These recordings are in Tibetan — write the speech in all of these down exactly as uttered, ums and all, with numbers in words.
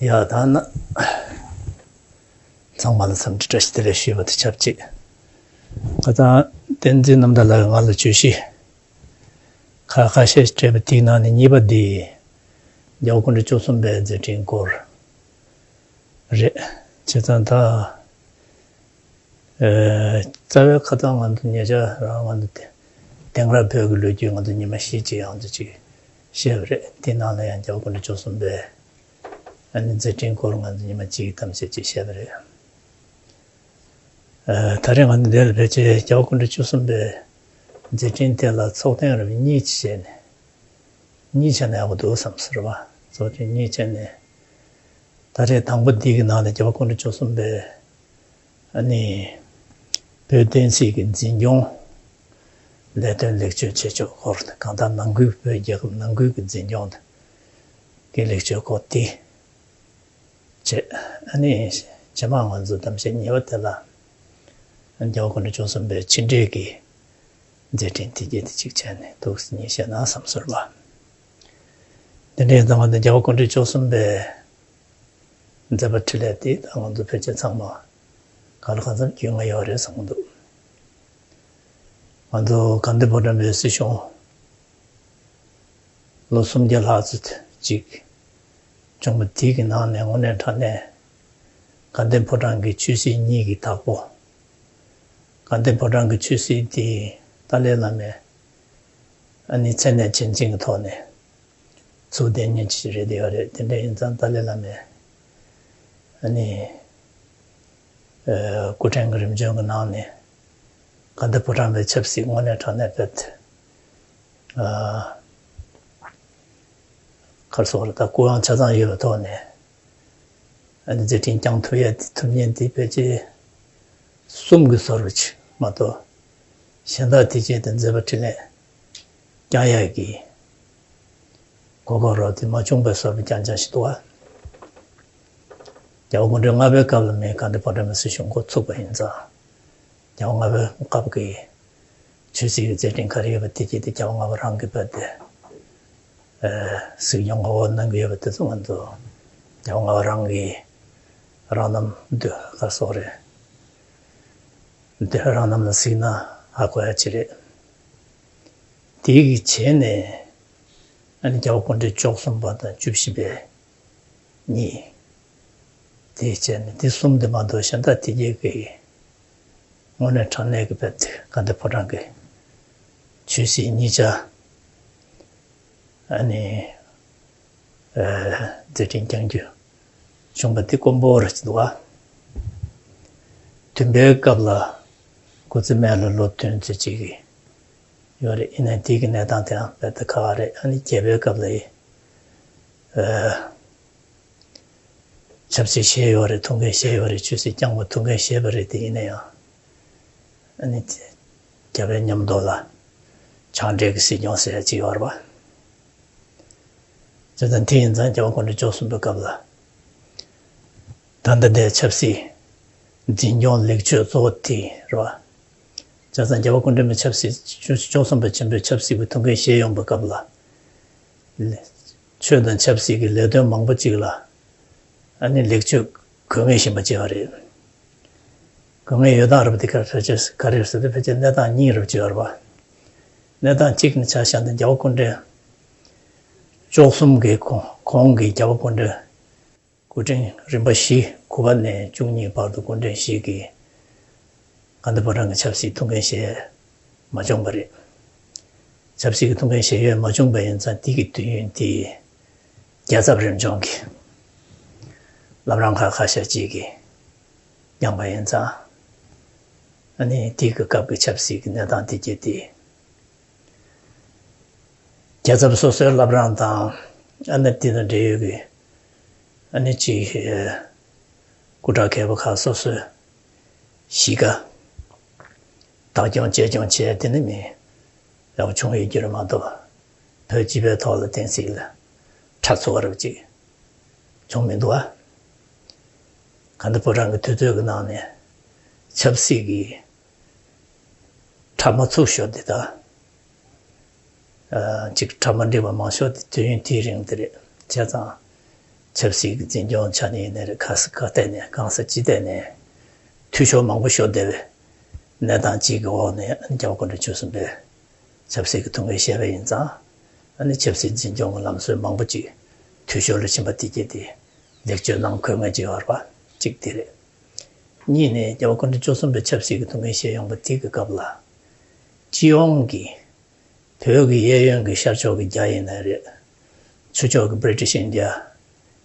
ཡ་ད་ན། ཚང་མ་ལ་འཚམས་འདྲི་བཀྲ་ཤིས་བདེ་ལེགས་ཞུས་པ་དང་ཆབས་ཅིག་ཁ་སང་བསྟན་འཛིན་རྣམ་དག་ལགས་ང་ལ་བརྗོད་གཞི་ཁ་ཁ་ཤས་སྤྲད་པ་དེའི་ནང་ནས་གཉིས་པ་འདི་རྒྱལ་བ་སྐུ་ཕྲེང་བཅུ་གསུམ་པའི་མཛད་འཕྲིན་སྐོར་རེད། བྱས་ཙང་ད། རྩ་བའི་ཁ་སང་ང་ཚོ་ཉེ་ཆར་རང་ང་ཚོ་དེ་དེང་རབས་བོད་ཀྱི་ལོ་རྒྱུས་ང་ཚོ་ཉི་མ་བཞི་ཅིག་ཡང་ཚོ་ཅིག་བཤད་པ་རེད། དེ་ནང་ལ་ཡང་རྒྱལ་བ་སྐུ་ཕྲེང་བཅུ་གསུམ་པའི་ཨ་ནི་མཛད་འཕྲིན་སྐོར་ང་ཚོ་ཉི་མ་གཅིག་ཐམས་ཅད་ཅིག་བཤད་པ་རེད། ད་རེས་ང་ཚོ་འདིར་ཕལ་ཆེར་རྒྱལ་བ་སྐུ་ཕྲེང་བཅུ་གསུམ་པའི་མཛད་འཕྲིན་དེ་ལ་ཚོགས་ཐེངས་རིམ་གཉིས་ཅིག་བྱས་ནས་གཉིས་བྱས་ན་ཡག་པོ་འདུག་བསམ་ཟེར་བ་ཚོགས་ཐེངས་གཉིས་བྱས་ནས། ད་རེས་དང་པོ་འདི་གི་ནང་ལ་རྒྱལ་བ་སྐུ་ཕྲེང་བཅུ་གསུམ་པའི་ཨ་ནི་བོད་བསྟན་སྲིད་ཀྱི་འཛིན་སྐྱོང་ལས་དོན་ལེགས་བཅོས་བྱེད་ཕྱོགས་སྐོར་དང་གང་ལྟར་ནང་ཁུལ་བོད་རྒྱལ་ཁབ་ནང་ཁུལ་གྱི་འཛིན་སྐྱོང་གི་ལེགས་བཅོས་སྐོར་དེ་བྱས། ཨ་ནི་རྗེས་མ་ང་ཚོ་གཏམ་བཤད་གཉིས་པ་དེ་ལ་རྒྱལ་བ་སྐུ་ཕྲེང་བཅུ་གསུམ་པའི་ཕྱི་འབྲེལ་གྱི་མཛད་འཕྲིན་དེ་རྒྱས་དེ་གཅིག་བྱས་ནས་ཐུགས་སུ་ཉིད་བཤད་ན་བསམ་ཟེར་བ། དེ་འདྲའི་ཙང་ང་ཚོ་རྒྱལ་བ་སྐུ་ཕྲེང་བཅུ་གསུམ་པའི་མཛད་པ་འཕྲིན་ལས་དེ་ད་ང་ཚོ་ཕལ་ཆེར་ཚང་མ་ག་ལ་གང་འཚམ་རྒྱུས་མངའ་ཡོད་རེད་བསམ་གྱི་འདུག་ང་ཚོ་དགའ་ལྡན་ཕོ་བྲང་པའི་སྲིད་གཞུང་ལོ་སུམ་བརྒྱ་ལྷག་ཙམ་ཅིག་བྱུང་བ་དེ་གི་ནང་ནས་དངོས་གནས་དྲང་གནས་དགའ་ལྡན་ཕོ་བྲང་གི་ཆོས་སྲིད་གཉིས་ཀྱི་བདག་པོ། དགའ་ལྡན་ཕོ་བྲང་གི་ཆོས་སྲིད་དེ་ཏཱ་ལའི་བླ་མའི་ཨ་ནི་མཚན་གནས་ཆེན་ཆེན་གྱི་ཐོག་ནས་ཚུལ་ལྡན་ཉིན་གཅིག་རེད་དེ་ཡོད་རེད། དེ་འདྲ་ཡིན་ཙང་ཏཱ་ལའི་བླ་མས་ཨ་ནི་སྐུ་ཕྲེང་གི་རིམ་བྱོན་གྱི་ནང་ནས་དགའ་ལྡན་ཕོ་བྲང་པའི་ཆབ་སྲིད་དངོས་གནས་དྲང་གནས་བེད་ཁར་སོགས་ལ་ད་སྐུ་དབང་ཆ་ཚང་ཡོད་པའི་ཐོག་ནས་ཨ་ནི་མཛད་འཕྲིན་བསྐྱང་ཐུབ་ཡ་དེ་ཐུབ་མཁན་དེ་ཕལ་ཆེར་གསུམ་གྱི་ཟུར་པ་ཅིག་མ་གཏོགས་གཞན་དག་དེ་བྱས་ཏེ་མཛད་པ་འཕྲིན་ལས་བསྐྱང་ཡག་གི་གོ་སྐབས་རོགས་དེ་མ་བྱུང་བའི་བཟོ་འདྲ་རྐྱང་རྐྱང་ཞིག་འདུག་བ། རྒྱལ་བ་སྐུ་ཕྲེང་ལྔ་པའི་སྐབས་ལ་མི་དགའ་ལྡན་ཕོ་བྲང་པའི་སྲིད་གཞུང་འགོ་ཚུགས་པ་ཡིན་ཙང་། རྒྱལ་བ་ལྔ་པའི་སྐབས་ཀྱི་ཆོས་སྲིད་ཀྱི་མཛད་འཕྲིན་ག་རེ་ཡོད་པ་དེ་གྱིས་དེ་རྒྱལ་བ་ལྔ་པ་རང་གིས་བོད་དེ་གཟིགས་སྐྱོང་ངོ་རྒོལ་གནང་གི་ཡོད་པ་དེ་ཚོ་ང་ཚོ་རྒྱལ་བ་ལྔ་པ་རང་གི་རང་རྣམ་འདུལ་ག་སོགས་རེད། འདི་རང་རྣམ་ལ་གཟིགས་ན་ཧ་གོ་ཡ་ཅིག་རེད། དེ་གི་རྗེས་ནས་ཨ་ནི་རྒྱལ་བ་སྐུ་ཕྲེང་བཅུ་གསུམ་པ་དང་བཅུ་བཞི་པའི་གཉིས། དེ་བྱས་ནས་དེ་གསུམ་དེ་མ་གཏོགས་གཞན་དག་དེ་རྗེས་ཀྱི་དངོས་གནས་དྲང་གནས་ཀྱི་བོད་དེ་དགའ་ལྡན་ཕོ་བྲང་གི་ཆོས་སྲིད་གཉིས་ཆ་ཨ་ནི་མཛད་འཕྲིན་བསྐྱང་རྒྱུ་བྱུང་བ་དེ་དཀོན་པོ་རེད་འདུག་བ། བདུན་པའི་སྐབས་ལ་སྐུ་ཚེ་སྨད་ལ་ལོ་བདུན་ཙམ་ཅིག་ཡོད་རེད། ཡིན་ནའི་དེའི་གི་གནས་སྟངས་དེའང་རྦད་དེ་ཁག་ཁག་རེད། ཨ་ནི་བརྒྱད་པའི་སྐབས་ལ་ཡི་ཆབ་སྲིད་བཞེས་ཡོད་རེད། ཐུགས་འགན་བཞེས་ཡོད་རེད། ཆོས་སྲིད་བསྐྱངས་པ་ཐུགས་འགན་བཞེས་པ་རེད། དེ་ཡིན་ན་ཡང་ཨ་ནི་རྒྱལ་བའི་མཉམ་དུ་ལ་ཕྱག་འབྲེལ་གྱི་སྲིད་སྐྱོང་ཟེར་ཡ་ཅིག་ཡོད་རེད་པ། བྱས་ཙང་དེ་ཡིན་ཙང་རྒྱལ་བ་སྐུ་ཕྲེང་བཅུ་གསུམ་པའི་སྐབས་ལ་ད་ལྟ་དེ་ཆབ་སྲིད་འཛིན་སྐྱོང་ལེགས་བཅོས་གཙོ་བོ་དེ་རེད་པ། བྱས་ཙང་རྒྱལ་བ་སྐུ་ཕྲེང་པའི་ཆབ་སྲིད་བཅུ་བཅུ་གསུམ་པ་ཆེན་པོའི་ཆབ་སྲིད་ཀྱི་ཐུགས་འགན་བཞེས་ཡོང་པའི་སྐབས་ལ་ཆོས་དང་ཆབ་སྲིད་ཀྱི་ལས་དོན་མང་པོ་ཅིག་ལ་ཨ་ནི་ལེགས་བཅོས་དགོས་ངེས་ཞིག་ཡིན་པ་བྱས་པ་རེད། དགོས་ངེས་ཡོད་སྟངས་རབ་དེ་ག་རེ་ཕལ་ཆེར་ག་རེ་ཟེར་ཏེ་ཕལ་ཆེར་གནས་སྟངས་གཉིས་རབ་ཅིག་ཡོད་རེད་པ། གནས་སྟངས་གཅིག་ནི་ཆ་བཞག་ན་རྒྱལ་བ་སྐུ་ཕྲེང་བཅུ་གསུམ་གྱི་གོང་གོང་གི་རྒྱལ་བ་སྐུ་ཕྲེང་སྐུ་ཕྲེང་རིམ་པ་བཞི་དགུ་པ་ནས་བཅུ་གཉིས་བར་དུ་སྐུ་ཕྲེང་བཞི་གིས་དགའ་ལྡན་ཕོ་བྲང་གི་ཆབ་སྲིད་ཐུགས་འགན་བཞེས་མ་བྱུང་བ་རེད། ཆབ་སྲིད་ཀྱི་ཐུགས་འགན་བཞེས་ཡོད་མ་བྱུང་བ་ཡིན་ཙང་དེ་གི་དུས་ཡུན་དེ་རྒྱལ་ཚབ་རིམ་བྱོན་གྱི་བླ་བྲང་ཁག་ཁ་ཤས་ཅིག་གིས་བསྐྱངས་པ་ཡིན་ཙང་ཨ་ནི་དེ་གི་སྐབས་ཀྱི་ཆབ་སྲིད་ཀྱི་གནས་སྟངས་དེ་རྒྱས་ཏེ། རྒྱལ་ཚབ་སོ་སོའི་བླ་བྲང་དང་ཨ་ནི་དེ་དང་འབྲེལ་ཡོད་ཀྱི་ཨ་ནི་ཅིག་སྐུ་དྲག་མཁས་པ་ཁག་སོ་སོའི་གཤིས་ཀ་བདག་སྐྱོང་གཅེས་སྐྱོང་བྱས་དེ་ནི་མི་ཡག་པོ་བྱུང་ཡོད་རྒྱུ་རེད་མ་གཏོགས་བོད་སྤྱི་པའི་ཐོག་ལ་བསྟན་སྲིད་ལ་ཁྲག་ཚུགས་པ་རབ་ཅིག་བྱུང་མི་འདུག་ཨ། དགའ་ལྡན་ཕོ་བྲང་གི་དུས་ཚོད་ཀྱི་ནང་ནས་ཆབ་སྲིད་ཀྱི་ཁྲག་མ་ཚུགས་ཤོས་དེ་དང་། ཅིག་ཁྲག་མ་འགྲིག་པ་མང་ཤོས་དེ་དུས་ཡུན་དེའི་རིང་དེ་རེད། བྱས་ཙང་ ཆབ་སྲིད་ཀྱི་འཛིན་སྐྱོང་ཆ་ནས་ཡིན་ནའི་རེད། ག་ས་ག་ཐད་ནས་གང་ས་ཅི་ཐད་ནས་འཐུས་ཤོར་མང་པོ་ཤོར་བསྡད་པའི་གནས་སྟངས་གཅིག་གི་འོག་ནས་རྒྱལ་བ་སྐུ་ཕྲེང་བཅུ་གསུམ་པའི་ཆབ་སྲིད་ཀྱི་ཐུགས་འགན་བཞེས་པ་ཡིན་ཙང་། ཨ་ནི་ཆབ་སྲིད་འཛིན་སྐྱོང་གི་ལམ་སྲོལ་མང་པོ་ཅིག་འཐུས་ཤོར་ལ་ཕྱིན་པ་དེ་གྱད་དེ་ལེགས་བཅོས་གནང་དགོས་ངེས་ཅིག་ཡོད་རེད་པ། གཅིག་དེ་རེད། གཉིས་ནས་རྒྱལ་བ་སྐུ་ཕྲེང་བཅུ་གསུམ་པའི་ཆབ་སྲིད་ཀྱི་ཐུགས་འགན་བཞེས་ཡོང་པ་དེ་གི་སྐབས་ལ། སྤྱི་ཡོངས་ཀྱི་བོད་ཀྱི་གཡས་གཡོན་གྱི་ཤར་ཕྱོགས་ཀྱི་རྒྱ་ཡིན་ནའི་རེད། ཚུར་ཕྱོགས་ཀྱི་British India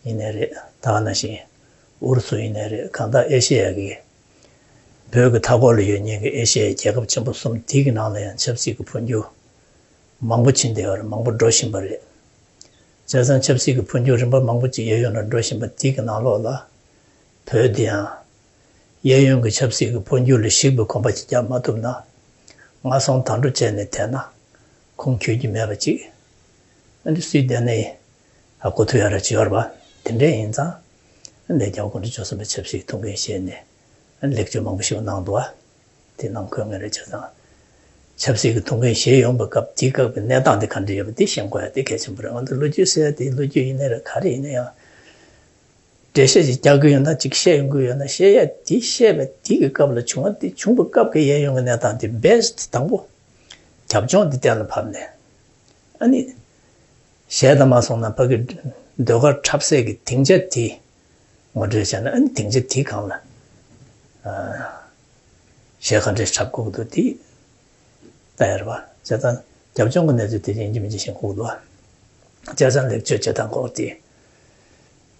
ཡིན་ནའི་རེད། ད་ག་ནང་བཞིན་ཨུ་རུ་སུ་ཡིན་ནའི་རེད། གང་ལྟར་ཨེ་ཤེ་ཡ་གི་བོད་ཀྱི་མཐའ་འཁོར་ལ་ཡོད་མཁན་གྱི་ཨེ་ཤེ་ཡའི་རྒྱལ་ཁབ་ཆེན་པོ་གསུམ་དེ་གི་ནང་ལ་ཡང་ཆབ་སྲིད་ཀྱི་འཕོ་འགྱུར་མང་པོ་ཕྱིན་བསྡད་ཡོད་རེད། མང་པོ་འགྲོ་བཞིན་པ་རེད། བྱས་ཙང་ཆབ་སྲིད་ཀྱི་འཕོ་འགྱུར་རིམ་པ་མང་པོ་ཅིག་གཡས་གཡོན་ལ་འགྲོ་བཞིན་པ་དེ་གི་ནང་ལོགས་ལ། བོད་འདི་ཡང་གཡས་གཡོན་གྱི་ཆབ་སྲིད་ཀྱི་འཕོ་འགྱུར་ལ་གཞིགས་པའི་གོམ་པ་ཅིག་རྒྱག་མ་ཐུབ་ན། ང་སོང་དང་འགྲོ་བྱས་ནས་བསྡད་ན་ཁུངས་འཁྱོལ་གྱི་མེད་པ་ཅིག་ཨ་འདི་སུས་བསྡད་ནའི་ཧ་གོ་ཐུབ་ཡ་ར་ཅིག་ཡོད་རེད་པ། དེ་འདྲ་ཡིན་ཙང་ཨ་འདི་རྒྱལ་བ་སྐུ་ཕྲེང་བཅུ་གསུམ་པའི་ཆབ་སྲིད་ཀྱི་ཐུགས་འགན་བཞེས་ནས་ཨ་ལེགས་བཅོས་མང་པོ་ཞིག་གནང་འདུག་པ། དེ་གནང་དགོས་ངེས་རེད། བྱས་ཙང་ཆབ་སྲིད་ཀྱི་ཐུགས་འགན་བཞེས་ཡོང་པའི་སྐབས་དེའི་སྐབས་ཀྱི་གནས་སྟངས་དེ་ག་འདྲ་ཡོད་པ་དེ་ཤེས་དགོས་ཡ་དེ་གལ་ཆེན་པོ་རེད། ང་ཚོ་ལོ་རྒྱུས་ཟེར་ཡ་དེ་ལོ་རྒྱུས་ཡིན་ནའི་རེད། ག་རེ་ཡིན་ན་ཡང་། འགྲེལ་བཤད་ཅིག་རྒྱག་གི་ཡོད་ན། ཅིག་བཤད་ཡོང་གི་ཡོད་ན། བཤད་ཡ་དེ་བཤད་པའི་དེ་གི་སྐབས་ལ་བྱུང་བ་དེ་བྱུང་བའི་སྐབས་ཀྱི་གཡས་གཡོན་གྱི་གནས་སྟངས་དེ་བེ་སི་ཊི་དང་པོ་རྒྱབ་ལྗོངས་དེ་གཏན་ལ་ཕབ་ནས། ཨ་ནི་གཞས་དང་མ་སོང་ན་ཕ་གི་ཟློས་གར་འཁྲབ་སའི་གི་སྡིངས་ཆ་དེ་ངོ་སྤྲོད་བྱས་ན། ཨ་ནི་སྡིངས་ཆ་དེ་སྒང་ལ་ཨ་གཞས་ག་འདྲས་འཁྲབ་དགོས་ཀྱི་འདུག་དེ་ལྟ་ཡ་རེད་པ། བྱས་ཙང་རྒྱབ་ལྗོངས་ཀྱི་གནས་ཚུལ་དེ་ཡིན་གཅིག་མིན་གཅིག་ཤེས་དགོས་ཀྱི་འདུག་པ། བྱས་ཙང་ལེགས་བཅོས་བྱེད་སྟངས་སྐོར་དེ་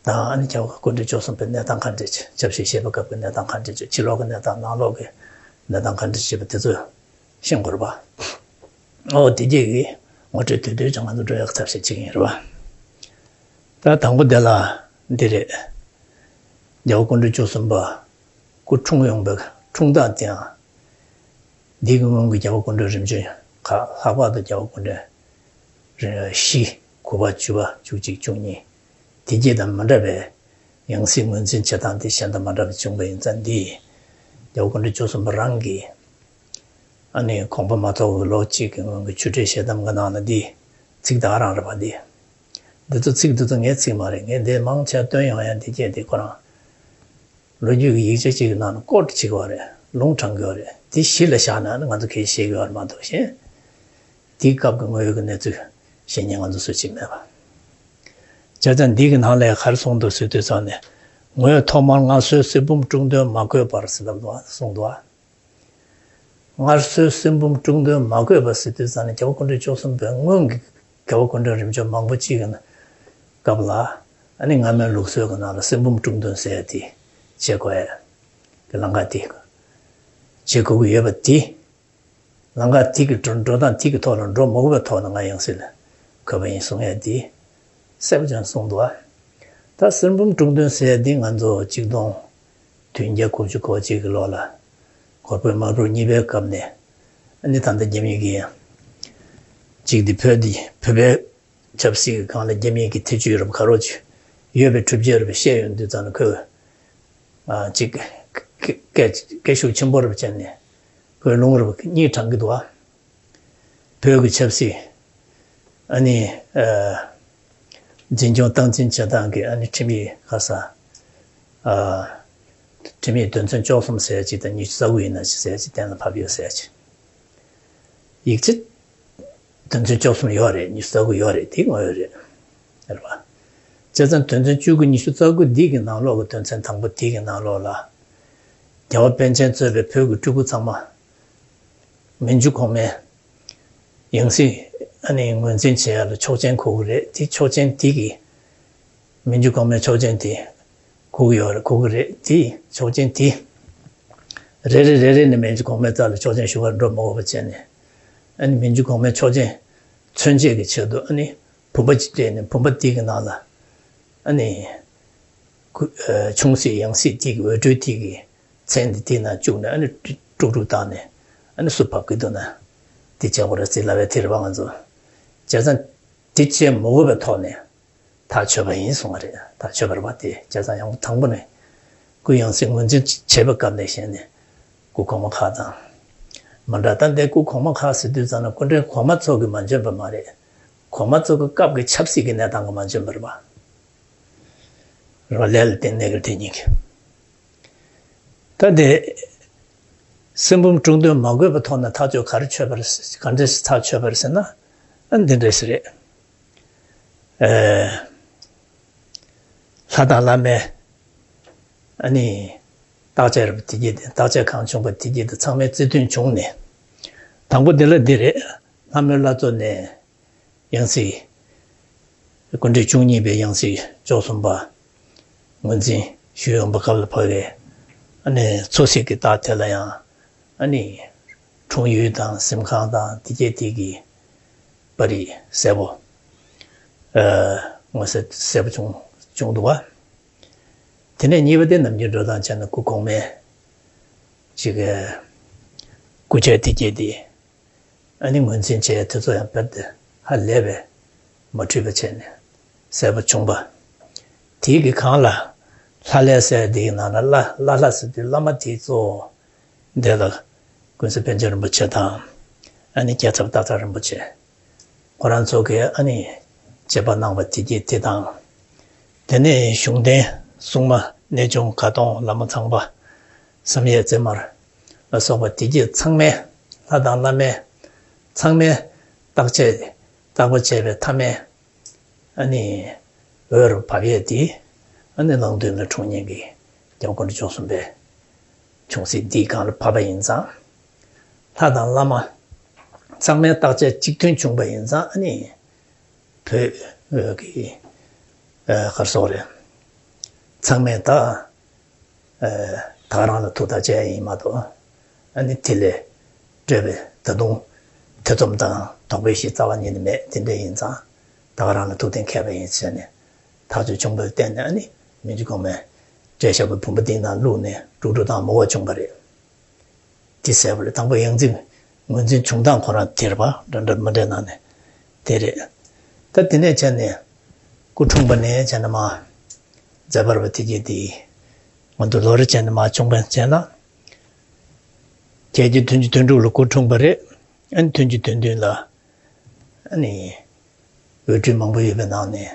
དང་། ཨ་ནི་རྒྱལ་བ་སྐུ་ཕྲེང་བཅུ་གསུམ་པའི་གནས་སྟངས་ག་འདྲས་བྱུང་། ཆབ་སྲིད་བཞེས་པའི་སྐབས་ཀྱི་གནས་སྟངས་ག་འདྲས་བྱུང་། ཕྱི་ལོགས་ཀྱི་གནས་སྟངས། ནང་ལོགས་ཀྱི་གནས་སྟངས་ག་འདྲས་བྱུང་བ་དེ་ཚོ་ཤེས་དགོས་རེད་པ། ཨོ་དེ་རྗེས་ཀྱི་ངོ་སྤྲོད་དེ་དུས་ཀྱང་ང་ཚོ་འགྲོ་ཡག་ཚབ་ཞིག་བྱེད་ཀྱི་ཡིན་རེད་པ། ད་དང་པོ་དེ་ལ་འདི་རེད། རྒྱལ་བ་སྐུ་ཕྲེང་བཅུ་གསུམ་པ་སྐུ་འཁྲུངས་ཡོང་པའི་འཁྲུངས་སྟངས་དེའང་། འདི་གི་སྔོན་གྱི་རྒྱལ་བ་སྐུ་ཕྲེང་རིམ་བྱོན་ཁག། ལྷག་པར་དུ་རྒྱལ་བ་སྐུ་ཕྲེང་རིམ་བཞི། དགུ་པ། བཅུ་པ། བཅུ་གཅིག། བཅུ་གཉིས། དེ་རྗེས་དང་མི་འདྲ་བའི་ཡང་སྲིད་ངོས་འཛིན་བྱེད་སྟངས་དེ་གཞན་དང་མ་འདྲ་བ་བྱུང་བ་ཡིན་ཙང་། འདི་རྒྱལ་བ་སྐུ་ཕྲེང་བཅུ་གསུམ་པ་རང་གིས་ཨ་ནི་དགོངས་པ་མ་ཐོབ་ཀྱི་ལོ་གཅིག་གི་སྔོན་གྱི་ཆོས་འབྲེལ་ཞལ་གདམས་ཀྱི་ནང་ལ་འདི་ཚིག་ད་ག་རང་རེད་པ། འདི་འདི་ཚོ་ཚིག་འདི་ཚོ་ངའི་ཚིག་མ་རེད། ངས་འདི་མང་ཆེ་བ་བཏོན་ཡོང་ཡ་འདི་བཅས་འདི་ཁོ་རང་ལོ་རྒྱུས་ཀྱི་ཡིག་ཆ་གཅིག་གི་ནང་ལ་ཀོ་ཊི་བྱེད་ཀྱི་ཡོད་རེད། ལུང་དྲངས་ཀྱི་ཡོད་རེད། དེ་གཞི་ལ་བཞག་ན་ནི་ང་ཚོ་གས་ཤེས་ཀྱི་ཡོད་རེད་མ་གཏོགས། གཞན་དེའི་སྐབས་ཀྱི་དངོས་ཡོད་ཀྱི་གནས་ཚུལ་ཤེས་མཁན་ང་ཚོ་སུ་གཅིག་མེད་པ། བྱས་ཙང་འདི་གི་ནང་ལ་ག་རེ་གསུངས་འདུག་ཟེར་དུས་ཙང་ནས། ངོས་ཐོག་མར་སྔར་སྲོལ་གསེར་བུམ་དཀྲུག་འདོན་མ་དགོས་པར་ཟེར་ལབ་འདུག་གསུངས་འདུག་པ། སྔར་སྲོལ་གསེར་བུམ་དཀྲུག་འདོན་མ་དགོས་པ་ཟེར་དུས་ཙང་ནས། རྒྱལ་བ་སྐུ་ཕྲེང་བཅུ་གསུམ་པའི་སྔོན་གྱི་རྒྱལ་བ་སྐུ་ཕྲེང་རིམ་བྱོན་མང་པོ་གཅིག་གི་སྐབས་ལ་ཨ་ནི་སྔ་མའི་ལུགས་སྲོལ་གྱི་ནང་ལ་གསེར་བུམ་དཀྲུག་འདོན་ཟེར་ཡ་དེ་བྱེད་དགོས་ཡ་གི་ལམ་ཁ་དེ་བྱེད་དགོས་ཀྱི་ཡོད་པ་དེ། ལམ་ཁ་དེ་གི་འགྲོ་འགྲོ་སྟངས་དེ་གི་ཐོག་ལ་འགྲོ་མ་དགོས་པའི་ཐོག་ནས་ང་ཡང་སྲིད་ལ་འཁོད་པ་ཡིན་གསུང་ཡ་དེ་གསལ་པོ་ཅན་གསུངས་འདུག་པ། ད་གསེར་བུམ་དཀྲུག་འདོན་ཟེར་ཡ་དེ་ང་ཚོ་ཆིག་སྟོང་བདུན་བརྒྱ་དགུ་བཅུ་གོ་གཅིག་གི་ལོ་ལ་གོར་བུ་དམར་པོ་གཉིས་པའི་སྐབས་ནས། ཨ་ནི་ད་ལྟ་རྒྱ་མི་གིས་ཡང་གཅིག་དེ་བོད་དེ་བོད་པའི་ཆབ་སྲིད་ཀྱི་སྒང་ལ་རྒྱ་མི་གི་ཐེ་བྱུས་རབ་ག་རོ་ཅིག་ཡོད་པའི་གྲུབ་ཆ་རབ་བཤད་ཡོང་དུས་ཙང་ནས། ཁོས་ཨ་ཅིག་སྐད་སྐད་ཤུགས་ཆེན་པོ་རབ་བྱས་ནས་ཁོས་ལུང་རབ་གཉིས་དྲངས་ཀྱི་འདུག་པ། བོད་ཀྱི་ཆབ་སྲིད་ཨ་ནི་ཨ་འཛིན་སྐྱོང་སྟངས་འཛིན་བྱེད་སྟངས་ཀྱི་ཨ་ནི་ཁྲིམས་ཡིག་ཁ་ས་ཨ་ཁྲིམས་ཡིག་དོན་ཚན་བཅུ་གསུམ་ཟེར་ཅིག་དང་ཉི་ཤུ་རྩ་དགུ་ཡིན་ན་ཅིག་ཟེར་ཅིག་གཏན་ལ་ཕབ་ཡོད་ཟེར་ཅིག། ཡིག་ཆ་དོན་ཚན་བཅུ་གསུམ་ཡོད་རེད། ཉི་ཤུ་རྩ་དགུ་ཡོད་རེད། དེ་དངོས་ཡོད་རེད། རེད་པ། བྱས་ཙང་དོན་ཚན་བཅུ་དགུ་ཉི་ཤུ་རྩ་དགུ་འདི་གི་ནང་ལོགས་ཀྱི་དོན་ཚན་དང་པོ་འདི་གི་ནང་ལོགས་ལ། རྒྱལ་བ་པཎ་ཆེན་གཙོས་པའི་བོད་ཀྱི་སྤྲུལ་སྐུ་ཚང་མ་མན་ཇུ་གོང་མའི་ཡང་སྲིད་ཨ་ནི་ངོས་འཛིན་བྱེད་ཡ་ལ་ཆོག་མཆན་དགོས་ཀྱི་རེད། དེ་ཆོག་མཆན་དེ་གི་མན་ཇུ་གོང་མའི་ཆོག་མཆན་དེ་དགོས་ཀྱི་ཡོད་རེད། དགོས་ཀྱི་རེད། དེ་ཆོག་མཆན་དེ་རེ་རེ་རེ་རེ་ནས་མན་ཇུ་གོང་མའི་རྩ་ལ་ཆོག་མཆན་ཞུ་བར་འགྲོ་མ་དགོས་པ་བྱས་ནས། ཨ་ནི་མན་ཇུ་གོང་མའི་ཆོག་མཆན་མཚོན་བྱེད་ཀྱི་ཆེད་དུ། ཨ་ནི་བུམ་པ་ཅིག་སྤྲད་ནས། བུམ་པ་དེ་གི་ནང་ལ་ཨ་ནི་ཁུ་ཨ་ཆུང་སྲིད་ཡང་སྲིད་དེ་གི་འོས་སྤྲུལ་དེ་གི་མཚན་དེ་དེ་ནང་བཅུག་ནས། ཨ་ནི་དཀྲུག་དཀྲུག་བཏང་ནས། ཨ་ནི་སུ་བབས་ཀྱི་འདུག་ན་དེ་བྱེད་དགོས་རེད་ཟེར་ལབ་པ་དེ་རེད་པ། ང་ཚོ་བྱས་ཙང་དེ་བྱེད་མ་དགོས་པའི་ཐོག་ནས་ཐག་ཆོད་པ་ཡིན་གསུང་བ་རེད། ཐག་ཆོད་པ་རེད་པ། དེ་བྱས་ཙང་ཡང་དང་པོ་ནས་སྐུ་ཡང་སྲིད་ངོས་འཛིན་བྱས་པའི་སྐབས་ནས་གཞན་ནས་སྐུ་གོང་མ་ཁག་དང་མ་འདྲ། ད་འདི་སྐུ་གོང་མ་ཁག་ཟེར་དུས་ཙང་ནས་སྐུ་ཕྲེང་གོང་མ་ཚོ་གིས་མ་འཇོན་པ་མ་རེད། གོང་མ་ཚོ་གི་སྐབས་ཀྱི་ཆབ་སྲིད་ཀྱི་གནས་སྟངས་ཀྱིས་མ་འཇོན་པ་རེད་པ། རེད་བ། ལས་ལ་བརྟེན་གནས་ཀྱི་དེ་ཉིད་ཀྱི། ད་དེ་སེམས་བུམ་དྲུག་འདོན་མ་དགོས་པའི་ཐོག་ནས་ཐག་གཅོད་ག་རེ་ཆོད་པ་རེད། ག་འདྲ་ཞིག་ཐག་ཆོད་པ་རེད་ཟེར་ན། ཨ་འདི་འདྲ་ཞིག་རེད། ཨེ། ལྷ་དང་བླ་མའི་ཨ་ནི་བརྟག་དཔྱད་རེད་པ། དེ་གྱད་དེ་བརྟག་དཔྱད་གང་བྱུང་པ་དེ་གྱད་དེ་ཚང་མའི་རྩིས་མཐུན་བྱུང་ནས། དང་པོ་འདི་ལ་འདི་རེད། ལྷ་མོའི་བླ་མཚོ་ནས་ཡང་སྲིད། སྐུ་ཕྲེང་བཅུ་གཉིས་པའི་ཡང་སྲིད་བཅུ་གསུམ་པ་ངོས་འཛིན་ཞུ་འོང་པ་སྐབས་ལ་བབས་པའི་ཨ་ནི་མཚོ་གཟིགས་ཀྱི་རྟགས་དེ་ལ་ཡང་ཨ་ནི་འཁྲུངས་ཡུལ་དང་གཟིམ་ཁང་དང་དེ་གྱད་དེ་གི་པར་རིས་གསལ་པོ། ཨ། མངོན་གསལ་གསལ་པོ་བྱུང་བྱུང་འདུག་བ། དེ་ནས་གཉིས་པ་དེ་ནམ་རྒྱུན་འགྲོ་སྟངས་བྱས་ན་སྐུ་གོང་མའི་ཅིག་སྐུ་ཆས་དེ་གྱད་དེ་ཨ་ནི་ངོས་འཛིན་བྱས། དེ་ཚོ་ཡང་དཔེ་དེ་ཧ་ལས་པའི་མ་འཁྲུལ་པ་བྱས་ནས་གསལ་པོ་བྱུང་བ། དེའི་གི་སྒང་ལ་ལྷ་ལས་ཟེར་དེའི་ནང་ན་བླ་བླ་ལྷ་ཟེར་དུས་བླ་མ་དེ་གཙོ་བོ་འདི་ལ་ཀུན་གསལ་པཎ་ཆེན་རིན་པོ་ཆེ་དང་། ཨ་ནི་རྒྱལ་ཚབ་སྟག་ཚང་རིན་པོ་ཆེ། ཁོ་རང་ཚོ་གིས་ཨ་ནི་དཔྱད་པ་གནང་བ་དེ་གྱད་དེ་དང་། དེ་ནས་གཞུང་བསྟེན་སྲུང་མ་གནས་ཆུང་ཁ་སྟོང་བླ་མ་ཚངས་པ་བསམ་ཡས་རྩེ་དམར་ལ་སོགས་པ་དེ་གྱད་ཚང་མས། ལྷ་དང་བླ་མས་ཚང་མས་བརྟག་དཔྱད་བརྟག་པ་བྱས་པའི་མཐའ་མའི་ཨ་ནི་འོད་རུ་བབས་ཡས་དེ་ཨ་ནི་གླང་མདུན་ལ་འཁྲུངས་མཁན་གྱི་རྒྱལ་བ་སྐུ་ཕྲེང་བཅུ་གསུམ་པའི་འཁྲུངས་གཟིགས་འདིའི་སྒང་ལ་བབས་པ་ཡིན་ཙང་། ལྷ་དང་བླ་མ་ཚང་མའི་བརྟག་དཔྱད་གཅིག་མཐུན་བྱུང་བ་ཡིན་ཙང་། ཨ་ནི་བོད་ཀྱི་ཨ་ག་རེ་ཟེར་དགོས་རེད། ཚང་མས་ད་ཨ་ད་ག་རང་ལ་ཐུགས་ཐག་བཅད་ཡ་ཡིན་མ་གཏོགས། ཨ་ནི་དེ་ལས་སྤྲོས་པའི་ད་དུང་ཐེ་ཚོམ་དང་དོགས་པའི་གཞི་རྩ་བ་ཉིད་ནས་མེད། དེ་འདྲ་ཡིན་ཙང་ད་ག་རང་ལ་ཐུགས་གཏན་འཁེལ་བ་ཡིན་ཟེར་ནས་ཐག་གཅོད་བྱུང་བར་བརྟེན་ནས། ཨ་ནི་མི་འཇིགས་གོང་མས་བསྐྲད་བཞག་པའི་བུམ་པ་དེའི་ནང་བླུགས་ནས་དཀྲུག་དཀྲུག་བཏང་མོ་བ་བྱུང་བ་རེད། དེ་གསལ་པོ་རེད། དང་པོ་ཡང་རྩིས་ངོས་འཛིན་བྱུང་སྟངས་ཁོ་རང་དེ་རེད་པ། འདྲ་འདྲ་མི་འདྲ་ནང་ནས་དེ་རེད། ད་དེ་ནས་བྱས་ནས་སྐུ་འཁྲུངས་པ་ནས་བྱས་ན་མ་མཛད་པར་བ་དེ་གྱད་དེ་ང་ཚོ་ལོ་རེ་བྱས་ནས་མ་བྱུང་བ་བྱས་ན། བརྒྱད་བརྒྱ་བདུན་ཅུ་དོན་དྲུག་ལ་སྐུ་འཁྲུངས་པ་རེད། ཨ་ནི་བདུན་ཅུ་དོན་བདུན་ལ་ཨ་ནི་འོས་སྤྲུལ་མང་པོ་ཡོད་པའི་ནང་ནས། ཨ།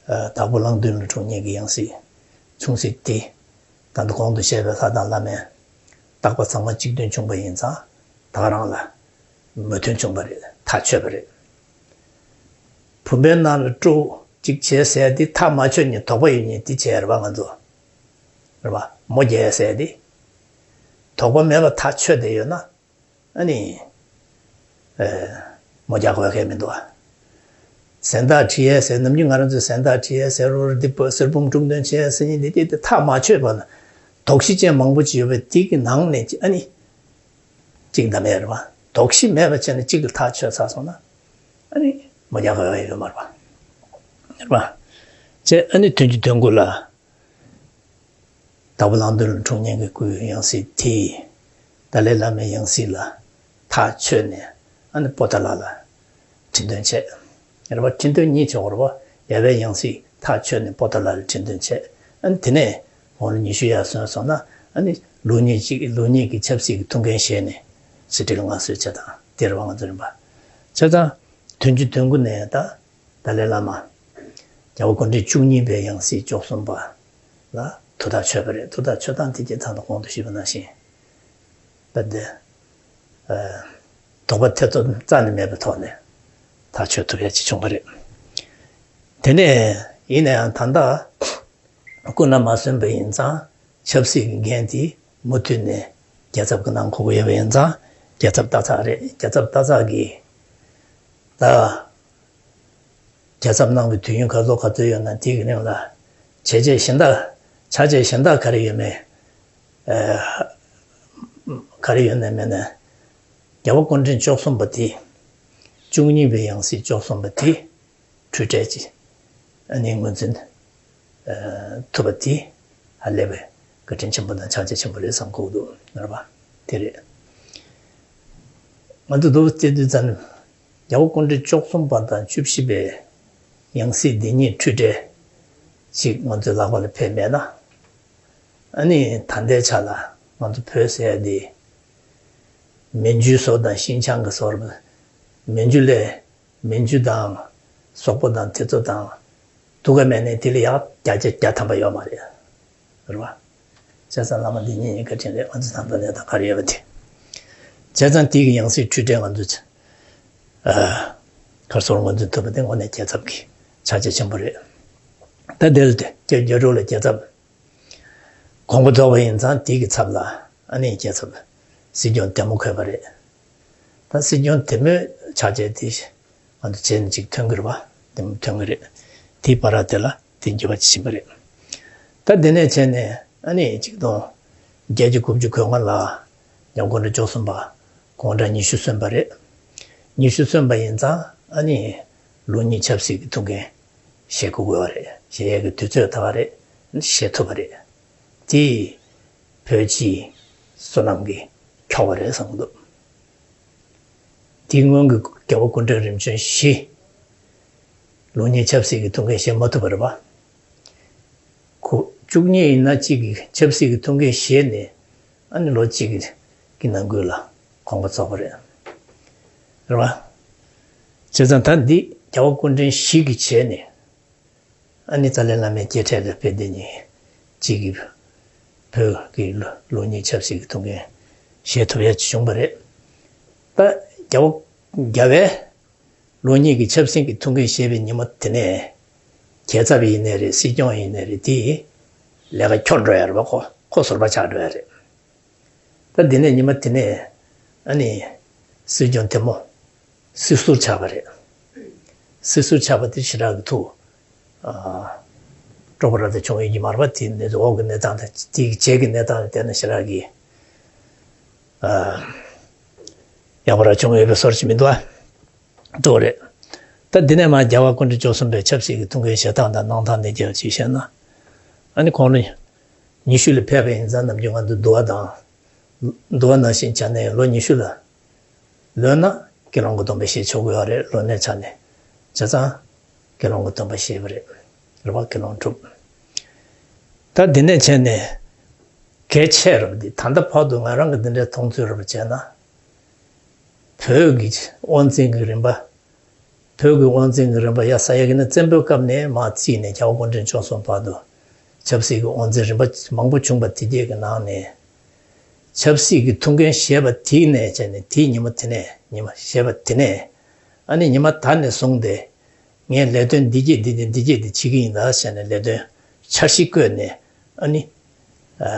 དྭགས་པོ་གླང་མདུན་ལ་འཁྲུངས་མཁན་གྱི་ཡང་སྲིད་འཁྲུངས་གཟིགས་དེ་ད་ལྟ་གོང་དུ་བཤད་པའི་ལྷ་དང་བླ་མའི་བརྟག་པ་ཚང་མ་གཅིག་མཐུན་བྱུང་བ་ཡིན་ཙང་། ད་ག་རང་ལ་མོས་མཐུན་བྱུང་བ་རེད། ཐག་ཆོད་པ་རེད། བུམ་པའི་ནང་ལ་དཀྲུག་ཅིག་བྱས་ཟེར་དེ་ཐག་མ་ཆོད་མཁན་དོགས་པ་ཡོད་མཁན་དེ་བྱས་རེད་པ། ང་ཚོ་རེད་པ། མོ་རྒྱག་ཟེར་དེ་དོགས་པ་མེད་པ་ཐག་ཆོད་བསྡད་ཡོད་ན། ཨ་ནི་ཨེ། མོ་རྒྱག་དགོས་མཁན་མི་འདུག་ཨ། གཟེངས་རྟགས་ཁྲི་ཡས་ཟེར། ནམ་རྒྱུན་ང་རང་ཚོས་གཟེངས་རྟགས་ཁྲི་ཡས་ཟེར་རོ། འདི་བོད་གསེར་བུམ་དཀྲུག་འདོན་བྱས་ཟེར་མཁན་འདི་དེ་དེ་ཐག་མ་ཆོད་པ་ན། དོགས་གཞི་ཅན་མང་པོ་ཅིག་ཡོད་པའི་དེ་གི་ནང་ནས་ཅིག་ཨ་ནི་གཅིག་འདམ་ཡས་རེད་པ། དོགས་གཞི་མེད་པ་བྱས་ནས་གཅིག་ལ་ཐག་ཆོད་ཚར་སོང་ན། ཨ་ནི་མོ་རྒྱག་དགོས་ཡ་ཡོད་མ་རེད་པ། རེད་པ། བྱས། ཨ་ནི་བདུན་ཅུ་དོན་དགུ་ལ་དྭགས་པོ་གླང་མདུན་ལ་འཁྲུངས་མཁན་གྱི་སྐུའི་ཡང་སྲིད་དེ་ཏཱ་ལའི་བླ་མའི་ཡང་སྲིད་ལ་ཐག་ཆོད་ནས། ཨ་ནི་པོ་ཏཱ་ལ་ལ་ཁྲི་འདོན་བྱས། རེད་པ། ཁྲི་འདོན་གཉིས་བྱས་པ་རེད་པ། ཡབ་བའི་ཡང་སྲིད་ཐག་ཆོད་ནས་པོ་ཏཱ་ལ་ལ་ཁྲི་འདོན་བྱས། ཨ་ནི་དེ་ནས་དགུང་ལོ་ཉི་ཤུ་ཡར་སོན་སོང་ན། ཨ་ནི་ལུགས་གཉིས་ཀྱི་ལུགས་གཉིས་ཀྱི་ཆབ་སྲིད་ཀྱི་ཐུགས་འགན་བཞེས་ནས་གསེར་ཁྲི་ལ་མངའ་གསོལ་བྱས་དང་། དེ་རེད་པ། ང་ཚོ་རིམ་པ། བྱས་ཙང་བདུན་ཅུ་དོན་དགུ་ནས་ད་ཏཱ་ལའི་བླ་མ་རྒྱལ་བ་སྐུ་ཕྲེང་བཅུ་གཉིས་པའི་ཡང་སྲིད་བཅུ་གསུམ་པ་ལ་ཐུགས་ཐག་ཆོད་པ་རེད། ཐུགས་ཐག་ཆོད་སྟངས་དེ་གྱད་ད་ལྟ་གོང་དུ་ཞུས་པ་ནང་བཞིན། ད་དེ་ཨ་དོགས་པ་ཐེ་ཚོམ་རྩ་ནས་མེད་པའི་ཐོག་ནས་ཐག་ཆོད་ཐུབ་ཡ་ཅིག་བྱུང་བ་རེད། དེ་ནས་ཡིན་ན་ཡང་ད་ལྟ་སྐུ་ན་མ་སོན་པ་ཡིན་ཙང་། ཆབ་སྲིད་ཀྱི་འགན་དེ་མུ་མཐུད་ནས་རྒྱལ་ཚབ་ཀྱི་ནང་འཁོར་གྱི་ཡོད་པ་ཡིན་ཙང་། རྒྱལ་ཚབ་སྟག་ཚང་རེད། རྒྱལ་ཚབ་སྟག་ཚང་གིས་ད་རྒྱལ་ཚབ་གནང་བའི་དུས་ཡུན་ག་ཚོད་ག་ཚོད་ཡོད་ན། དེ་གི་རིང་ལ་བྱས་རྗེས་གཞན་དག་ཆ་རྗེས་གཞན་དག་ག་རེ་ཡོད་མེད། ཨ། ག་རེ་ཡོད་ན་མེད་ན། རྒྱལ་བ་སྐུ་ཕྲེང་བཅུ་གསུམ་པ་དེ། བཅུ་གཉིས་པའི་ཡང་སྲིད་བཅུ་གསུམ་པ་དེ་འཁྲུལ་བྲལ་གྱི་ཨ་ནི་ངོས་འཛིན་ཨ་ཐུབ་པ་དེ་ཧ་ལས་པའི་བཀའ་དྲིན་ཆེན་པོ་དང་བྱང་ཆ་ཆེན་པོ་རེད་བསམ་གྱི་འདུག། རེད་པ། དེ་རེད། ང་ཚོ་འདུག་བལྟས་དུས་ཙམ། རྒྱལ་བ་སྐུ་ཕྲེང་བཅུ་གསུམ་པ་དང་བཅུ་བཞི་པའི་ཡང་སྲིད་འདི་གཉིས་འཁྲུལ་བྲལ་ཞིག་ང་ཚོའི་ལག་པ་ལ་ཕེབས་མེད་ན། ཨ་ནི་ད་ལྟའི་ཆ་ལ་ང་ཚོ་བོད་ཟེར་ཡ་འདི་མན་ཇུའི་བཟོ་དང་ཤིན་ཅང་གི་བཟོ་རེད། མན་ཇུ་ལས་མན་ཇུ་དང་སོག་པོ་དང་དེ་ཚོ་དང་ སྡུག་ག་མེད་ནས་དེ་ལ་ཡག་བརྒྱ་ཆ་བརྒྱ་ཐམ་པ་ཡོད་མ་རེད། རེད་བ། བྱས་ཙང་བླ་མ་འདི་གཉིས་ཀྱི་བཀའ་དྲིན་རེད། ང་ཚོ་ད་ལྟ་གནས་སྟངས་ག་རེ་ཡོད་པ་དེ། བྱས་ཙང་དེ་གི་ཡང་སྲིད་འཁྲུལ་བྲལ་ང་ཚོ་ཚོ། ཨ། གར་སོང་ངོས་འཛིན་ཐུབ་པ་དེ་དངོས་གནས་རྒྱལ་ཚབ་ཀྱི་ཕྱག་རྗེས་ཆེན་པོ་རེད། ད་དེ་ལ་དེ་རྒྱ་རྒྱ་རོགས་ལ་རྒྱལ་ཚབ་དགོངས་པ་རྫོགས་པ་ཡིན་ཙང་དེ་གི་ཚབ་ལ་ཨ་ནི་རྒྱལ་ཚབ་སྲིད་སྐྱོང་བདེ་མོ་འཁོད་པ་རེད། ད་སྲིད་སྐྱོང་བདེ་མོའི་ཕྱག་རྗེས་དེ་ང་ཚོ་བྱས་ནས་ཅིག་ཐོན་གྱི་རེད་བ། བདེ་མོ་ཐོན་གྱི་རེད། དེའི་བར་དེ་ལ་དེ་འགྱུར་བ་ཕྱིན་པ་རེད། ད་དེ་ནས་བྱས་ནས་ཨ་ནི་ཆིག་སྟོང་བརྒྱད་བརྒྱ་དགུ་བཅུ་གོ་ལྔ་ལ་ཡང་དགོངས་གྲོལ་བཅུ་གསུམ་པ་དགུང་གྲངས་ཉི་ཤུ་སོན་པ་རེད། ཉི་ཤུ་སོན་པ་ཡིན་ཙང་ཨ་ནི་ལུགས་གཉིས་ཆབ་སྲིད་ཀྱི་ཐུགས་འགན་བཞེས་དགོས་པ་རེད། བཞེས་ཡས་ཀྱི་དུས་ཚོད་ད་ག་རེད། བཞེས་ཐུབ་པ་རེད། དེ་བོད་སྤྱིའི་བསོད་ནམས་ཀྱིས་འཁྱོག་པ་རེད་བསམ་གྱི་འདུག་དེའི་སྔོན་གྱི་རྒྱལ་བ་སྐུ་ཕྲེང་རིམ་བྱོན་བཞི། ལུགས་གཉིས་ཆབ་སྲིད་ཀྱི་ཐུགས་འགན་བཞེས་མ་ཐུབ་པ་རེད་པ། ཁོ་བཅུ་གཉིས་ཡིན་ན་གཅིག་གིས་ཆབ་སྲིད་ཀྱི་ཐུགས་འགན་བཞེས་ནས་ཨ་ནི་ལོ་གཅིག་གི་ནང་ཁུལ་ལ་དགོངས་པ་རྫོགས་པ་རེད། རེད་པ། བྱས་ཙང་ད་འདི་རྒྱལ་བ་སྐུ་ཕྲེང་བཞི་གིས་བྱས་ནས། ཨ་ནི་ཏཱ་ལའི་བླ་མའི་སྐྱེ་འཕྲལ་ལ་དཔེ་དེ་ཉིད་གཅིག་གིས་བོད་ཀྱི་ལོ་ལུགས་གཉིས་ཆབ་སྲིད་ཀྱི་ཐུགས་འགན་བཞེས་ཐུབ་ཡ་ཅིག་བྱུང་བ་རེད། ད་རྒྱལ་བ་རྒྱལ་བས་ལུགས་གཉིས་ཀྱི་ཆབ་སྲིད་ཀྱི་ཐུགས་འགན་བཞེས་པའི་ཉིན་མོ་དེ་ནས་རྒྱལ་ཚབ་ཡིན་ནའི་རེད། སྲིད་སྐྱོང་ཡིན་ནའི་རེད། དེ་ལས་ཀ་འཁྱོར་འགྲོ་ཡ་རེད་པ། ཁོ་ཁོ་ཟུར་པ་ཆགས་འགྲོ་ཡ་རེད། ད་འདི་ནས་ཉི་མ་དེ་ནས་ཨ་ནི་སྲིད་སྐྱོང་བདེ་མོ་སྲིད་ཟུར་ཆགས་པ་རེད། སྲིད་ཟུར་ཆགས་པ་དེ་ཞེ་དྲག་གི་ཐུགས་ཨ་སྤྲོ་པོ་རབ་ཏུ་བྱུང་ཡོད་ཀྱི་མ་རེད་པ། དེ་ནས་འོག་གི་གནས་སྟངས་དང་དེའི་རྗེས་ཀྱི་གནས་སྟངས་ལ་བལྟས་ན་ཞེ་དྲག་གི་ཨ་ཡག་པོ་ར་བྱུང་ཡོད་པའི་བཟོ་འདྲ་ཅིག་མི་འདུག་ཨ། འདུག་རེད། ད་འདི་ནས་མར་རྒྱལ་བ་སྐུ་ཕྲེང་བཅུ་གསུམ་པའི་ཆབ་སྲིད་ཀྱི་ཐུགས་འགན་བཞེས་སྟངས་དང་གནང་སྟངས་དེ་རྒྱལ་བ་ཅིག་བཤད་ན། ཨ་ནི་ཁོང་ནི་ཉི་ཤུ་ལ་ཕེབས་པ་ཡིན་ཙང་ནམ་རྒྱུན་ང་ཚོ་འདུལ་བ་དང་། འདུལ་བ་ནང་བཞིན་བྱས་ནས་ལོ་ཉི་ཤུ་ལ་ལོན་ན་དགེ་སློང་གི་སྡོམ་པ་བཞེས་ཆོག་གི་ཡོད་རེད། ལོ་ནའི་ཆ་ནས་བྱས་ཙང་དགེ་སློང་གི་སྡོམ་པ་བཞེས་པ་རེད། རེད་པ། དགེ་སློང་གྲུབ། ད་འདི་ནས་བྱས་ནས་གལ་ཆེ་རབ་འདི་ད་ལྟ་བར་དུ་ང་རང་གི་འདི་འདྲའི་མཐོང་ཚུལ་རབ་བྱས་ན། བོད་ཀྱི་དབང་འཛིན་གྱི་རིམ་པ། བོད་ཀྱི་དབང་འཛིན་གྱི་རིམ་པ་ཡ་ས་ཡ་གི་ནི་བཙན་པོའི་སྐབས་ནས་མར་བརྩིས་ནས་རྒྱལ་བ་སྐུ་ཕྲེང་བཅུ་གསུམ་བར་དུ་ཆབ་སྲིད་ཀྱི་དབང་འཛིན་རིམ་པ་མང་པོ་བྱུང་བ་དེ་གྱད་ཀྱི་ནང་ནས། ཆབ་སྲིད་ཀྱི་ཐུགས་འགན་བཞེས་པ་དེའི་ནས་བྱས་ནས་དེའི་ཉིན་མོ་དེ་ནས་ཉིན་མོ་བཞེས་པ་དེ་ནས་ཨ་ནི་ཉི་མ་ད་ནས་བཟུང་སྟེ་ངས་ལས་དོན་འདི་གྱད་འདི་གྱད་འདི་གྱད་འདི་བྱེད་ཀྱི་ཡིན་ད་བྱས་ནས་ལས་དོན་འཆར་གཞི་བཀོད་ནས་ཨ་ནི་ཨ་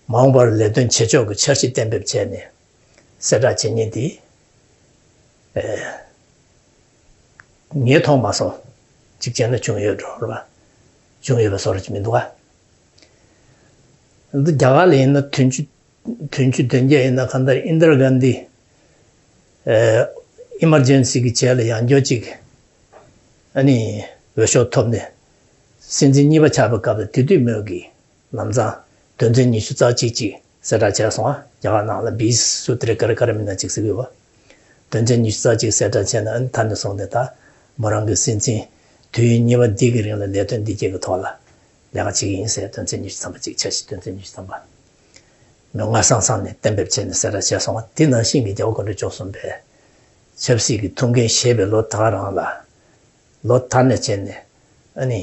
མ་འོངས་པར་ལས་དོན་བྱེད་ཕྱོགས་ཀྱི་འཆར་གཞི་གཏན་འབེབས་བྱས་ནས། གསལ་བསྒྲགས་བྱེད་མཁན་དེ། ཨེ། ངས་མཐོང་མ་སོང་། གཅིག་བྱས་ན་བྱུང་ཡོད་འགྲོ་རེད་པ། བྱུང་ཡོད་པའི་བཟོ་འདྲ་ཅིག་མི་འདུག་ག་འདི་རྒྱ་གར་ལ་ཡིན་ན་བདུན་ཅུ། བདུན་ཅུ་དོན་བརྒྱད་ཡིན་ན་གང་ལྟར་ཨིན་དྲ་གྷན་དྷི། ཨེ། ཨི་མར་ཇེན་སི་གི་རྗེས་ལ་ཡང་བསྐྱར་ཅིག་ཨ་ནི་འོས་ཤོག་ཐོབ་ནས་སྲིད་འཛིན་གཉིས་པ་ཆགས་པའི་སྐབས་ལ་དེ་དུས་མོས་ཀྱི། ལམ་སང་དོན་ཚན་ཉི་ཤུ་རྩ་གཅིག་ཅིག་གསལ་བསྒྲགས་བྱས་སོང་ཨ། རྒྱ་གར་ནང་ལ་བི་སུ་ཏྲེ་ཀར་ཀར་མི་ན་ཅིག་ཟེར་གི་ཡོད་པ། དོན་ཚན་ཉི་ཤུ་རྩ་གཅིག་གསལ་བསྒྲགས་བྱས་ན་ཨ་ནི་ད་ནས་བཟུང་སྟེ་ད་མོ་རང་གི་སྲིད་འཛིན་དུས་ཡུན་གཉིས་པ་འདི་གི་རིང་ལ་ལས་དོན་འདི་གྱད་ཀྱི་ཐོག་ལ་ལས་ཀ་བྱེད་ཀྱི་ཡིན་ཟེར། དོན་ཚན་ཉི་ཤུ་ཐམ་པ་ཅིག་འཆར་གཞི་དོན་ཚན་ཉི་ཤུ་ཐམ་པ་མོས་སྔ་སང་སང་ནས་གཏན་འབེབས་བྱས་ནས་གསལ་བསྒྲགས་བྱས་སོང་བ། དེ་ནང་བཞིན་གྱི་རྒྱལ་བ་སྐུ་ཕྲེང་བཅུ་གསུམ་པས་ཆབ་སྲིད་ཀྱི་ཐུགས་འགན་བཞེས་པའི་ལོ་ད་ག་རང་ལ། ལོ་ད་ནས་བྱས་ནས་ཨ་ནི་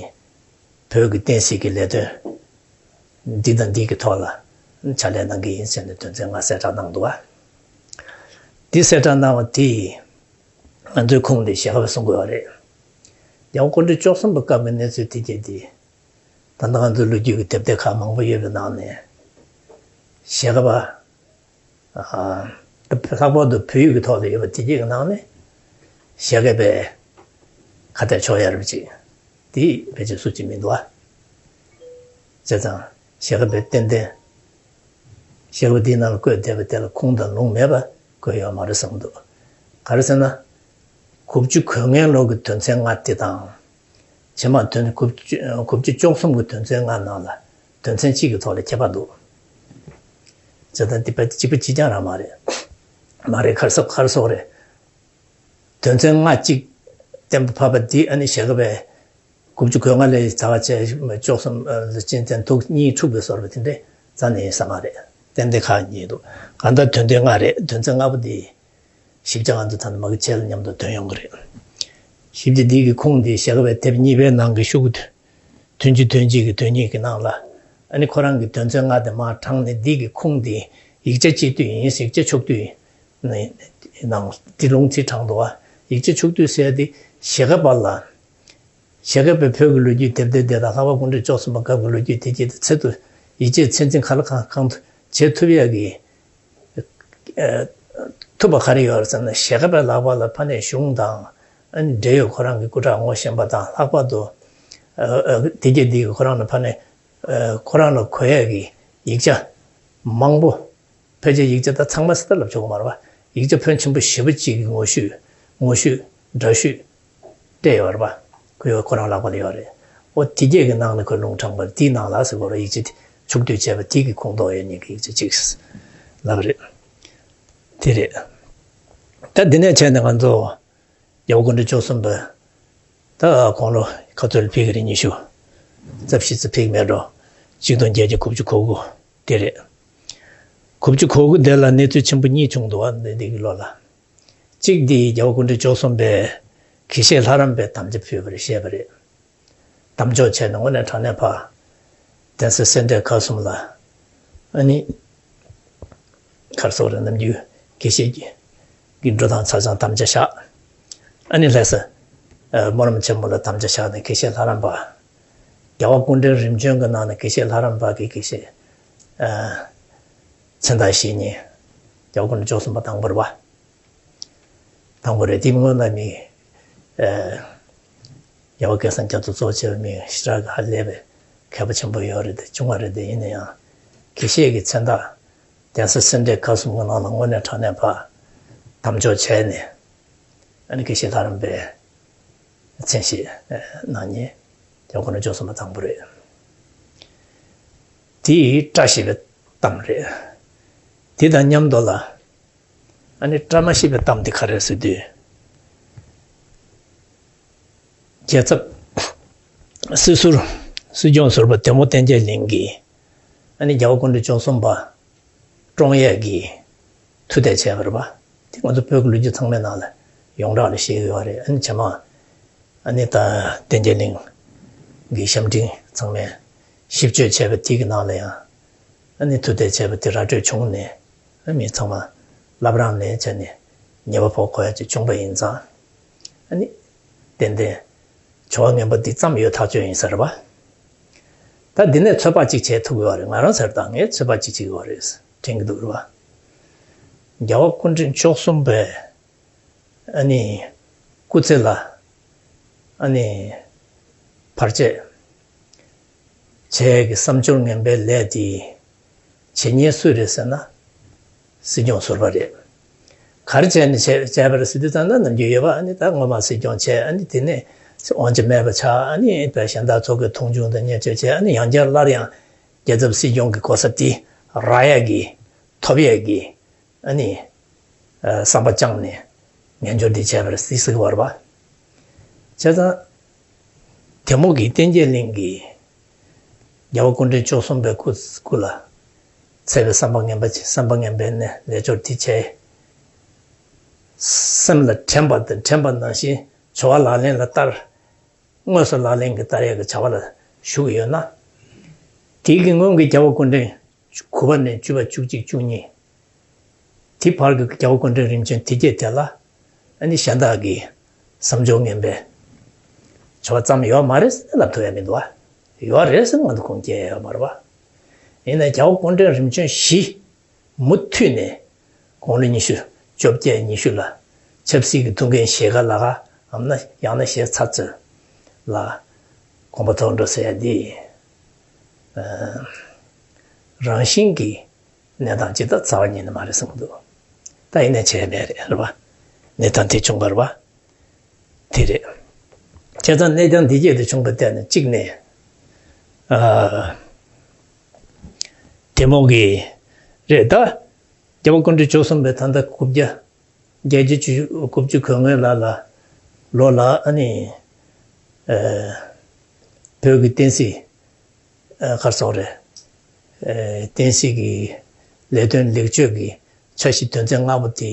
བོད་ཀྱི་བསྟན་སྲིད་ཀྱི་ལས་དོན་འདི་དང་འདི་གི་ཐོག་ལ་ཕྱག་ལས་གནང་གི་ཡིན་ཟེར་ནས་དོན་ཚན་ལྔ་གསལ་བསྒྲགས་གནང་འདུག་བ། འདི་གསལ་བསྒྲགས་གནང་བ་དེ་ང་ཚོའི་ཁུངས་དེ་ཞལ་ཁ་པས་གསུང་དགོས་པ་རེད། རྒྱལ་བ་སྐུ་ཕྲེང་བཅུ་གསུམ་པའི་སྐབས་ཀྱི་གནས་ཚུལ་དེ་གྱད་དེ། ད་ལྟ་ང་ཚོའི་ལོ་རྒྱུས་ཀྱི་དེབ་ཐེར་ཁག་མང་པོ་ཡོད་པའི་ནང་ནས་ཞལ་ཁ་པ། ཨ། ལྷག་པར་དུ་བོད་ཡིག་གི་ཐོག་ལ་ཡོད་པ་དེ་གྱད་ཀྱི་ནང་ནས་ཞལ་ཁ་པས་ཁ་གཏད་གཅོག་ཡ་རབ་ཅིག་དེ་ཕལ་ཆེར་སུ་གཅིག་མི་འདུག་ཨ། བྱས་ཙང་ཞལ་ཁ་པས་ཏན་ཏན་ཞལ་ཁ་པ་དེའི་ནང་ལ་བཀོད་བསྡད་པ་དེ་ལ་ཁུངས་དང་ལུང་མེད་པ་བཀོད་ཡོད་མ་རེད་བསམ་འདུག་ག་རེ་ཟེར་ན། དགུ་བཅུ་གོ་ལྔའི་ལོ་གི་དོན་ཚན་ལྔ་དེ་དང་། ཕྱི་མ་དོན་དགུ་བཅུ་དགུ་བཅུ་བཅུ་གསུམ་གྱི་དོན་ཚན་ལྔ་ནང་ལ་དོན་ཚན་གཅིག་གི་ཐོག་ལ་ཁྱད་པར་འདུག་བྱས་ཙང་འདི་དཔེ་གཅིག་པ་གཅིག་རྐྱང་རང་མ་རེད། མ་རེད། ག་རེ་ཟེར་ག་རེ་ཟེར་རེད། དོན་ཚན་ལྔ་གཅིག་གཏན་ཕབ་པ་འདི་ཨ་ནི་ཞལ་ཁ་པས་དགུ་བཅུ་གོ་ལྔ་ལས་ཚར་བ་བྱས་བཅུ་གསུམ་ལ་སྤྱི་མཚན་དུག་གཉིས་འཁྲུགས་པའི་བཟོ་འདྲ་དེ་འདྲས་རྩ་ནས་ཡིན་ས་མ་རེད། ཏན་ཏན་ཁག་ཉེས་འདུག་གང་ལྟར་དོན་ཚན་ལྔ་རེད། དོན་ཚན་ལྔ་པོ་འདི་ཞིབ་ཆ་ང་ཚོ་ད་ནི་མ་གི་ཆེད་ལ་མཉམ་དུ་ཐོན་ཡོང་གི་རེད། ཞིབ་ཀྱི་འདི་གི་ཁུངས་འདི་ཞལ་དཀར་པའི་དེབ་གཉིས་པའི་ནང་གི་ཤོག་གུ་དོན་བཅུ་དོན་གཅིག་གི་དོན་གཉིས་ཀྱི་ནང་ལ། ཨ་ནི་ཁོ་རང་གི་དོན་ཚན་ལྔ་དེ་མར་དྲངས་ནས་འདི་གི་ཁུངས་འདི་ཡིག་ཆ་གཅིག་བསྡུས་ཡིན། ཡིག་ཆ་ཕྱོགས་བསྡུས་ནང་འདི་ལུང་ཚིག་དྲངས་འདུག་བ། ཡིག་ཆ་ཕྱོགས་བསྡུས་ཟེར་ཡ་འདི་ཞལ་དཀར་པ་ལ། ཞལ་དཀར་པའི་བོད་ཀྱི་ལོ་རྒྱུས་དེབ་ཐེར་དེ་དང་ལྷག་པར་དགོངས་འགྲེལ་བཅུ་གསུམ་པ་སྐབས་ཀྱི་ལོ་རྒྱུས་དེ་དག་ཚད་དུ་ཡིད་ཆེས་ཚད་འཛིན་གང་ལ་གང་གང་དུ་བྱེད་ཐུབ་ཡག་གི། ཨ། ཐུབ་པ་ག་རེ་ཡོད་རེད་ཟེར་ན། ཞལ་དཀར་པའི་ལག་པ་ལ་ཕ་ནས་གཞུང་དང་ཨ་ནི་འབྲེལ་ཡོད་ཁོ་རང་གི་སྐུ་དྲག་ངོ་ཤེས་པ་དང་། ལྷག་པར་དུ་ཨ་ཨ་དེ་རྗེས་འདི་གི་ཁོ་རང་ལ་ཕ་ནས་ཨ་ཁོ་རང་ལ་གོ་ཡག་གི་ཡིག་ཆ་མང་པོ། ཕལ་ཆེར་ཡིག་ཆ་ད་ཚང་མ་ཟེར་ལབ་ཆོག་གི་མ་རེད་པ། ཡིག་ཆ་ཕོན་ཆེན་པོ་ཞེ་པོ་ཅིག་གི་ངོ་བཤུས། ངོ་བཤུས། འདྲ་བཤུས་སྤྲད་ཡོད་རེད་པ། ཁོ་ཡོད། ཁོ་རང་ལག་པ་ལ་ཡོད་རེད། ཨོ་དེ་གྱད་ཀྱི་ནང་ནས་ཁོས་ལུང་དྲངས་པ་དེའི་ནང་ལ་ཟེར་གོ་ར། ཡིག་ཆ་དེ་ཕྱོགས་བསྡུས་བྱས་པ་དེ་གི་ཁུངས་གཏོགས་ཡོད་མཁན་གྱི་ཡིག་ཆ་གཅིག་ལབ་རེད། དེ་རེད། ད་འདི་ནས་བྱས་ནས་ང་ཚོ་རྒྱལ་བ་སྐུ་ཕྲེང་བཅུ་གསུམ་པ། ད་དགུང་ལོ་ག་ཚོད་ལ་ཕེབས་ཀྱི་རེད། ཉི་ཤུ་རྩ་བཞི་ཙམ་ཕེབས་མེད་འགྲོ། ཆིག་སྟོང་བརྒྱད་བརྒྱ་དགུ་བཅུ་གོ་དགུ་དེ་རེད། དགུ་བཅུ་གོ་དགུ་དེ་ལ་གནས་ཚུལ་ཆེན་པོ་གཉིས་བྱུང་འདུག་བ། འདི་འདི་གི་ལོ་ལ། གཅིག་འདི་རྒྱལ་བ་སྐུ་ཕྲེང་བཅུ་གསུམ་པས་དགེ་བཤེས་ལྷ་རམས་པའི་དམ་བཅའ་ཕུལ་བ་རེད། བཤད་པ་རེད། དམ་འཇོག་བྱས་ནས་དངོས་གནས་དྲང་གནས་ཕར་གདན་ས་སེ་འབྲས་དགའ་གསུམ་ལ། ཨ་ནི་ག་རེ་ཟེར་དགོས་རེད། ནམ་རྒྱུན་དགེ་བཤེས་ཀྱི་གི་འགྲོ་སྟངས་ཆ་ཚང་དམ་བཅའ་བཞག་ཨ་ནི་ལྷ་ས། ཨ། སྨོན་ལམ་ཆེན་མོ་ལ་དམ་བཅའ་བཞག་ནས་དགེ་བཤེས་ལྷ་རམས་པ། རྒྱལ་བ་སྐུ་ཕྲེང་རིམ་བྱོན་གྱི་ནང་ནས་དགེ་བཤེས་ལྷ་རམས་པ་གི་དགེ་བཤེས། ཨ། མཚན་རྟགས་བཞེས་མཁན། རྒྱལ་བ་སྐུ་ཕྲེང་བཅུ་གསུམ་པ་དང་པོ་རེད་པ། དང་པོ་རེད། དེ་སྔོན་ལ་མི། ཨ། རྒྱལ་བ་སྐལ་བཟང་རྒྱ་མཚོ་གཙོ་བྱས་པའི་མི་ཞེ་དྲག་གི་ཧ་ལས་པའི་མཁས་པ་ཆེན་པོ་ཡོད་རེད་དེ། བྱུང་བ་རེད་དེ། ཡིན་ན་ཡང་དགེ་བཤེས་ཀྱི་མཚན་རྟགས་གདན་ས་སེ་འབྲས་དགའ་གསུམ་གྱི་ནང་ལ་དངོས་གནས་དྲང་གནས་ཕར་དམ་འཇོག་བྱས་ནས། ཨ་ནི་དགེ་བཤེས་ལྷ་རམས་པའི་མཚན་བཞེས་གནང་མཁན་རྒྱལ་བ་སྐུ་ཕྲེང་བཅུ་གསུམ་པ་དང་པོ་རེད། དེ་བཀྲ་ཤིས་པའི་གཏམ་རེད། དེ་དང་མཉམ་དུ་ལ། ཨ་ནི་བཀྲ་མ་ཤིས་པའི་གཏམ་དེ་ག་རེ་རེད་ཟེར་དུས། རྒྱལ་ཚབ་སྲིད་ཟུར། སྲིད་སྐྱོང་ཟུར་པ་བདེ་མོ་བསྟན་རྒྱས་གླིང་གིས་ཨ་ནི་རྒྱལ་བ་སྐུ་ཕྲེང་བཅུ་གསུམ་པ་བཀྲོངས་ཡས་ཀྱི་ཐུགས་འདེད་བྱས་པ་རེད་པ། དེ་ང་ཚོ་བོད་ཀྱི་ལོ་རྒྱུས་ཚང་མའི་ནང་ལ་ཡོངས་གྲགས་ལ་བཤད་ཀྱི་ཡོད་རེད། ཨ་ནི་རྗེས་མ་ཨ་ནི་ད་བསྟན་རྒྱས་གླིང་གི་ཞབས་འབྲིང་ཚང་མས་ཞིབ་དཔྱོད་བྱས་པ་དེ་གི་ནང་ལ་ཡང་ཨ་ནི་ཐུགས་འདེད་བྱས་པ་དེ་ར་སྤྲོད་བྱུང་ནས། ཨ། མི་ཚང་མ་བླ་བྲང་ནས་བྱས་ནས་ཉེས་པ་ཕོག་དགོས་ཡ་ཅིག་བྱུང་པ་ཡིན་ཙང་། ཨ་ནི་ཏན་ཏན་བྱ་བ་ངན་པ་འདི་བརྩམས་ཡོད་ཐག་ཆོད་ཡིན་ས་རེད་པ། ད་འདི་ནས་ཚོད་དཔག་ཅིག་བྱེད་ཐུབ་ཀྱི་ཡོད་རེད། ང་རང་ཚོར་ད་ངས་ཚོད་དཔག་ཅིག་བྱེད་ཀྱི་ཡོད་རེད་དྲན་གྱི་འདུག་རེད་པ། རྒྱལ་བ་སྐུ་ཕྲེང་བཅུ་གསུམ་པས་ཨ་ནི་སྐུ་ཚེ་ལ་ཨ་ནི་བར་ཆད་བྱེད་ཡས་ཀྱི་བསམ་སྦྱོར་ངན་པའི་ལས་དེ་བྱེད་མཁན་སུ་རེད་ཟེར་ན། སྲིད་སྐྱོང་ཟུར་པ་རེད། ག་རེ་བྱས་ནས་བྱས་བྱས་པ་རེད་ཟེར་དུས་ཙམ་ན། ནམ་རྒྱུན་ཡོད་པ། ཨ་ནི་ད་སྔོན་མ་སྲིད་སྐྱོང་བྱས། ཨ་ནི་དེ་ནས་དབང་ཆ་མེད་པ་ཆགས། ཨ་ནི་དཔེ་གཞན་དག་ཚོགས་པའི་མཐོང་ཆུང་དང་བརྙས་བཅོས་བྱས། ཨ་ནི་ཡང་བསྐྱར་སླར་ཡང་རྒྱལ་ཚབ་སྲིད་སྐྱོང་གི་གོ་ས་དེ་རག་ཡས་ཀྱི། ཐོབ་ཡས་ཀྱི། ཨ་ནི། ཨ། བསམ་པ་བཅངས་ནས་ངན་སྦྱོར་འདི་བྱས་པ་རེད་ཟེར་གྱི་ཡོད་རེད་པ། བྱས་ཙང་། དེ་མོ་གི་བསྟན་རྒྱས་གླིང་གིས་རྒྱལ་བ་སྐུ་ཕྲེང་བཅུ་གསུམ་པའི་སྐུ་སྐུ་ལ་འཚེ་བའི་བསམ་པ་ངན་པ་བྱེད། བསམ་པ་ངན་པའི་ནས་ལས་སྦྱོར་འདི་བྱས། སེམས་ལ་དྲན་པ་དང་། དྲན་པ་ནང་བཞིན་བྱ་བ་ལག་ལེན་ལ་བསྟར། དངོས་སུ་ལག་ལེན་གྱི་བསྟར་ཡས་ཀྱི་བྱ་བ་ལ་ཞུགས་ཡོད་ན། དེའི་གི་སྔོན་གྱི་རྒྱལ་བ་སྐུ་ཕྲེང་དགུ་པ་ནས་བཅུ་པ། བཅུ་གཅིག། བཅུ་གཉིས། དེ་བར་གྱི་རྒྱལ་བ་སྐུ་ཕྲེང་རིམ་བྱོན་དེ་གྱད་དེ་ལ་ཨ་ནི་གཞན་དག་གི་བསམ་སྦྱོར་ངན་པའི་བྱ་བ་བརྩམས་ཡོད་མ་རེད་ཟེར་ལབ་ཐུབ་ཡ་མི་འདུག་བ། ཡོད་རེད་ཟེར་ང་ཚོ་ཁུངས་སྐྱེལ་ཡ་ཡོད་མ་རེད་བ། ཡིན་ན་རྒྱལ་བ་སྐུ་ཕྲེང་རིམ་བྱོན་བཞི་མུ་མཐུད་ནས་དགུང་ལོ་ཉི་ཤུ། བཅོ་བརྒྱད། ཉི་ཤུ་ལ་ཆབ་སྲིད་ཀྱི་ཐུགས་འགན་བཞེས་ག་ལ་ག། ཨམ་ན་ཡང་ན་བཞེས་ཚར་ཚོད་ལ་དགོངས་པ་རྫོགས་འགྲོ་ཟེར་ཡ་འདི། ཨ། རང་བཞིན་གྱི་གནས་སྟངས་ཇི་ལྟར་རྩ་བ་ཉིད་ནས་མ་རེད་བསམ་གྱི་འདུག་ད་ཡིན་ནའི་བྱས་མེད་རེད། རེད་པ། གནས་སྟངས་དེ་བྱུང་བ་རེད་པ། དེ་རེད། བྱས་ཙང་གནས་སྟངས་འདི་སྐྱེད་དུ་བྱུང་བ་བལྟས་ནས་གཅིག་ནས། ཨ། དེ་མོ་གི་རེད་ད། རྒྱལ་བ་སྐུ་ཕྲེང་བཅུ་གསུམ་པའི་ད་ལྟ་དགུ་བརྒྱ། བརྒྱད་བརྒྱ་བཅུ། དགུ་བཅུ་གོ་ལྔའི་ལ་ལ། ལོ་ལ་ཨ་ནི། ཨ། བོད་ཀྱི་བསྟན་སྲིད། ཨ། ག་རེ་ཟེར་དགོས་རེད། ཨ། བསྟན་སྲིད་ཀྱི་ལས་དོན་ལེགས་བཅོས་ཀྱི་འཆར་གཞི་དོན་ཚན་ལྔ་པོ་དེ་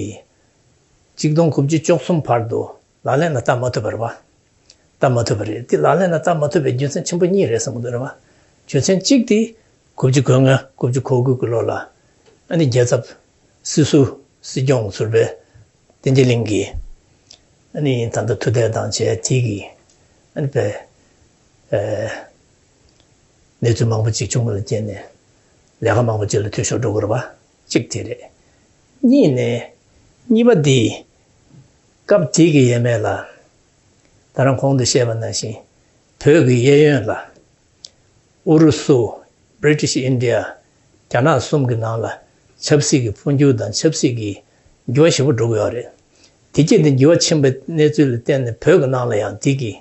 ཆིག་སྟོང་དགུ་བརྒྱ་བཅུ་གསུམ་བར་དུ་ ལག་ལེན་ལ་བསྟར་མ་ཐུབ་པ་རེད་བ། བསྟར་མ་ཐུབ་པ་རེད། དེ་ལག་ལེན་ལ་བསྟར་མ་ཐུབ་པའི་རྒྱུ་མཚན་ཆེན་པོ་གཉིས་རེད་བསམ་གྱི་འདུག་རེད་བ། རྒྱུ་མཚན་གཅིག་དེ་དགུ་བཅུ་གོ་ལྔ་དགུ་བཅུ་གོ་དགུ་གི་ལོ་ལ་ཨ་ནི་རྒྱལ་ཚབ་སྲིད་ཟུར་སྲིད་སྐྱོང་ཟུར་པའི་བསྟན་འཛིན་གླིང་གིས་ཨ་ནི་ད་ལྟ་ཐུག་འཕྲད་དང་བྱས་དེ་གིས་ཨ་ནི་པའི་ཨེ་གནས་ཚུལ་མང་པོ་ཅིག་བྱུང་བ་ལ་བརྟེན་ནས་ལས་ཀ་མང་པོ་ཅིག་ལ་འཐུས་ཤོར་འགྲོ་གི་རེད་བ། གཅིག་དེ་རེད། གཉིས་ནས་གཉིས་པ་འདི་སྐབས་དེ་གི་ཡས་མས་ལ་ད་རང་གོང་དུ་བཤད་པ་ནང་བཞིན་བོད་ཀྱི་གཡས་གཡོན་ལ་ཨུ་རུ་སུ། British India། རྒྱ་ནག་གསུམ་གྱི་ནང་ལ་ཆབ་སྲིད་ཀྱི་འཕོ་འགྱུར་དང་ཆབ་སྲིད་ཀྱི་འགྱུར་བ་ཞེ་པོ་འགྲོ་གི་ཡོད་རེད། དེ་རྗེས་དེ་འགྱུར་བ་ཕྱིན་པའི་གནས་ཚུལ་ལ་བརྟེན་ནས་བོད་ཀྱི་ནང་ལ་ཡང་དེ་གི་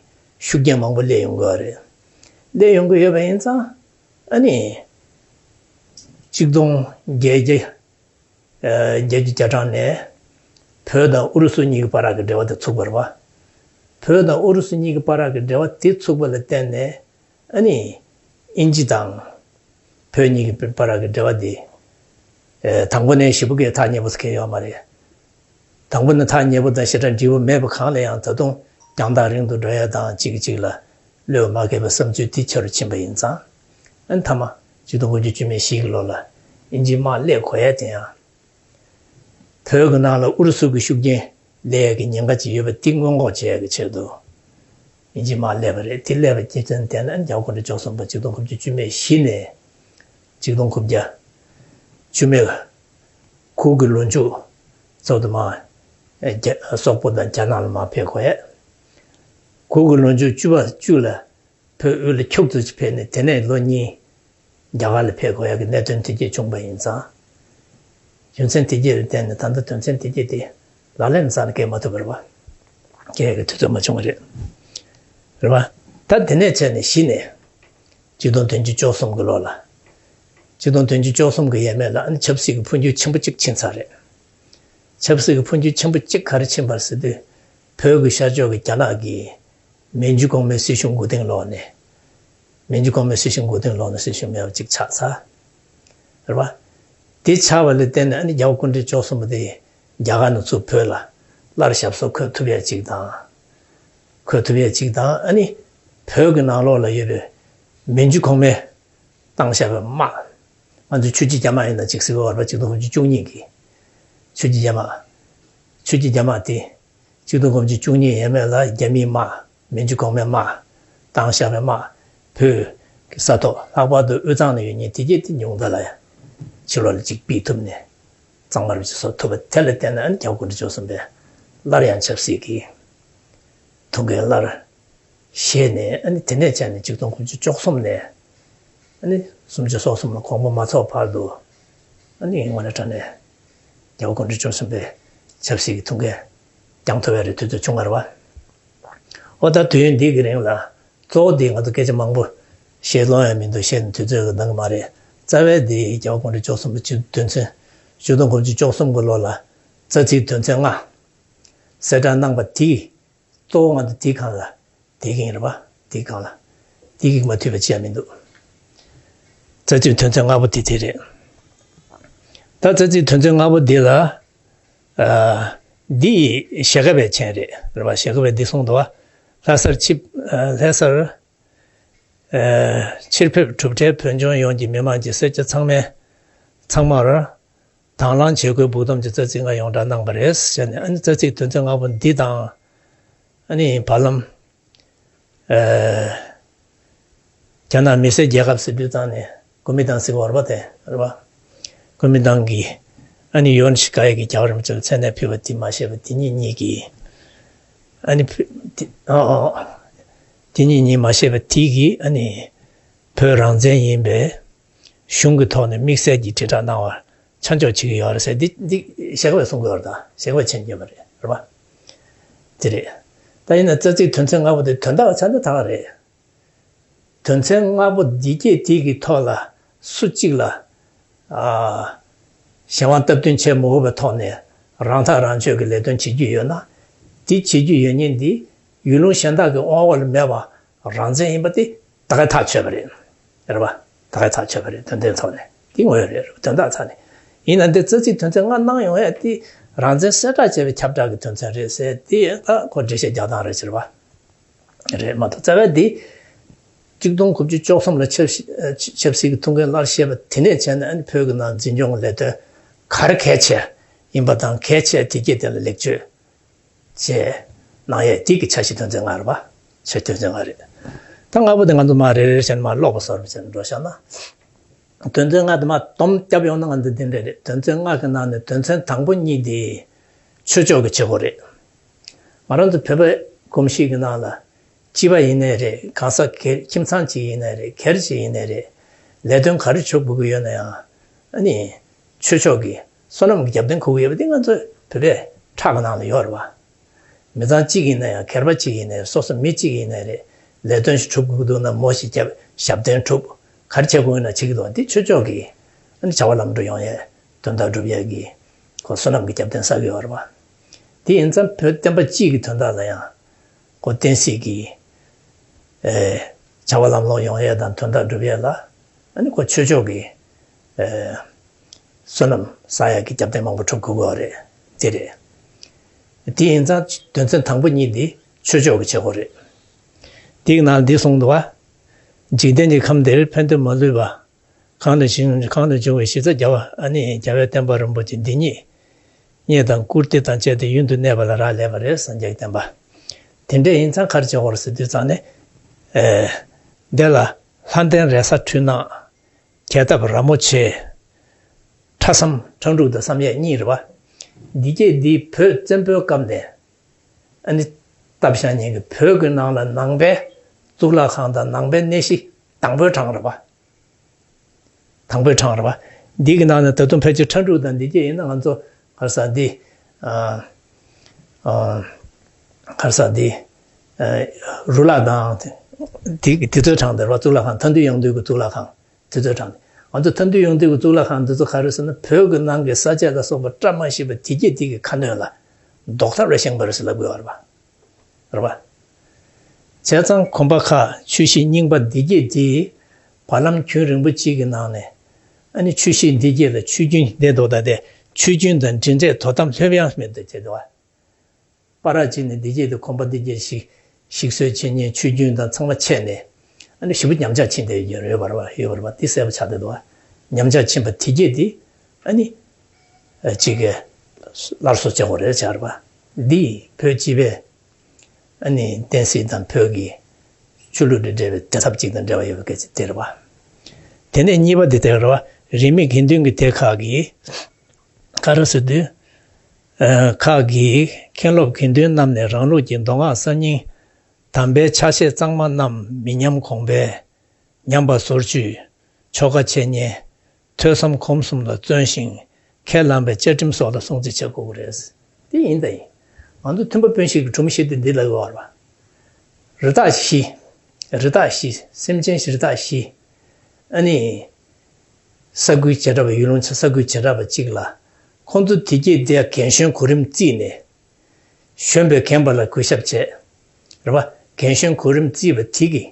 ཤུགས་རྐྱེན་མང་པོ་སླེབས་ཡོང་གི་ཡོད་རེད། སླེབས་ཡོང་གི་ཡོད་པ་ཡིན་ཙང་ཨ་ནི་གཅིག་སྟོང་བརྒྱད་བརྒྱ་བརྒྱད་ཅུ་གྱ་གྲངས་ནས་བོད་དང་ཨུ་རུ་སུ་གཉིས་ཀྱི་བར་གྱི་འབྲེལ་བ་དེ་ཚུགས་པ་རེད་བ། བོད་དང་ཨུ་རུ་སུ་གཉིས་ཀྱི་བར་གྱི་འབྲེལ་བ་དེ་ཚུགས་པ་ལ་བརྟེན་ནས་ཨ་ནི་དབྱིན་ཇི་དང་བོད་གཉིས་ཀྱི་བར་གྱི་འབྲེལ་བ་དེ་ཨེ་དང་པོ་ནས་ཞེ་པོ་གི་ཐག་ཉེ་པོ་ཟེར་མཁན་ཡོད་མ་རེད། དང་པོ་ནས་ཐག་ཉེ་པོ་དང་ཞེ་དྲག་འབྲས་བུ་མེད་པ་གང་ལ་ཡང་ད་དུང་རྒྱང་ཐག་རིང་དུ་འགྲོ་ཡ་དང་གཅིག་གིས་གཅིག་ལ་བློས་མ་འགེལ་བའི་བསམ་ཚུལ་དེ་ཆེ་རུ་ཕྱིན་པ་ཡིན་ཙང་། ཨ་ནི་མཐའ་མ་གཅིག་སྟོང་དགུ་བརྒྱ་བཅུ་མེད་བཞི་གི་ལོ་ལ་དབྱིན་ཇིའི་དམག་སླེབས་དགོས་ཡ་དེ་ཡང་། བོད་ཀྱི་ནང་ལ་ཨུ་རུ་སུ་གི་ཤུགས་རྐྱེན་སླེབས་ཡས་ཀྱི་ཉེན་ཁ་ཅིག་ཡོད་པ་དེ་སྔོན་འགོག་བྱེད་ཡས་ཀྱི་ཆེད་དུ་དབྱིན་ཇིའི་དམག་སླེབས་པ་རེད། དེ་སླེབས་པའི་རྒྱུ་མཚན་དེ་ནི་རྒྱལ་བ་དགུང་གྲངས་བཅུ་གསུམ་པ་གཅིག་སྟོང་དགུ་བརྒྱ་བཅུ་མེད་བཞི་ནས་གཅིག་སྟོང་དགུ་བརྒྱ་བཅུ་མེད་དགུ་གི་ལོ་མཇུག་ཚོད་དུ་མ་རྒྱ་སོག་པོ་དང་རྒྱ་ནག་ལ་མར་ཕེབས་དགོས་ཡས། དགུ་གི་ལོ་མཇུག་བཅུ་པ་བཅུ་ལ་བོད་དབུས་ལ་ཁྱུག་ཙམ་ཅིག་ཕེབས་ནས་དེ་ནས་ལོ་གཉིས་རྒྱ་གར་ལ་ཕེབས་དགོས་ཡག་གི་གནད་དོན་དེ་གྱད་བྱུང་པ་ཡིན་ཙང་། རྒྱུ་མཚན་དེ་གྱད་ལ་བརྟེན་ནས་ད་ལྟ་དོན་ཚན་དེ་གྱད་དེ་ལག་ལེན་རྩ་ནས་འཁེལ་མ་ཐུབ་པ་རེད་བ། འཁེལ་ཡག་གི་དུས་ཚོད་མ་བྱུང་བ་རེད། རེད་བ། ད་དེ་ནས་བྱས་ནས་གཞི་ནས་གཅིག་སྟོང་བདུན་བརྒྱ་བཅུ་གསུམ་གྱི་ལོ་ལ། གཅིག་སྟོང་བདུན་བརྒྱ་བཅུ་གསུམ་གྱི་ཡས་མས་ལ་ཨ་ནི་ཆབ་སྲིད་ཀྱི་འཕོ་འགྱུར་ཆེན་པོ་གཅིག་ཕྱིན་ཚར་རེད། ཆབ་སྲིད་ཀྱི་འཕོ་འགྱུར་ཆེན་པོ་གཅིག་ག་རེ་ཕྱིན་པ་རེད་ཟེར་དུས། བོད་ཀྱི་ཤར་ཕྱོགས་ཀྱི་རྒྱ་ནག་གིས་མན་ཇུ་གོང་མའི་སྲིད་གཞུང་མགོ་རྟིང་སློག་ནས། མན་ཇུ་གོང་མའི་སྲིད་གཞུང་མགོ་རྟིང་སློག་ནས་སྲིད་གཞུང་མེད་པ་གཅིག་ཆགས་ཚར། རེད་བ། དེ་ཆགས་པ་ལ་བརྟེན་ནས་ཨ་ནི་རྒྱལ་བ་སྐུ་ཕྲེང་བཅུ་གསུམ་པ་དེ་རྒྱ་གར་ནས་ཚུར་བོད་ལ་སླར་ཞབས་སོར་འཁོད་ཐུབ་ཡ་གཅིག་དང་། འཁོད་ཐུབ་ཡ་གཅིག་དང་ཨ་ནི་བོད་ཀྱི་ནང་ལོགས་ལ་ཡོད་པའི་མན་ཇུ་གོང་མས་བཏང་བཞག་པའི་དམག་ང་ཚོའི་ཆོས་ཀྱི་རྒྱ་དམག་ཡིན་ན་གཅིག་ཟེར་བ་རེད་བ། གཅིག་སྟོང་དགུ་བརྒྱ་བཅུ་གཉིས་ཀྱི་ཆོས་ཀྱི་རྒྱ་དམག་ཆོས་ཀྱི་རྒྱ་དམག་དེ་གཅིག་སྟོང་དགུ་བརྒྱ་བཅུ་གཉིས་ཡས་མས་ལ་རྒྱ་མིའི་དམག་མན་ཇུ་གོང་མའི་དམག་བཏང་བཞག་པའི་དམག་བོད་ཀྱི་ས་ཐོག་ལྷག་པར་དུ་དབུས་གཙང་ལ་ཡོད་མཁན་དེ་གྱད་དེ་ཉུང་མཐའ་ལ་ཕྱི་ལོགས་ལ་གཅིག་ཕུད་ཐུབ་ནས་གཙང་མ་རུ་གཅིག་བཟོ་ཐུབ་པ་དེ་ལ་བརྟེན་ནས་ཨ་ནི་རྒྱལ་བ་སྐུ་ཕྲེང་བཅུ་གསུམ་པས་སླར་ཡང་ཆབ་སྲིད་ཀྱི་ཐུགས་འགན་སླར་བཞེས་ནས་ཨ་ནི་དེ་ནས་བྱས་ནས་གཅིག་སྟོང་དགུ་བརྒྱ་བཅུ་གསུམ་ནས་ཨ་ནི་སུམ་ཅུ་སོ་གསུམ་ལ་དགོངས་པ་མ་ཚོམས་བར་དུ་ཨ་ནི་དངོས་གནས་དྲང་གནས་རྒྱལ་བ་སྐུ་ཕྲེང་བཅུ་གསུམ་པའི་ཆབ་སྲིད་ཀྱི་ཐུགས་འགན་བསྐྱང་ཐུབ་པའི་རེ་དུས་ཚོད་བྱུང་བ་རེད་བ། ཨོ་ད་དུས་ཡུན་འདི་གི་རིང་ལ་གཙོ་བོ་འདི་ང་ཚོ་སྐད་ཆ་མང་པོ་བཤད་ལོང་ཡང་མི་འདུག་བཤད་ནས་དུས་ཚོད་ཀྱི་འདང་གི་མ་རེད། རྩ་བའི་འདི་རྒྱལ་བ་སྐུ་ཕྲེང་བཅུ་གསུམ་པ་ཆུ་དོན་ཚན་གཅིག་སྟོང་དགུ་བརྒྱ་བཅུ་གསུམ་གྱི་ལོ་ལ་རྩ་ཚིག་དོན་ཚན་ལྔ་གསལ་བསྒྲགས་གནང་པ་དེ་གཙོ་བོ་ང་ཚོ་དེའི་སྒང་ལ་དེ་གིན་རེད་པ། དེའི་སྒང་ལ་དེ་གིས་མ་མཐུན་པ་ཅི་ཡང་མི་འདུག་རྩ་ཚིག་དོན་ཚན་ལྔ་པོ་དེ་དེ་རེད། ད་རྩ་ཚིག་དོན་ཚན་ལྔ་པོ་འདི་ལ། ཨ། འདི་ཞྭ་སྒབ་པའི་མཆན་རེད། རེད་པ། ཞྭ་སྒབ་པའི་འདི་གསུངས་འདུག་པ། ལྷ་སར་ཆིབས། ཨ། ལྷ་སར། ཨ། ཕྱིར་ཕེབས་གྲུབ་འབྲས་བོད་ལྗོངས་ཡོངས་ཀྱི་མི་མང་གི་སེར་སྐྱ་ཚང་མས། ཚང་མར། དང་བླངས་བྱེད་དགོས་འབུལ་གཏམ་གྱི་རྩ་ཚིག་ལྔ་ཡོངས་གྲགས་གནང་བ་རེད་ཟེར་ནས། ཨ་ནི་རྩ་ཚིག་དོན་ཚན་ལྔ་པོ་འདི་དང་། ཨ་ནི་བར་ལམ། ཨ། རྒྱ་ནག་མི་སེར་རྒྱལ་ཁབ་ཟེར་དུས་ཙང་ནས་གོ་མིན་ཏང་ཟེར་བ་རེད་པ། དེ་རེད་པ། གོ་མིན་ཏང་གིས་ཨ་ནི་ཡོན་ཤི་ཀའེ་གི་རྒྱལ་བ་རིན་པོ་ཆེ་ལ་མཚན་གནས་ཕུལ་བ་དེ་མ་བཞེས་པ་དེ་ཉིད་གཉིས་ཀྱིས། ཨ་ནི་ཕུ། དེ། ཨ། ཨ། དེ་ཉིད་གཉིས་མ་བཞེས་པ་དེ་གིས་ཨ་ནི་བོད་རང་བཙན་ཡིན་པའི་གཞུང་གི་ཐོག་ནས་དམིགས་བསལ་གྱི་དྲིལ་བསྒྲགས་གནང་བར་ཆ་འཇོག་བྱེད་ཀྱི་ཡོད་རེད་ཟེར། འདི་འདི་ཞྭ་སྒབ་པས་གསུང་གི་ཡོད་རེད། ད་ཞྭ་སྒབ་པས་མཆན་བརྒྱབ་པ་རེད། རེད་པ། དེ་རེད། ད་ཡིན་ན་རྩ་ཚིག་དོན་ཚན་ལྔ་པོ་དེ་དོན་དག་ཆ་འདི་དག་རེད། དོན་ཚན་ལྔ་པོ་འདི་གྱད་དེ་གི་ཐོག་ལ་སུ་གཅིག་ལ། ཨ། གཞན་དབང་སྟབས་བསྟུན་བྱེད་མི་དགོས་པའི་ཐོག་ནས་རང་ཐག་རང་གཅོད་ཀྱི་ལས་དོན་བྱེད་རྒྱུ་ཡོད་ན། དེ་བྱེད་རྒྱུ་ཡོད་མཁན་འདི་ཡུལ་ལུང་གཞན་དག་གི་དབང་འོག་ལ་མེད་པ་རང་བཙན་ཡིན་པ་དེ་ད་གའི་ཐག་ཆོད་པ་རེད། རེད་པ། ད་གའི་ཐག་ཆོད་པ་རེད། དོན་ཚན་ཐོག་ནས་དེ་དངོས་ཡོད་རེད། དོན་དག་ཐོག་ནས། ཡིན་ན་འདི་རྩ་ཚིག་དོན་ཚན་ལྔ་གནང་ཡོང་ཡ་དེ་ རང་བཙན་གསལ་བསྒྲགས་བྱས་པའི་ཁྱབ་བསྒྲགས་ཀྱི་དོན་ཚན་རེད་ཟེར། དེ་ད་ཁོ་འགྲེལ་བཤད་རྒྱག་སྟངས་རེད་ཟེར་བ་རེད་མ་གཏོགས། རྩ་བའི་འདི་གཅིག་སྟོང་དགུ་བརྒྱ་བཅུ་གསུམ་ལ་ཆབ་སྲིད་ཆབ་སྲིད་ཀྱི་ཐུགས་འགན་སླར་བཞེས་པ་དེ་ནས་བྱས་ནས། ཨ་ནི་བོད་ཀྱི་ནང་འཛིན་སྐྱོང་ལས་དོན་ག་རེ་གལ་ཆེ་ཡིན་པ་དང་། གལ་ཆེ་དེ་གྱད་དེ་ལ་ལེགས་བཅོས་བྱས་གནང་ཡས་དེ་གི་འཆར་གཞི་དོན་ཚན་ལྔ་རེད་པ། འཆར་གཞི་དོན་ཚན་ལྔ་རེད། ད་ལྔ་པོ་དེ་ང་ཚོ་མར་རེ་རེ་བྱས་ནས་མར་ཀློག་པ་བཟོ་འདྲ་བྱས་ནས་འགྲོ་བཞག་ན། དོན་ཚན་ལྔ་དེ་མར་སྡོམ་བརྒྱབ་ཡོང་ན། ང་ཚོ་འདི་འདྲ་རེད། དོན་ཚན་ལྔ་གི་ནང་ནས་དོན་ཚན་དང་པོ་གཉིས་དེ་ཆོས་ཕྱོགས་ཀྱི་བྱེད་སྒོ་རེད། ང་རང་ཚོ་བོད་པའི་གོམས་གཤིས་ཀྱི་ནང་ལ། སྐྱིད་པ་ཡིན་ནའི་རེད། གང་ཟག་སྒེར་ཁྱིམ་ཚང་གཅིག་ཡིན་ནའི་རེད། སྒེར་གཅིག་ཡིན་ནའི་རེད། ལས་དོན་ག་རེ་བྱེད་དགོས་ཀྱི་ཡོད་ན་ཡང་། ཨ་ནི་ཆོས་ཕྱོགས་ཀྱི་བསོད་ནམས་ཀྱི་རྒྱབ་རྟེན་དགོས་ཀྱི་ཡོད་པ་དེ་ང་ཚོའི་བོད་པའི་ཁྲག་གི་ནང་ལ་ཡོད་རེད་པ། མི་ཚང་གཅིག་ཡིན་ན་ཡང་། སྒེར་པ་གཅིག་ཡིན་ན་ཡང་། སོ་སོ་མི་གཅིག་ཡིན་ནའི་རེད། ལས་དོན་ཞིག་སྒྲུབ་དགོས་ཀྱི་འདུག་ན་མོ་ཞིག་རྒྱབ། ཞབས་བརྟན་སྒྲུབ། ག་རེ་བྱེད་དགོས་ཡོད་ན་བྱེད་ཀྱི་འདུག་དེ་ཆོས་ཕྱོགས་ཀྱི། ཨ་ནི་བྱ་བ་ལམ་འགྲོ་ཡོང་ཡས། དོན་དག་སྒྲུབ་ཡས་ཀྱི་ཁོ་བསོད་ནམས་ཀྱི་རྒྱབ་རྟེན་བསགས་ཀྱི་ཡོད་རེད་པ། དེ་ཡིན་ཙང་བོད་བསྟན་པ་སྤྱི་གི་དོན་དག་ལ་ཡང་ཁོ་བསྟན་སྲིད་ཀྱི། ཨེ། བྱ་བ་ལམ་ལྷོང་ཡོང་ཡས་དང་དོན་དག་སྒྲུབ་ཡས་ལ། ཨ་ནི་ཁོ་ཆོས་ཕྱོགས་ཀྱི། ཨེ། བསོད་ནམས་བསགས་ཡས་ཀྱི་རྒྱབ་རྟེན་མང་པོ་སྒྲུབ་དགོས་ཀྱི་ཡོད་རེད། དེ་རེད། དེ་ཡིན་ཙང་དོན་ཚན་དང་པོ་གཉིས་འདི་ཆོས་ཕྱོགས་ཀྱི་བྱེད་སྒོ་རེད། དེའི་ནང་འདི་གསུངས་འདུག་པ། འཇིག་རྟེན་གྱི་ཁམས་འདིར་ཕན་བདེ་མ་ལུས་པ། གང་ལས་བྱུང་། གང་ལས་བྱུང་བའི་གཞི་རྩ་རྒྱལ་བ། ཨ་ནི་རྒྱལ་བའི་བསྟན་པ་རིན་པོ་ཆེ་འདི་ཉིད། རྙེད་དང་བཀུར་སྟི་དང་བཅས་ཏེ་ཡུན་དུ་གནས་པ་ལ་རག་ལས་པ་རེད། སངས་རྒྱས་ཀྱི་བསྟན་པ། དེ་འདྲ་ཡིན་ཙང་ག་རེ་བྱེད་དགོས་རེད་ཟེར་དུས་ཙང་ནས། ཨེ། འདི་ལ་ལྷ་ལྡན་རེ་ས་འཕྲུལ་སྣང་། གྱེས་བཏབ་ར་མོ་ཆེ། ཁྲ་བསམ་ཁྲ་འབྲུག་དང་བསམ་ཡས་གཉིས་རེད་པ། འདི་གྱད་འདི་བོད་བཙན་པོའི་སྐབས་ནས། ཨ་ནི་སྟབས་བཞག་ཉིན་གྱི་བོད་ཀྱི་ནང་ལ་ནང་པའི་གཙུག་ལག་ཁང་དང་ནང་པའི་གནས་གཞི་དང་པོའི་གྲངས་རེད་པ། དང་པོའི་གྲངས་རེད་པ། འདི་གི་ནང་ནས་ད་དུང་ཕལ་ཆེར་ཁྲ་འབྲུག་དང་འདི་གྱད་ཡིན་ན། ང་ཚོ་ག་རེ་ཟེར་འདི། ཨ། ཨ། ག་རེ་ཟེར་འདི། ཨ། རུ་ལག་དང་དེ་དེ་ཚོའི་གྲངས་དེ་རེད་པ། གཙུག་ལག་ཁང་། མཐའ་འདུལ་ཡང་འདུལ་གྱི་གཙུག་ལག་ཁང་དེ་ཚོའི་གྲངས་དེ། ང་ཚོ་མཐའ་འདུལ་ཡང་འདུལ་གྱི་གཙུག་ལག་ཁང་དེ་ཚོ་ག་རེ་ཟེར་ན། བོད་ཀྱི་ནང་གི་ས་དཔྱད་ལ་སོགས་པ་བཀྲ་མ་ཤིས་པ་དེ་གྱད་དེ་གི་ཁ་སྣོན་ལ་རྡོག་ཐབ་རེ་བཞེངས་པ་རེད་ཟེར་ལབ་དགོས་པ་རེད་པ། རེད་པ། བྱས་ཙང་གོམ་པ་ཁག་ཆུ་བཞི་རྙིང་པ་འདི་གྱད་དེ་བར་ལམ་རྒྱུན་རིང་པོ་གཅིག་གི་ནང་ནས། ཨ་ནི་ཆུ་བཞི་འདི་གྱད་ལ་ཆུ་རྒྱུན་འདི་འདུག་ད་དེ་ཆུ་རྒྱུན་དང་འབྲེལ་འདྲིས་དོ་དམ་ལྷོད་ཡངས་མེད་དུ་བྱས་འདུག་པ། པ་ར་གཅིག་ནས་འདི་གྱད་དེ་གོམ་པ་འདི་གྱད་ཞིག་ཞིག་གསོ་བྱེད་མཁན་ཆུ་རྒྱུན་དང་ཚང་མ་ཆད་ནས། ཨ་ནི་ཞེ་པོ་ཉམས་ཆག་ཕྱིན་བསྡད་ཡོད་རེད་པ། ཡོད་པ་རེད་པ། དེ་གསལ་པོ་ཆགས་བསྡད་འདུག་པ། ཉམས་ཆག་ཕྱིན་པ་དེ་གྱད་དེ་ཨ་ནི་གཅིག་གི་སླར་གསོ་བྱེད་དགོས་རེད་ཟེར་བ། འདི་བོད་སྤྱི་པའི་ཨ་ནི་བསྟན་སྲིད་དང་བོད་ཀྱི་ཆོས་ལུགས་དང་འབྲེལ་བའི་བདེ་ཐབས་ཅིག་དང་འབྲེལ་བ་ཡོད་པའི་སྐད་ཆ་དེ་རེད་པ། དེ་ནས་གཉིས་པ་འདི་དེ་རེད་པ། རིས་མེད་དགེ་འདུན་གྱི་སྡེ་ཁག་གིས། ག་རེ་ཟེར་དུས། ཨ། ཁག་གིས་མཁན་སློབ་དགེ་འདུན་རྣམས་ནས་རང་ལུགས་ཀྱི་མདོ་སྔགས་གསར་རྙིང་དམ་པའི་ཕྱག་བཞེས་གཙང་མ་རྣམས་མི་ཉམས་གོང་འཕེལ། ཉམས་པ་སོར་ཆུད། ཆོ་ག་འཆད་ཉན། ཐོས་བསམ་སྒོམ་གསུམ་ལ་བརྩོན་ཞིང་ཁས་བླངས་པའི་བཅའ་ཁྲིམས་སོགས་ལ་སྲུང་བརྩི་བྱེད་དགོས་ཀྱི་རེད། དེ་ཡིན་ད་ཡིན། ང་ཚོ་མཐུན་པ་དཔོན་ཞིག་གི་སྒྲོམ་གཞི་དེ་འདི་ལ་ཡོད་རེད་པ། རི་དྭགས་བཞི། རི་དྭགས་བཞི། སེམས་ཅན་རི་དྭགས་བཞི། ཨ་ནི། ས་ཁུལ་བྱེ་བྲག་པ། ཡུལ་ལུང་ས་ཁུལ་བྱེ་བྲག་པ་གཅིག་ལ། ཁོང་ཚོ་དེ་གྱད་དེ་རྒན་གཞོན་གོ་རིམ་བརྩིས་ནས། གཞོན་པས་རྒན་པ་ལ་གུས་ཞབས་བྱས། རེད་པ། རྒན་གཞོན་གོ་རིམ་བརྩིས་པ་དེ་གི།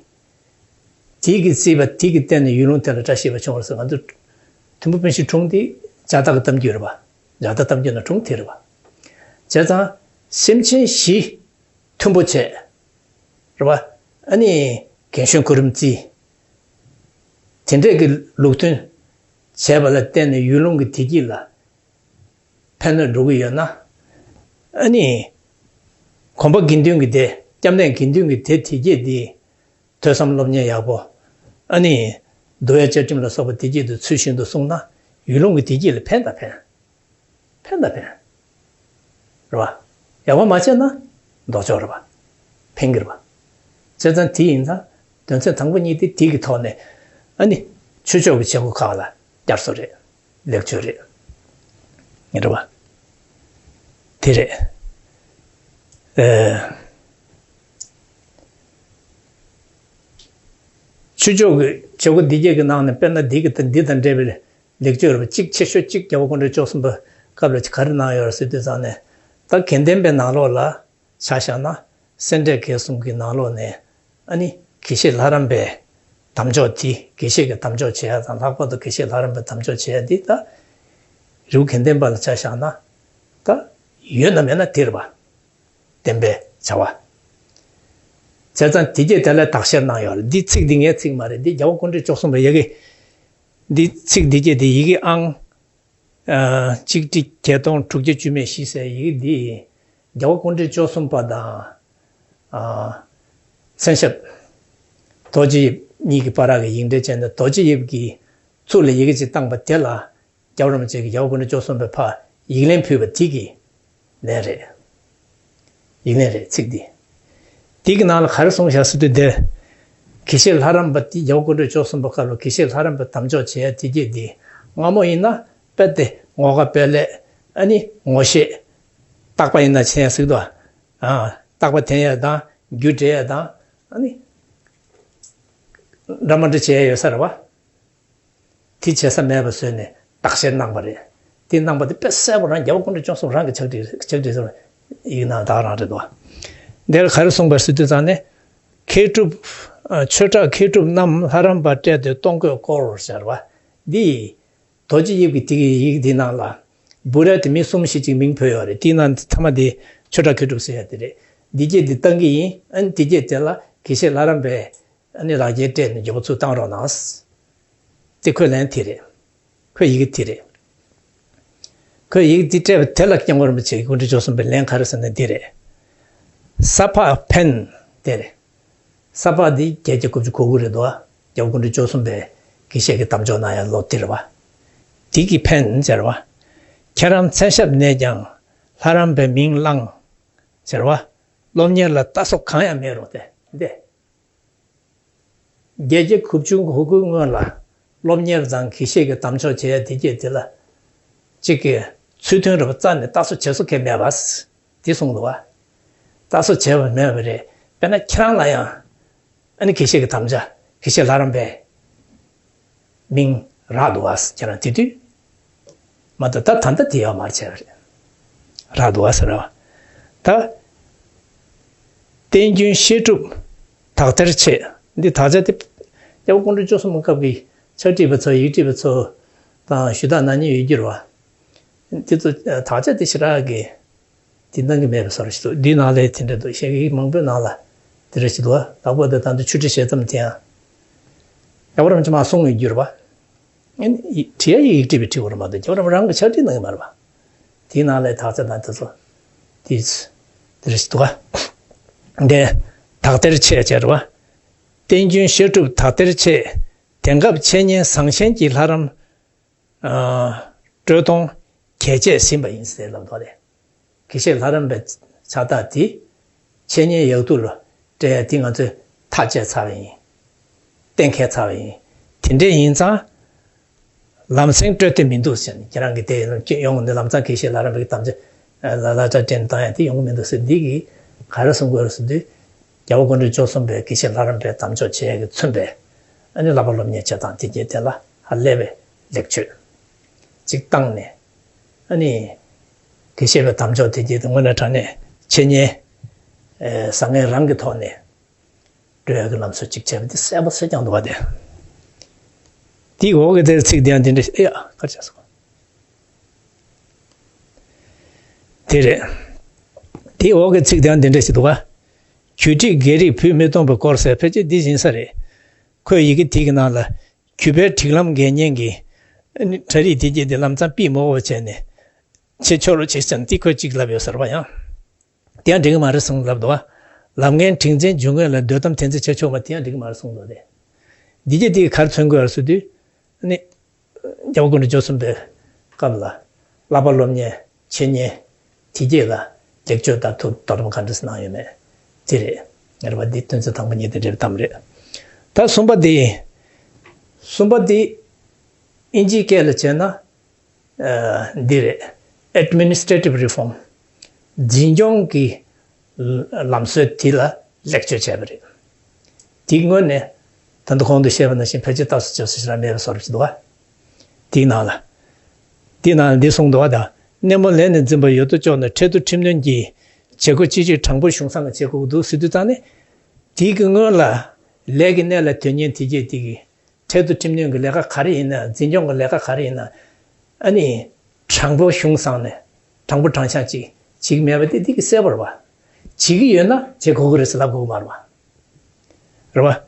དེ་གི་བརྩིས་པ་དེ་གི་སྟེང་ནས་ཡུལ་ལུང་དེ་ལ་བཀྲ་ཤིས་པ་བྱུང་བ་རེད་ཟེར། ང་ཚོ་མཐུན་པ་དཔོན་ཞིག་གི་སྒྲུང་དེ་ལྕགས་ཐག་གི་གཏམ་རྒྱུད་རེད་པ། ལྕགས་ཐག་གཏམ་རྒྱུད་ནང་སྒྲུང་དེ་རེད་པ། བྱས་ཙང་སེམས་ཅན་བཞི་མཐུན་པོ་བྱས། རེད་པ། ཨ་ནི་རྒན་གཞོན་གོ་རིམ་བརྩི། དེ་འདྲས་ཀྱི་ལུགས་མཐུན་བྱས་པ་ལ་བརྟེན་ནས་ཡུལ་ལུང་གི་བདེ་སྐྱིད་ལ་ཕན་གནོད་འགྲོ་གི་ཡོད་ན། ཨ་ནི། གོམ་པ་དགེ་འདུན་གྱི་སྡེ། སྐྱབས་གནས་དགེ་འདུན་གྱི་སྡེ་དེ་གྱད་དེ། ཐོས་བསམ་སློབ་གཉེར་ཡག་པོ། ཨ་ནི། འདུལ་བའི་བཅའ་ཁྲིམས་ལ་སོགས་པ་དེ་གྱད་དེ་ཚུལ་བཞིན་དུ་སྲུང་ན། ཡུལ་ལུང་གི་བདེ་སྐྱིད་ལ་ཕན་དང་ཕན། ཕན་དང་ཕན། རེད་པ། ཡག་པོ་མ་བྱས་ན་ལྡོག་ཕྱོགས་རེད་པ། ཕན་གྱི་རེད་པ། བྱས་ཙང་དེ་ཡིན་ཙང་དོན་ཚན་དང་པོ་གཉིས་དེ་དེ་གི་ཐོག་ནས། ཨ་ནི་ཆོས་ཕྱོགས་ཀྱི་བྱེད་སྒོ་ཁག་ལ་བསྐྱར་གསོ་རེད། ལེགས་བཅོས་རེད། རེད་པ། དེ་རེད། ཨེ། ཆོས་ཕྱོགས་ཀྱི་བྱེད་སྒོ་འདི་གྱད་ཀྱི་ནང་ནས་དཔེར་ན་འདི་གི་འདི་དང་འབྲེལ་བའི་ལེགས་བཅོས་རེད་པ། གཅིག་ཆེ་ཤོས་གཅིག་རྒྱལ་བ་སྐུ་ཕྲེང་བཅུ་གསུམ་པའི་སྐབས་ལ་ག་རེ་གནང་ཡོད་རེད་ཟེར་དུས་ཙང་ནས། ད་དགེ་ལྡན་པའི་ནང་ལོགས་ལ་ཆ་བཞག་ན། སེ་འབྲས་དགེ་གསུམ་གྱི་ནང་ལོགས་ནས། ཨ་ནི་དགེ་བཤེས་ལྷ་རམས་པའི་དམ་འཇོག་དེ། དགེ་བཤེས་ཀྱི་དམ་འཇོག་བྱེད་ཡ་དང་། ལྷག་པར་དུ་དགེ་བཤེས་ལྷ་རམས་པའི་དམ་འཇོག་བྱེད་ཡ་འདི། ད་རི་བོ་དགེ་ལྡན་པ་ལ་ཆ་བཞག་ན། ད་ ཡོད་ན་མེད་ན་དེ་རེད་པ། བདེན་པའི་བྱ་བ། བྱས་ཙང་དེ་རྗེས་དེ་ལ་དག་བཤེར་གནང་ཡོད་རེད། འདི་ཚིག་འདི་ངའི་ཚིག་མ་རེད། འདི་རྒྱལ་བ་སྐུ་ཕྲེང་བཅུ་གསུམ་པའི་ཡི་གེ། འདི་ཚིག་འདི་རྗེས་དེ་ཡི་གེ་ཨང་། ཨ། གཅིག་ཁྲི་བརྒྱད་སྟོང་དྲུག་བརྒྱ་བཅུ་མེད་བཞི་ཟེར་ཡི་གེ་འདི། རྒྱལ་བ་སྐུ་ཕྲེང་བཅུ་གསུམ་པ་དང་། ཨ། མཚན་ཞབས་རྡོ་རྗེ་དབྱིབས་གཉིས་ཀྱི་བར་གྱི་ཡིག་འབྲེལ་བྱས་ནས། རྡོ་རྗེ་དབྱིབས་ཀྱི་ཚུགས་ལ་ཡི་གེ་གཅིག་བཏང་པ་དེ་ལ། རྒྱལ་བ་རིན་པོ་ཆེ་གིས་རྒྱལ་བ་སྐུ་ཕྲེང་བཅུ་གསུམ་པའི་ཕར་ཡིག་ལན་ཕུལ་བ་དེ་གི་ལན་རེད། ཡིག་ལན་རེད། ཚིག་འདི། དེ་གི་ནང་ལ་ག་རེ་གསུངས་བཞག་ཟེར་དུས་འདིར། དགེ་བཤེས་ལྷ་རམས་པ་དེ། རྒྱལ་བ་སྐུ་ཕྲེང་བཅུ་གསུམ་པ་སྐབས་ལ་དགེ་བཤེས་ལྷ་རམས་པའི་དམ་འཇོག་བྱེད་ཡ་དེ་རྗེས་འདི། སྔ་མོ་ཡིན་ན་དཔེ་དེ་ངོ་དགའ་དཔེ་ལེགས། ཨ་ནི་ངོ་ཤེས། རྟག་པ་ཡིན་ན་མཚན་ཡང་གཟིགས་དང་། ཨ། རྟག་པ་འཐེན་ཡ་དང་། རྒྱུ་འབྲས་ཡ་དང་། ཨ་ནི་འདྲ་མ་འདྲ་བྱེད་ཡ་ཡོད་ས་རེད་པ། དེ་བྱེད་ས་མེད་པ་བཟོས་ནས་དག་བཤེར་གནང་བ་རེད། དེ་གནང་བ་དེ་དཔེ་གསལ་པོ་རང་རྒྱལ་བ་སྐུ་ཕྲེང་བཅུ་གསུམ་རང་གི་ཕྱག་བྲིས། ཕྱག་བྲིས་སོ། ཡིག་ནང་དག་རང་རེད་དོ། འདིར་ག་རེ་གསུངས་པ་ཟེར་དུས་ཙང་ནས། མཁས་གྲུབ། ཨ། ཆོས་གྲགས་མཁས་གྲུབ་རྣམས་ལྷ་རམས་པ་སྤྲད་དེ་གཏོང་དགོས་སྐོར་ཟེར་བ་འདི། རྡོ་རྗེ་དབྱིབས་ཀྱི་དེ་གི་ཡིག་འདི་ནང་ལ། བུ་ར་དེ་མི་གསུམ་བཞི་ཅིག་མིང་བོས་ཡོད་རེད། དེའི་ནང་ཐ་མ་དེ་ཆོས་གྲགས་མཁས་གྲུབ་ཟེར་ཡ་དེ་རེད། འདི་སྐད་འདི་བཏང་གི་ཡིན། ཨ་ནི་དེ་སྐད་དེ་ལ་དགེ་བཤེས་ལྷ་རམས་པས། ཨ་ནི་ལག་འཁྱེར་སྤྲད་ནས་མགྱོགས་པོ་ཚུར་བཏང་རོགས་གནང་། དེ་ཁོས་ལན་དེ་རེད། ཁོས་ཡི་གེ་དེ་རེད། ཁོས་ཡི་གེ་དེ་སྤྲད་པ་དེ་ལ་སྐྱབས་མགོན་རིན་པོ་ཆེ་གིས་སྐུ་ཕྲེང་བཅུ་གསུམ་པའི་ལན་ག་རེ་ཟེར་ན་འདི་རེད། ས་ཕག་འཕན་དེ་རེད། ས་ཕག་འདི་བརྒྱད་བརྒྱ་དགུ་བཅུ་གོ་དགུ་རེད་དོ། རྒྱལ་བ་སྐུ་ཕྲེང་བཅུ་གསུམ་པས་དགེ་བཤེས་ཀྱི་དམ་འཇོག་གནང་ཡ་ལོ་དེ་རེད་པ། དེ་གི་འཕན་ཟེར་བ། ཁྱེད་རང་མཚན་ཞབས་ནས་ཀྱང་ལྷ་རམས་པའི་མིང་བླངས་ཟེར་བ། སློབ་གཉེར་ལ་ལྟ་སོགས་གང་ཡང་མེད་རུང་སྟེ། འདི། བརྒྱད་བརྒྱ་དགུ་བཅུ་གོ་དགུའི་སྔོན་ལ་སློབ་གཉེར་དང་དགེ་བཤེས་ཀྱི་དམ་འཇོག་བྱེད་ཡ་དེ་སྐད་དེ་ལ། གཅིག་གིས་ཚུལ་མཐུན་རེད་པ། རྩ་ནས་ལྟ་སོགས་བྱེད་སོགས་གང་ཡང་མེད་པ། དེ་གསུངས་འདུག་པ། ལྟ་སོགས་བྱས་པ་མེད་པ་རེད། དཔེར་ན་ཁྱེད་རང་ལ་ཡང་། ཨ་ནི་དགེ་བཤེས་ཀྱི་དམ་བཅའ། དགེ་བཤེས་ལྷ་རམས་པའི་མིང་རག་འདུག་པ། ཁྱེད་རང་དེ་དུས། མ་གཏོགས་ད་ད་ལྟ་དེ་ཡོད་མ་རེད། བྱས་པ་རེད། རག་འདུག་པ་ཟེར་བ། ད། བསྟན་རྒྱུན་བཤད་སྒྲུབ་དག་ཐེར་ཆེད། འདི་དག་ཆ་དེ། རྒྱལ་བ་སྐུ་ཕྲེང་བཅུ་གསུམ་སྐབས་ཀྱི་ཕྱག་བྲིས་པ་ཚོ། ཡིག་བྲིས་པ་ཚོ་དང་ཞུ་དག་གནང་མཁན་ཡོད་རྒྱུ་རེད་པ། དེ་ཚོ་དག་ཆ་དེ་ཞེ་དྲག་གི་དེ་གནང་གི་མེད་པའི་བཟོ་འདྲ་ཞིག་འདུག་འདིའི་ནང་ལ་དེ་འདྲ་འདུག་བཤད་ཀྱི་མང་པོའི་ནང་ལ་དེ་འདྲ་ཞིག་འདུག་ལྷག་པར་དུ་ད་ལྟ་ཆོས་ཁྲིད་ཞལ་ཙམ་དེ་ཡང་རྒྱལ་བ་རིན་པོ་ཆེ་མར་གསུངས་ཡོད་རྒྱུ་རེད་པ། ཨ་ནི་བྲིས་ཡ་ཡིག་བྲིས་པའི་བྲིས་པ་རེད་མ་གཏོགས་རྒྱལ་བ་རིན་པོ་ཆེ་རང་གིས་ཕྱག་བྲིས་གནང་གི་མ་རེད་པ། དེའི་ནང་ལ་དག་ཆ་དང་དེ་ཚོ་དེ་དེ་འདྲ་ཞིག་འདུག་ག་འདི་དག་ཐེར་ཆེད་ཅེས་རེད་པ། བསྟན་རྒྱུན་བཤད་སྒྲུབ་དག་ཐེར་ཆེད། དེང་སྐབས་འཆད་ཉན་བཟང་ཞན་གྱི་ལྷ་རམས། ཨ། དཀྲོལ་གཏོང་གལ་ཆེར་ཟིན་པ་ཡིན་ཟེར་ལབ་འདུག་སྟེ། དགེ་བཤེས་ལྷ་རམས་པའི་ཕྱག་རྟགས་དེ་འཆད་ཉན་ཡག་སྡུག་ལ་སྤྲད་ཡ་དེ་ང་ཚོས་ཐག་བཅད་ཚར་བ་ཡིན། གཏན་འཁེལ་ཚར་བ་ཡིན། དེ་འདྲ་ཡིན་ཙང་། ལམ་སེང་སྤྲོད་བདེ་མི་འདུག་ཟེར་ནས། ཁྱེད་རང་གིས་དེ་ཡོང་ནས་ལམ་སང་དགེ་བཤེས་ལྷ་རམས་པའི་དམ་བཅའ་ལ་ལ་ལ་སྤྲད་ནས་བཏང་ཡ་དེ་ཡོང་གི་མི་འདུག་ཟེར། འདི་གིས་ག་རེ་གསུང་དགོས་རེད་ཟེར་དུས། རྒྱལ་བ་སྐུ་ཕྲེང་བཅུ་གསུམ་པས་དགེ་བཤེས་ལྷ་རམས་པའི་དམ་འཇོག་བྱེད་ཡས་ཀྱིས་མཚོན་པའི། ཨ་ནི་བསླབ་པ་སློབ་གཉེར་བྱེད་སྟངས་དེ་གྱད་དེ་ལ་ཧ་ལས་པའི་ལེགས་བཅོས་ཅིག་བཏང་ནས། ཨ་ནི་དགེ་བཤེས་པའི་དམ་འཇོག་དེ་གྱད་དེ་དངོས་གནས་དྲང་གནས་འཆད་ཉན་བཟང་ངན་རང་གི་ཐོག་ནས་སྤྲོད་ཡས་ཀྱི་ལམ་སྲོལ་ཅིག་བྱས་པ་དེ་གསལ་པོ་གསལ་རྐྱང་འདུག་པ། དེ་དེའི་འོག་གི་དེར་ཚིག་དེ་ཡང་འདི་འདྲ་ཞིག་ཨེ་ཡ་ག་རེ་བྱས་སོང་། དེ་རེད། དེའི་འོག་གི་ཚིག་དེའང་འདི་འདྲ་ཞིག་འདུག་ག་བརྒྱུད་ཁྲིད་རྒྱལ་རིགས་བོད་མི་སྟོང་པའི་སྐོར་ཟེར། ཕལ་ཆེར་འདི་ཡིན་ས་རེད། ཁོས་ཡི་གེ་དེ་གི་ནང་ལ་བརྒྱུད་པའི་སྒྲིག་ལམ་འགལ་མཁན་གྱི་གྲ་སྒྲིག་དེ་གྱད་དེ་ལམ་སང་ཕུད་མ་དགོས་པ་བྱས་ནས་བྱེད་ཆོག་རོགས་བྱེད་ཟེར་ནས་དེ་ཁོས་གཅིག་ལབ་ཡོད་ས་རེད་པ། ཡང་དེ་ཡང་འགྲིག་གི་མ་རེད་གསུངས་ལབ་འདུག་ག་ལམ་ངན་ཁྲིག་འཛིན་རྒྱུ་དངོས་ལ་འདོད་གཏམ་དེ་ཚོ་བྱེད་ཆོག་པ་དེ་ཡང་འགྲིག་གི་མ་རེད་གསུངས་འདུག་སྟེ། འདི་གྱད་དེ་ག་རེ་མཚོན་དགོས་རེད་ཟེར་དུས། ཨ་ནི། རྒྱལ་བ་སྐུ་ཕྲེང་བཅུ་གསུམ་པའི་སྐབས་ལ་བསླབ་པ་སློབ་གཉེར་འཆད་ཉན་དེ་གྱད་ལ་ལེགས་བཅོས་དང་ཐུགས་དོ་དམ་ག་འདྲ་སེ་གནང་ཡོད་མེད་དེ་རེད། ངེས་པ་འདི་དོན་ཚན་དང་པོ་གཉིས་དེ་འདྲ་དམ་རེད། ད་གསུམ་པ་དེ། གསུམ་པ་དེ་ཨིན་ཇིའི་སྐད་ལ་བྱས་ན། ཨ། འདི་རེད། Administrative Reform། འཛིན་སྐྱོང་གི་ལམ་སྲོལ་དེ་ལ་ལེགས་བཅོས་བྱས་པ་རེད། དེ་སྔོན་ནས་ད་ལྟ་གོང་དུ་བཤད་པ་ནང་བཞིན་ཕལ་ཆེར་ལྟ་སོགས་བྱེད་སོགས་ཞེ་དྲག་མེད་པའི་བཟོ་འདྲ་ཞིག་འདུག་ག་དེའི་ནང་ལ། དེའི་ནང་ལ་འདི་གསུངས་འདུག་ག་ད་སྣེ་མོ་ལས་ནས་འཛིན་པ་ཡོད་དོ་ཅོག་ནས་ཁྲལ་བསྡུ་ཁྲིམས་གནོན་གྱི་བྱེད་སྒོ་ཅི་ཞིག་དྲང་པོ་གཞུང་བཟང་གིས་བྱེད་དགོས་འདུག་ཟེར་དུས་ཙང་ནས། དེའི་གི་སྔོན་ལ་ལས་ཀྱི་གནས་ལ་སྡོད་མཁན་དེ་གྱད་དེ་གིས་ཁྲལ་བསྡུ་ཁྲིམས་གནོན་གྱི་ལས་ཀ་ག་རེ་ཡིན་ན། འཛིན་སྐྱོང་གི་ལས་ཀ་ག་རེ་ཡིན་ན། ཨ་ནི་དྲང་པོ་གཞུང་བཟང་ནས་དྲང་པོ་དྲང་བཞག་ཅིག་ བྱེད་ཀྱི་མེད་པ་དེ་འདི་གིས་གསལ་པོ་རེད་པ། བྱེད་ཀྱི་ཡོད་ན་བྱེད་དགོས་ཀྱི་རེད་ཟེར་ལབ་དགོས་ཀྱི་མ་རེད་པ། རེད་པ།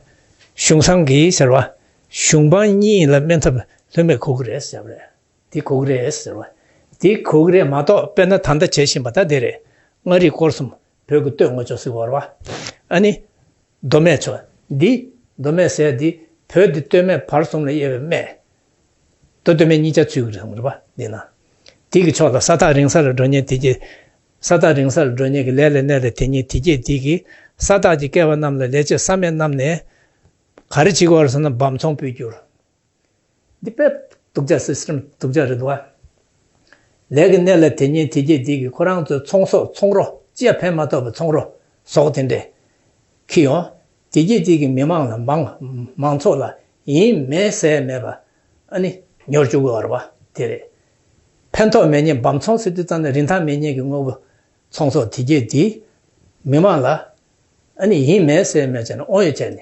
གཞུང་བཟང་གིས་ཟེར་བ། གཞུང་དཔང་གཉིས་ལ་སྨན་ཐབས་ལྷོད་མེད་དགོས་ཀྱི་རེད་ཟེར་བ་རེད། དེ་དགོས་ཀྱི་རེད་ཟེར་བ། དེ་དགོས་ཀྱི་རེད་མ་གཏོགས། དཔེར་ན་ད་ལྟ་བྱེད་བཞིན་པ་ད་དེ་རེད། མངའ་རིས་སྐོར་གསུམ་བོད་ཀྱི་སྟོད་མངའ་ཕྱོགས་ཟེར་བ་རེད་པ། ཨ་ནི། མདོ་སྨད་ཕྱོགས་འདི། མདོ་སྨད་ཟེར་འདི་བོད་འདི་སྟོད་སྨད་བར་གསུམ་ལ་དབྱེ་བའི་སྨད། མདོ་སྟོད་སྨད་གཉིས་ཆ་ཚུད་ཀྱི་རེད་པ། འདི་ན། དེ་གི་ཕྱོགས་ལ་ས་ཐག་རིང་ས་ལ་འགྲོ་མཁན་དེ་གྱེས། ས་ཐག་རིང་ས་ལ་འགྲོ་མཁན་གྱི་ལས་ལ་གནས་ལ་དེ་ཉིད་དེ་གྱེས་དེ་གིས་ས་བདག་གི་སྐལ་བ་རྣམས་ལ་ལས་བྱེད་ས་སྨད་རྣམས་ནས་ག་རེ་བྱེད་ཀྱི་ཡོད་རེད་ཟེར་ན་འབམ་ཚོང་སྤོས་སྒྱུར། འདི་དཔེ་སྡུག་ཅག་སི་སི་ཊེམ་སྡུག་ཅག་རེད་འདུག་པ། ལས་ཀྱི་གནས་ལ་དེ་ཉིད་དེ་གྱེས་དེ་གིས་ཁོ་རང་ཚོའི་ཚོང་ཟོག་ཚོང་རོ་ཅི་ཡང་ཕན་མ་ཐོགས་པའི་ཚོང་རོ་ཟོག་དེ་འདྲས་ཁྱེར་ཡོང་། དེ་གྱེས་དེ་གིས་མི་མང་ལ་མང་མང་ཚོགས་ལ་ཡིན་མིན་ཟེར་མེད་པ་ཨ་ནི་ཉོ་བཅུག་གི་ཡོད་རེད་པ། དེ་རེད། ཕན་ཐོགས་མེད་མཁན་འབམ་ཚོང་ཟེར་དུས་ཙམ་ནས་རིན་ཐང་མེད་མཁན་གྱི་དངོས་པོ་ཚོང་ཟོག་དེ་གྱེས་དེ་མི་མང་ལ་ཨ་ནི་ཡིན་མིན་ཟེར་མེད་བྱས་ནས་དབང་ཡོད་བྱས་ནས།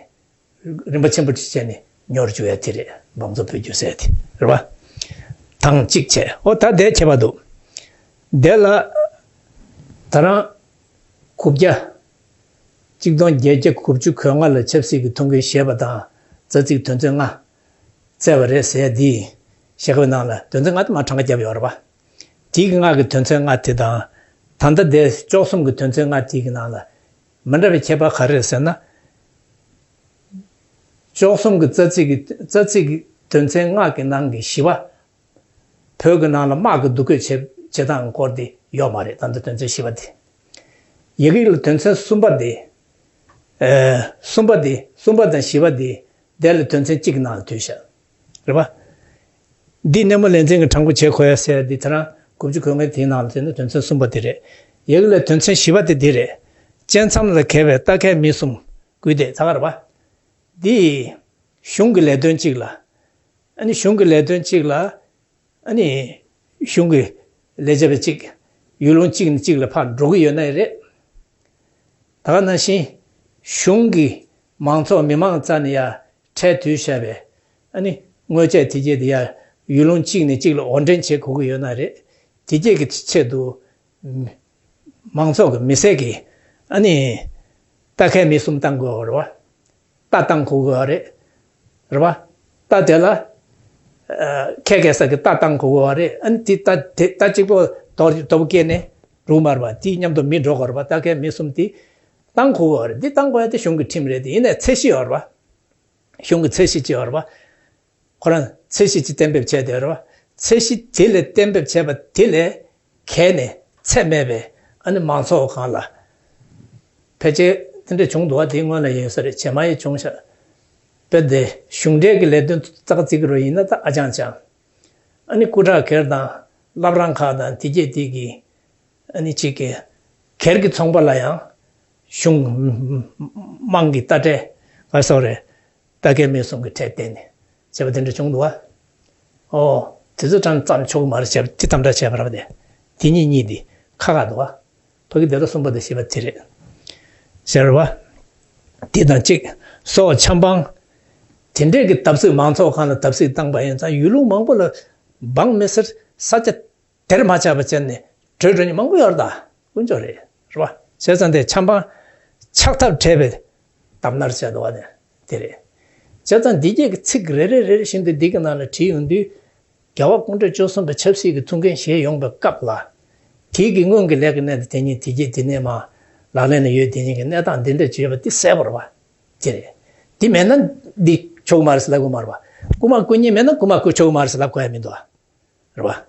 རིན་པ་ཆེན་པོ་ཅིག་བྱས་ནས་ཉོ་རུ་བཅུག་ཡ་དེ་རེད། འབམ་ཚོང་སྤོས་སྒྱུར་ཟེར་དེ་རེད་པ། དང་གཅིག་བྱས། ཨོ་ད་དེ་ཁྱད་པར་འདུག་དེ་ལ་ད་རང་དགུ་བརྒྱ། གཅིག་སྟོང་བརྒྱད་བརྒྱ་དགུ་བཅུ་གོ་ལྔ་ལ་ཆབ་སྲིད་ཀྱི་ཐུགས་འགན་བཞེས་པ་དང་རྩ་ཚིག་དོན་ཚན་ལྔ་བསྩལ་བ་རེད་ཟེར་དེ་བཞག་པའི་ནང་ལ་དོན་ཚན་ལྔ་དེ་མར་གྲངས་ཀ་བརྒྱབ་ཡོད་རེད་པ། དེ་གི་ལྔ་གི་དོན་ཚན་ལྔ་དེ་དང་། ད་ལྟ་དེ་བཅུ་གསུམ་གི་དོན་ཚན་ལྔ་དེ་གི་ནང་ལ་མི་འདྲ་བའི་ཁྱད་པར་ག་རེ་རེད་ཟེར་ན། བཅུ་གསུམ་གྱི་རྩ་ཚིག་གི་རྩ་ཚིག་གི་དོན་ཚན་ལྔ་གི་ནང་གི་བཞི་པ། བོད་ཀྱི་ནང་ལ་དམག་གི་འདུ་འགོད་བྱེད་བྱེད་སྟངས་སྐོར་དེ་ཡོད་མ་རེད། ད་ལྟ་དོན་ཚན་བཞི་པ་དེ། ཡི་གེ་ལ་དོན་ཚན་གསུམ་པ་དེ། ཨེ། གསུམ་པ་དེ་གསུམ་པ་དང་བཞི་པ་དེ་དེ་ལ་དོན་ཚན་གཅིག་གི་ནང་ལ་འདུས་བཞག་རེད་པ། འདི་སྣེ་མོ་ལས་འཛིན་གྱི་དྲང་པོ་བྱེད་དགོས་ཡ་ཟེར་འདི་ད་རང་དགུ་བཅུ་གོ་ལྔའི་དེའི་ནང་ལ་དེ་ནི་དོན་ཚན་གསུམ་པ་དེ་རེད། ཡི་གེ་ལ་དོན་ཚན་བཞི་པ་དེ་འདི་རེད། བཅད་མཚམས་ལ་གས་པའི་རྟ་ཁལ་མི་གསུམ་བརྒྱུད་དེ་ད་ག་རེད་པ། འདི། གཞུང་གི་ལས་དོན་གཅིག་ལ། ཨ་ནི་གཞུང་གི་ལས་དོན་གཅིག་ལ། ཨ་ནི་གཞུང་གི་ལས་བྱེད་པ་གཅིག་ཡུལ་ལུང་གཅིག་ནས་གཅིག་ལ་ཕར་འགྲོ་གི་ཡོད་ན་རེད། ད་ག་ནང་བཞིན་གཞུང་གི་མང་ཚོགས་མི་མང་རྩ་ནས་ཡར་ཁྲལ་བསྡུས་བཞག་པའི་ཨ་ནི་དངུལ་ཆད་དེ་གྱད་དེ་ཡར་ཡུལ་ལུང་གཅིག་ནས་གཅིག་ལ་དབོར་འདྲེན་བྱེད་དགོས་ཀྱི་ཡོད་ན་རེད། དེ་གྱད་ཀྱི་ཆེད་དུ་མང་ཚོགས་ཀྱི་མི་སེར་གྱི་ཨ་ནི་རྟ་ཁལ་མི་གསུམ་བཏང་དགོས་པ་རེད་པ། རྟ་བཏང་དགོས་ཀྱི་ཡོད་རེད། རེད་པ། རྟ་དེ་ལ། ཨ། ཁལ་གེ་སར་གྱི་རྟ་བཏང་དགོས་ཀྱི་ཡོད་རེད། ཨ་ནི་དེ་རྟ་དེ་རྟ་གཅིག་པོ་རྡོ་རྡོ་བུ་སྐྱེས་ནས་འགྲོ་མ་རེད་པ། དེ་མཉམ་དུ་མི་འགྲོ་དགོས་རེད་པ། རྟ་ཁལ་མི་གསུམ་དེ་བཏང་དགོས་ཀྱི་ཡོད་རེད། འདི་བཏང་དགོས་ཡ་དེ་གཞུང་གི་ཁྲིམས་རེད་དེ། ཡིན་ནའི་ཚད་གཞི་ཡོད་རེད་པ། གཞུང་གི་ཚད་གཞི་ཅིག་ཡོད་རེད་པ། ཁོ་རང་ཚད་གཞི་ཅིག་གཏན་འབེབས་བྱས་བསྡད་རེད་པ། ཚད་གཞི་དེ་ལས་གཏན་འབེབས་བྱས་པ་དེ་ལས་བརྒལ་ནས་ཚད་མེད་པའི་ཨ་ནི་མང་ཚོགས་སྒང་ལ་ཕལ་ཆེར་དེ་འདྲ་བྱུང་འདུག་པ། དེ་སྔོན་ལ་ཡིན་ས་རེད། རྗེས་མ་ཡང་བྱུང་ཤག་དཔེ་དེ་གཞུང་འབྲེལ་གྱི་ལས་དོན་ཙག་ཙིག་རུ་ཡིན་ན་ད་ཨ་ཅང་ཅང་། ཨ་ནི་སྐུ་དྲག་སྒེར་དང་བླ་བྲང་ཁག་དང་དེ་གྱད་དེ་གི་ཨ་ནི་གཅིག་གི་སྒེར་གྱི་ཚོང་པ་ལ་ཡང་གཞུང་དམངས་ཀྱི་རྟ་ཁྲལ་ག་སོགས་རེད། རྟ་ཁལ་མི་གསུམ་གྱི་ཁྲལ་བཏོན་ནས་བྱས་པ་དེ་འདྲ་བྱུང་འདུག་པ། ཨོ། དེ་ཚོ་དྲང་བརྩམས་ཆོག་གི་མ་རེད་བྱས་པ་དེ་དམ་དྲག་བྱས་པ་རེད་པ། དེ་དེ་གཉིས་གཉིས་དེ་ཁག་ཁག་འདུག་པ། ཕ་གི་དེ་ལ་གསུམ་པ་དང་བཞི་པ་དེ་རེད། ཟེར་བ། དེ་དང་གཅིག་སོགས་ཆབ་འབངས། དེ་འདྲས་ཀྱི་བརྡབ་གསིག་མང་ཚོགས་སྒང་ལ་བརྡབ་གསིག་བཏང་པ་ཡིན་ཙང་ཡུལ་ལུང་མང་པོ་ལ་འབངས་མི་སེར་ས་ཆ་དེར་མ་ཆགས་པ་བྱས་ནས་བྲོས་འགྲོ་མཁན་མང་པོ་ཡོད་རེད་ད། དཀོན་མཆོག་རེད། རེད་པ། བྱས་ཙང་དེ་ཆབ་འབངས་ཆགས་ཐབས་བྲལ་བའི་དམ་ནར་བྱས་འདུག་པ་ནས་དེ་རེད། བྱས་ཙང་འདི་གྱད་ཀྱི་ཚིག་རེ་རེ་རེ་རེ་བཞིན་དུ་འདི་གི་ནང་ལ་བྲིས་ཡོང་དུས། རྒྱལ་བ་སྐུ་ཕྲེང་བཅུ་གསུམ་པའི་ཆབ་སྲིད་ཀྱི་ཐུགས་འགན་བཞེས་ཡོང་པའི་སྐབས་ལ། དེའི་གི་སྔོན་གྱི་ལས་ཀྱི་གནས་དེ་དེ་ཉིད་དེ་གྱད་དེ་ནས་མར་ལག་ལེན་ལ་ཡོད་དེ་ཉིད་ཀྱི་གནས་སྟངས་འདི་འདྲ་བྱས་པ་དེ་གསལ་པོ་རེད་པ། དེ་རེད། དེ་མེད་ན་འདི་ཆོག་གི་མ་རེད་ཟེར་ལབ་དགོས་མ་རེད་པ། རྐུ་མ་རྐུ་མཁན་མེད་ན་རྐུ་མ་རྐུ་ཆོག་གི་མ་རེད་ཟེར་ལབ་དགོས་ཡ་མི་འདུག་པ། རེད་པ།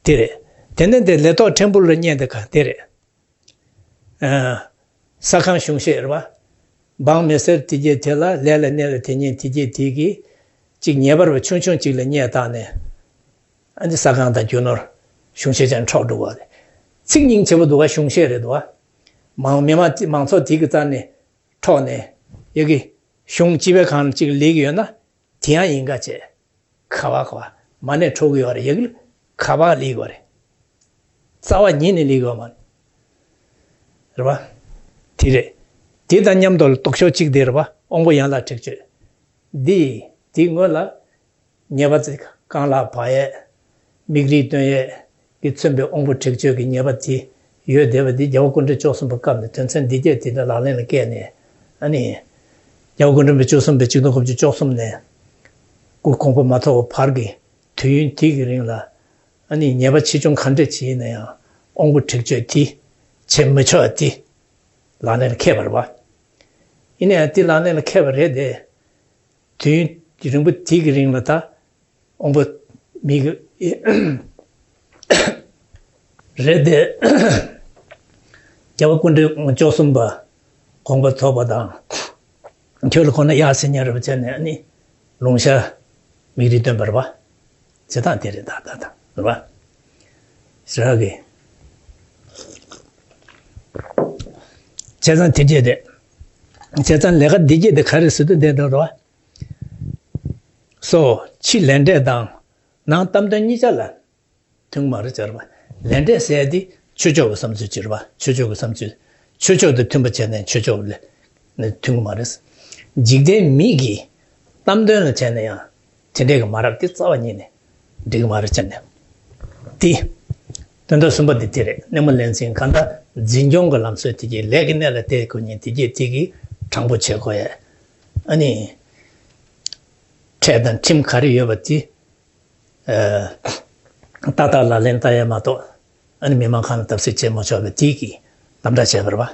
དེ་རེད། དེ་ནས་དེ་ལས་ཐོག་ཕྲན་བུ་ལ་བསྙད་དེ་ག་དེ་རེད། ཨ། ས་ཁང་གཞུང་བཞེས་རེད་པ། འབངས་མི་སེར་དེ་གྱད་དེ་ལ་ལས་ལ་གནས་ལ་དེ་ཉིད་དེ་གྱད་དེ་གིས་གཅིག་ཉེས་པར་བ་ཆུང་ཆུང་གཅིག་ལ་བསྙད་བཏང་ནས། ཨ་ནི་ས་ཁང་དང་རྒྱུ་ནོར་གཞུང་བཞེས་ཅན་འཕྲོག་འགྲོ་བ་རེད། ཚིག་སྙིང་རྗེ་པོ་འདུག་པ། གཞུང་བཞེས་རེད་འདུག་པ། མང་མི་མང་མང་ཚོགས་དེ་གི་རྩ་ནས་འཕྲོག་ནས་ཡ་གི་གཞུང་སྤྱི་པའི་ཁང་གཅིག་ལས་ཀྱི་ཡོད་ན་དེ་ཡང་ཡིན་ག་བྱས། ག་བ་ག་བ་མ་ཎི་འཁྲོག་གི་ཡོད་རེད། ཡ་གི་ག་བ་ལས་ཀྱི་ཡོད་རེད། རྩ་བ་ཉིད་ནས་ལས་ཀྱི་ཡོད་མ་རེད། རེད་པ། དེ་རེད། དེ་དང་མཉམ་དུ་ལྡོག་ཕྱོགས་གཅིག་དེ་རེད་པ། དབང་པོ་ཡན་ལག་འཁྲིག་སྤྱོད། འདི་དེའི་སྔོན་ལ་ཉེས་པ་ཚིག་རྐང་ལག་བག་ཡས། མིག་རིལ་བཏོན་ཡས་ཀྱིས་མཚོན་པའི་དབང་པོ་འཁྲིག་སྤྱོད་ཀྱི་ཉེས་པ་དེ་ ཡོད་བསྡད་པ་འདི་རྒྱལ་བ་སྐུ་ཕྲེང་བཅུ་གསུམ་པ་སྐབས་ནས་དོན་ཚན་འདི་གྱད་དེ་འདྲ་ལག་ལེན་ལ་བཀལ་ནས། ཨ་ནི། རྒྱལ་བ་སྐུ་ཕྲེང་བཅུ་གསུམ་པའི་ཆིག་སྟོང་དགུ་བརྒྱ་བཅུ་གསུམ་ནས་སྐུ་དགོངས་པ་མ་ཐོབ་བར་གྱི་དུས་ཡུན་དེ་གི་རིང་ལ། ཨ་ནི་ཉེས་པ་ཆེ་ཆུང་ག་འདྲ་ཅིག་ཡིན་ན་ཡང་དབང་པོ་སྒྲིབ་གཅོད་དེ་བྱེད་མི་ཆོག་དེ་ལག་ལེན་ལ་འཁེལ་བ་རེད་པ། ཡིན་ན་ཡང་དེ་ལག་ལེན་ལ་འཁེལ་བ་རེད་དེ། དུས་ཡུན་རིང་པོ་དེ་གི་རིང་ལ་ད་དབང་པོ་མི་གི་རེད་དེ། རྒྱལ་བ་སྐུ་ཕྲེང་བཅུ་གསུམ་པ་དགོངས་པ་རྫོགས་པ་དང་། ཁྱོད་ལ་གོ་ན་ཡག་ཟེར་མཁན་རེད་པ་བྱས་ནས། ཨ་ནི་ལུང་ཤར་མིག་རིལ་སྟོན་པ་རེད་པ། བྱེད་སྟངས་དེ་རེད། ད་ད་ད་རེད་པ། ཞེ་དྲག་གི་བྱས་ཙང་དེ་བྱས་ཏེ། བྱས་ཙང་ལས་ཀ་འདི་བྱས་ཏེ་ག་རེ་ཟེར་དུས་བསྡད་འདུག་རེད་པ། སོ། ཕྱི་ལས་འབྲས་དང་ནང་གཏམ་དོན་གཉིས་ཆ་ལ་མཐུན་གྱི་མ་རེད་ཟེར་བ། ལས་འབྲས་ཟེར་ཡ་དེ་ཆོས་ཕྱོགས་ཀྱི་བསམ་ཚུལ་ཅིག་རེད་པ། ཆོས་ཕྱོགས་ཀྱི་བསམ་ཚུལ། ཆོས་ཕྱོགས་དང་མཐུན་པ་བྱས་ནས་ཆོས་ཕྱོགས་ལ་ནི་མཐུན་གྱི་མ་རེད། འཇིག་རྟེན་མི་གི་གཏམ་དོན་ལ་བྱས་ན་ཡང་དེ་འདྲས་ཀྱི་མ་རབས་དེ་རྩ་བ་ཉིད་ནས་འགྲིག་གི་མ་རེད་བྱས་ནས། དེ། དོན་དག་གསུམ་པ་དེ་དེ་རེད། གནས་མལ་ལེན་ཚུལ་གང་ལྟར་འཛིན་སྐྱོང་གི་ལམ་སྲོལ་དེ་གྱད། ལས་ཀྱི་གནས་ལ་བརྟེན་དགོས་མཁན་དེ་གྱད་དེ་གི་དྲང་པོ་བྱེད་དགོས་ཡ། ཨ་ནི། ཁྲལ་དང་ཁྲིམས་ག་རེ་ཡོད་པ་དེ། ཨ། ཏག་ཏག་ལག་ལེན་བསྟར་ཡ་མ་གཏོགས། ཨ་ནི་མི་མང་ཁང་ལ་བརྡབ་གསིག་བྱེད་མ་ཆོག་པའི་དེ་གི་དམ་དྲག་བྱས་པ་རེད་པ།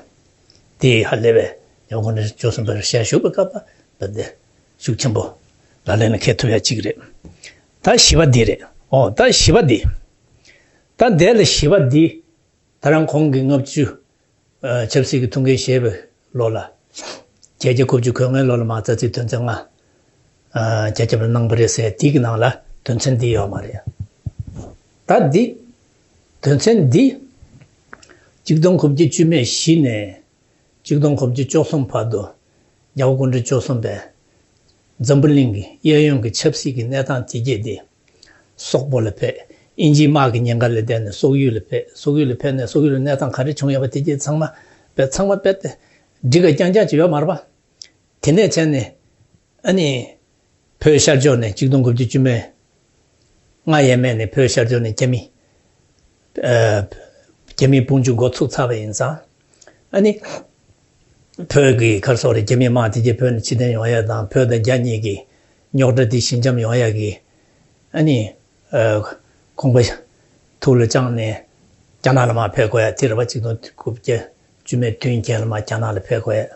དེ་ཧ་ལས་པའི་རྒྱལ་བ་སྐུ་ཕྲེང་བཅུ་གསུམ་པའི་ཞལ་བཞུགས་པའི་སྐབས་ལ་དེ་ཤུགས་ཆེན་པོ་ལག་ལེན་ལ་འཁེལ་ཐུབ་ཡ་གཅིག་རེད། ད་བཞི་པ་འདི་རེད། ཨོ། ད་བཞི་པ་འདི། ད་འདི་ལ་བཞི་པ་འདི། ད་རང་གོང་གི་ལྔ་བཅུ། ཨ། ཆབ་སྲིད་ཀྱི་ཐུགས་འགན་བཞེས་པའི་ལོ་ལ། བརྒྱད་བརྒྱ་དགུ་བཅུ་གོ་ལྔའི་ལོ་ལ་མ་རྩ་ཚིག་དོན་ཚན་ལྔ། ཨ། རྒྱ་ཁྱབ་ལ་གནང་བ་རེད་ཟེར། དེ་གི་ནང་ལ་དོན་ཚན་འདི་ཡོད་མ་རེད། ད་འདི། དོན་ཚན་འདི། ཆིག་སྟོང་དགུ་བརྒྱ་བཅུ་མེད་བཞི་ནས་ཆིག་སྟོང་དགུ་བརྒྱ་བཅུ་གསུམ་བར་དུ། རྒྱལ་བ་སྐུ་ཕྲེང་བཅུ་གསུམ་པས་འཛམ་བུ་གླིང་གི་གཡས་གཡོན་གྱི་ཆབ་སྲིད་ཀྱི་གནས་སྟངས་དེ་གྱད་དེ། སོག་པོ་ལ་ཕེབས། དབྱིན་ཇིའི་དམག་གི་ཉེན་ཁ་ལ་བརྟེན་ནས་སོག་ཡུལ་ལ་ཕེབས། སོག་ཡུལ་ལ་ཕེབས་ནས་སོག་ཡུལ་ལ་གནས་སྟངས་ག་རེ་བྱུང་ཡོད་པ་དེ་གྱད་ཚང་མ་དཔེ། ཚང་མ་དཔེ་དེ་འགྲིག་ག་རྐྱང་རྐྱང་ཅིག་ཡོད་མ་རེད་པ། དེ་ནས་བྱས་ནས། ཨ་ནི། བོད་ཤར་ཕྱོགས་ནས་ཆིག་སྟོང་དགུ་བརྒྱ་བཅུ་མེད་ལྔ་ཡས་མས་ནས་བོད་ཤར་ཕྱོགས་ནས་རྒྱ་མི། ཨ། རྒྱ་མིའི་དཔུང་འཇུག་འགོ་ཚུགས་ཚར་བ་ཡིན་ཙང་། ཨ་ནི། བོད་ཀྱི་ག་རེ་ཟེར་དགོས་རེད། རྒྱ་མིའི་དམག་དེ་གྱད་བོད་ནས་ཕྱིར་འཐེན་ཡོང་ཡ་དང་། བོད་དང་རྒྱ་གཉིས་ཀྱི་རྙོག་དྲ་དེ་ཞི་འཇམ་ཡོང་ཡ་གི། ཨ་ནི། ཨ། དགོངས་པ་ཐུགས་ལ་བཅངས་ནས་རྒྱ་ནག་ལ་མར་ཕེབས་དགོས་ཡ་དེ་རེད་པ། ཆིག་སྟོང་དགུ་བརྒྱ་བཅུ་མེད་བདུན་བརྒྱད་ལ་མར་རྒྱ་ནག་ལ་ཕེབས་དགོས་ཡ་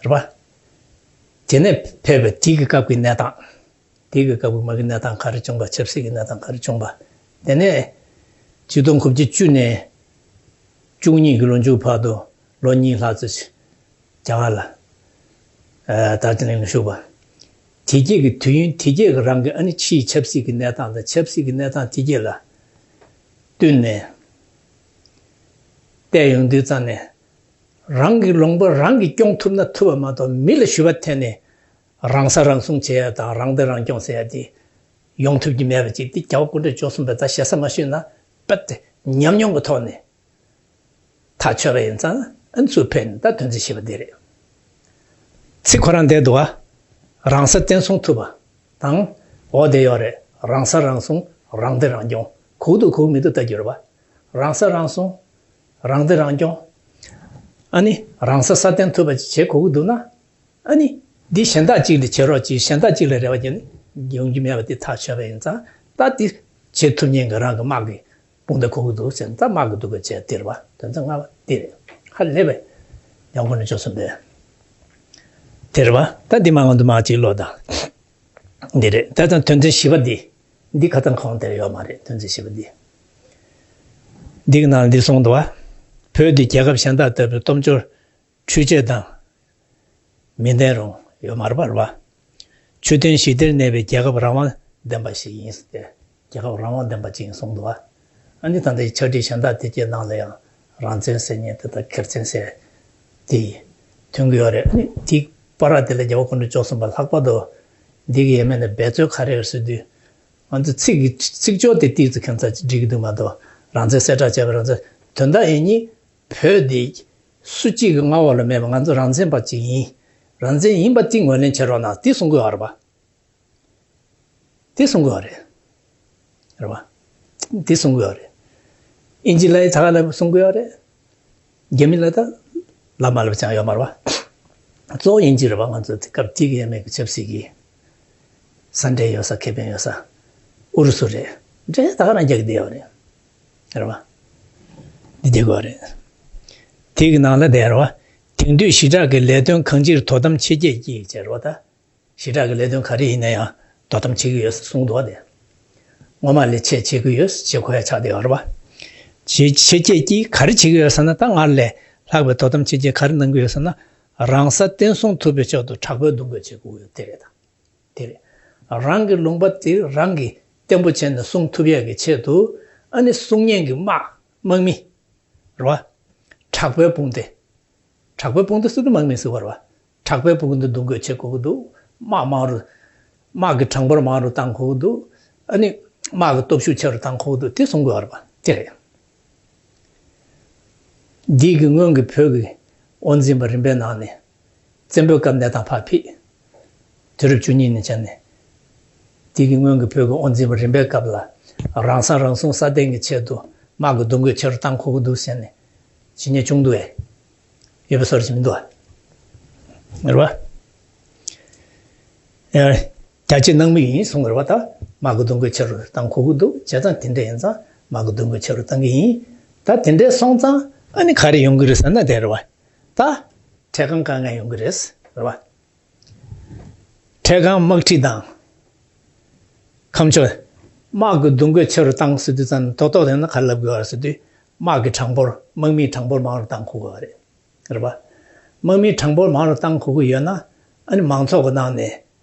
རེད་པ། དེ་ནས་ཕེབས་པའི་དེ་གི་སྐབས་ཀྱི་གནས་སྟངས། དེ་གི་སྐབས་ཀྱི་མ་གི་གནས་སྟངས་ག་རེ་བྱུང་པ། ཆབ་སྲིད་ཀྱི་གནས་སྟངས་ག་རེ་བྱུང་པ། དེ་ནས་ཆིག་སྟོང་དགུ་བརྒྱ་བཅུ་ནས་བཅུ་གཉིས་ཀྱི་ལོ་མཇུག་བར་དུ་ལོ་གཉིས་ལྷག་ཙམ་ཞིག་རྒྱ་གར་ལ། ཨ། དར་ཇི་ལིང་ལ་བཞུགས་པ། དེ་གྱད་ཀྱི་དུས་ཡུན་དེ་གྱད་ཀྱི་རང་གི། ཨ་ནི་ཕྱིའི་ཆབ་སྲིད་ཀྱི་གནས་སྟངས་དང་། ཆབ་སྲིད་ཀྱི་གནས་སྟངས་དེ་གྱད་ལ་བསྟུན་ནས་བལྟས་ཡོང་དུས་ཙམ་ནས། རང་གི་ལུང་པ་རང་གིས་སྐྱོང་ཐུབ་ན་ཐུབ་པ་མ་གཏོགས། མི་ལ་ཞུ་བ་འཐེན་ནས་རང་ས་རང་སྲུང་བྱེད་ཡ་དང་། རང་བདེ་རང་སྐྱོང་ཟེར་ཡ་དེ་ཡོང་ཐུབ་ཀྱི་མེད་པ་ཅིག་དེ་རྒྱལ་བ་སྐུ་ཕྲེང་བཅུ་གསུམ་པས་ད་ཞེ་ས་མ་ཞུས་ན། དཔེ་དེ་ཉམས་མྱོང་གི་ཐོག་ནས་ཐག་ཆོད་པ་ཡིན་ཙང་། ཨ་ནི་ཚུར་ཕེབས་ནས་ད་དོན་ཚན་བཞི་པ་འདི་རེད། ཚིག་ཁོ་རང་བསྡད་འདུག་ག་རང་ས་བརྟན་སྲུང་ཐུབ་པ་དང་། འོ་དེ་ཡོད་རེད། རང་ས་རང་སྲུང་། རང་བདེ་རང་སྐྱོང་། གོ་གི་འདུག་གོ་གི་མི་འདུག་ལྟ་རྒྱུ་རེད་པ། རང་ས་རང་སྲུང་། རང་བདེ་རང་སྐྱོང་། ཨ་ནི་རང་ས་སྲ་བརྟན་ཐུབ་པ་ཅིག་བྱེད་དགོས་ཀྱི་འདུག་ན། ཨ་ནི་འདི་གཞན་དག་ཅིག་ལ་བྱེད་རོགས་གྱིས། གཞན་དག་ཅིག་ལ་རེ་བ་བརྒྱབ་ནས་ཡོང་རྒྱུ་མེད་པ་དེ་ཐག་ཆོད་པ་ཡིན་ཙང་། ད་འདི་བྱེད་ཐུབ་མཁན་གྱི་རང་གི་དམག་གི་དཔུང་སྡེ་དགོས་ཀྱི་འདུག་ཟེར། ད་དམག་གི་འདུག་ག་བྱས་དེ་རེད་པ། དོན་ཚན་ལྔ་པ་འདི་རེད། ཧ་ལས་པའི་ཡང་སྒོ་ནས་བཅུ་གསུམ་པའི་དེ་རེད་པ། ད་འདི་མ་འོང་དུ་མ་གཅིག་ཀློག་དང་། འདི་རེད། ད་ལྟ་དོན་ཚན་བཞི་པ་འདི། འདི་ཁ་སང་གོང་དེར་ཡོད་མ་རེད། དོན་ཚན་བཞི་པ་འདི། འདི་གི་ནང་ལ་འདི་གསུངས་འདུག་བ། བོད་འདི་རྒྱལ་ཁབ་གཞན་དག་ལྟ་བུའི་སྟོབས་འབྱོར་འཕྲུལ་ཆས་དང་མི་ལྡན་རུང་ཡོད་མ་རེད་པ། རེད་པ། ཆོས་དོན་ཞི་བདེར་གནས་པའི་རྒྱལ་ཁབ་རང་དབང་ལྡན་པ་ཞིག་ཡིན་ཟེར་ཏེ། རྒྱལ་ཁབ་རང་དབང་ལྡན་པ་ཅིག་ཡིན་གསུངས་འདུག་བ། ཨ་ནི་ད་ལྟའི་ཕྱག་བྲིས་གཞན་དག་དེ་གའི་ནང་ལ་ཡང་རང་བཙན་ཟེར་མཁན་དེ་དང་སྒེར་བཙན་ཟེར་དེ་ཐོན་གྱི་ཡོད་རེད། ཨ་ནི་དེ་བར་དེ་ལ་རྒྱལ་བ་སྐུ་ཕྲེང་བཅུ་གསུམ་པ་ལྷག་པར་དུ་འདི་གི་ཡས་མས་ནས་འབད་རྩོལ་ག་རེ་ཡོད་ཟེར་དུས། ང་ཚོ་ཚིག་གི་ཚིག་སྦྱོར་དེ་ཏོག་ཙམ་ཁྱད་མཚར་ཅིག་འགྲིག་གི་འདུག་མ་གཏོགས། རང་བཙན་གསལ་བསྒྲགས་བྱས་པ། རང་བཙན། དོན་དག་ཡིན་ནི་བོད་འདི་སུ་གཅིག་གི་མངའ་འོག་ལ་མེད་པ། ང་ཚོ་རང་བཙན་པ་ཅིག་ཡིན། རང་བཙན་ཡིན་པ་དེ་ངོས་ལེན་བྱེད་རོགས་གནང་། དེ་གསུང་གི་ཡོད་རེད་པ། དེ་གསུང་གི་ཡོད་རེད། རེད་པ། དེ་གསུང་གི་ཡོད་རེད། ཨིན་ཇི་ལ་ཡི་ད་ག་ལ་གསུང་གི་ཡོད་རེད། རྒྱ་མི་ལ་ད་ལབ་མ་ལབ་ཅང་ཡོད་མ་རེད་བ། གཙོ་བོ་ཨིན་ཇི་རེད་བ། ང་ཚོ་དེ་སྐབས་དེ་གི་ཡ་མེད་གི་ཆབ་སྲིད་ཀྱི་ས་འབྲེལ་ཡོད་ས། ཁེ་ཕན་ཡོད་ས། ཨུ་རུ་སུ་རེད། འབྲེལ་ད་ག་རང་རྒྱག་གི་བསྡད་ཡོད་རེད། རེད་བ། འདི་བསྡད་དགོས་རེད། དེ་གི་ནང་ལ་བསྡད་རེད་བ། དེང་དུས་ཞི་དྲག་གི་ལས་དོན་གང་ཅིར་དོ་དམ་ཆེ་བསྐྱེད་ཀྱིས་བྱས་རེད་བ་ད། ཞི་དྲག་གི་ལས་དོན་ག་རེ་ཡིན་ན་ཡང་དོ་དམ་བྱེད་ཀྱི་ཡོད་གསུངས་འདུག་སྟེ། སྔོན་མ་ལས་ཆེས་བྱེད་ཀྱི་ཡོད་ཅེས་གོ་ཡ་ཆགས་བསྡད་ཡོད་རེད་བ། ཆེ་ཆེ་བསྐྱེད་ཀྱིས་ག་རེ་བྱེད་ཀྱི་ཡོད་ཟེར་ན། ད་སྔར་ལས་ལྷག་པའི་དོ་དམ་ཆེ་བསྐྱེད་ག་རེ་གནང་གི་ཡོད་ཟེར་ན། རང་ས་བརྟན་སྲུང་ཐུབ་པའི་ཆེད་དུ་དྲག་པོའི་འདུ་འགོད་བྱེད་དགོས་ཡོད། དེ་རེད་ད། དེ་རེད། རང་གི་ལུང་པ་དེ་རང་གིས་བརྟན་པོ་བྱས་ནས་སྲུང་ཐུབ་ཡ་གི་ཆེད་དུ། ཨ་ནི་སྲུང་མཁན་གྱི་དམག་དམག་མི། རེད་བ། དྲག་པོའི་དཔུང་སྡེ། དྲག་པོའི་དཔུང་སྡེ་ཟེར་དུས་དམག་མི་ཟེར་བ་རེད་བ། དྲག་པོའི་དཔུང་སྡེ་འདུ་འགོད་བྱེད་དགོས་ཀྱི་འདུག་དམག་མང་རུ། དམག་གི་གྲངས་འབོར་མང་རུ་གཏང་དགོས་ཀྱི་འདུག་ཨ་ནི་དམག་གི་སྟོབས་ཤུགས་ཆེ་རུ་གཏང་དགོས་ཀྱི་འདུག་དེ་གསུང་དགོས་པ་རེད་བ། དེ་རེད། འདི་གི་སྔོན་གྱི་བོད་ཀྱི་དབང་འཛིན་པ་རིམ་པའི་ནང་ནས། བཙན་པོའི་སྐབས་ནས་དང་ཕར་ཕྱིན། དུས་རབས་བཅུ་གཉིས་ནས་བྱས་ནས། དེ་གི་སྔོན་གྱི་བོད་ཀྱི་དབང་འཛིན་པ་རིམ་པའི་སྐབས་ལ། རང་ས་རང་སྲུང་སྲ་བརྟན་གྱི་ཆེད་དུ་དམག་གི་འདུ་འགོད་ཆེ་རུ་གཏང་དགོས་ཀྱི་འདུག་ཟེར་ནས་ཇི་སྙེད་བྱུང་འདུག་གས། ཡོད་པའི་བཟོ་འདྲ་ཞིག་མི་འདུག་ག་རེད་བ། ཡ། རྒྱ་ཆེ་ནང་མི་ཡིན་གསུང་གི་རེད་བ། ད་དམག་གི་འདུ་འགོད་ཆེ་རུ་གཏང་དགོས་ཀྱི་འདུག་བྱས་ཙང་དེ་འདྲ་ཡིན་ཙང་དམག་གི་འདུ་འགོད་ཆེ་རུ་གཏང་གི་ཡིན། ད་དེ་འདྲ་སོང་ཙང་ཨ་ནི་ག་རེ་ཡོང་གི་རེད་ཟེར་ན། དེ་རེད་བ། ད་འཕྲལ་ཁང་དཀའ་ངལ་ཡོང་གི་རེད། རེད་བ། འཕྲལ་ཁང་དམག་ཁྲིད་དང་། ཁམས་ཕྱོགས། དམག་གི་འདུ་འགོད་ཆེ་རུ་བཏང་ཟེར་དུས་ཙམ། རྡོག་རྡོག་ཡིན་ན་ག་རེ་ལབ་དགོས་པ་རེད་ཟེར་དུས། དམག་གི་གྲངས་འབོར། དམག་མིའི་གྲངས་འབོར་མང་རུ་བཏང་དགོས་པ་རེད། རེད་པ། དམག་མིའི་གྲངས་འབོར་མང་རུ་བཏང་དགོས་ཀྱི་ཡོད་ན། ཨ་ནི་མང་ཚོགས་ཀྱི་ནང་ནས།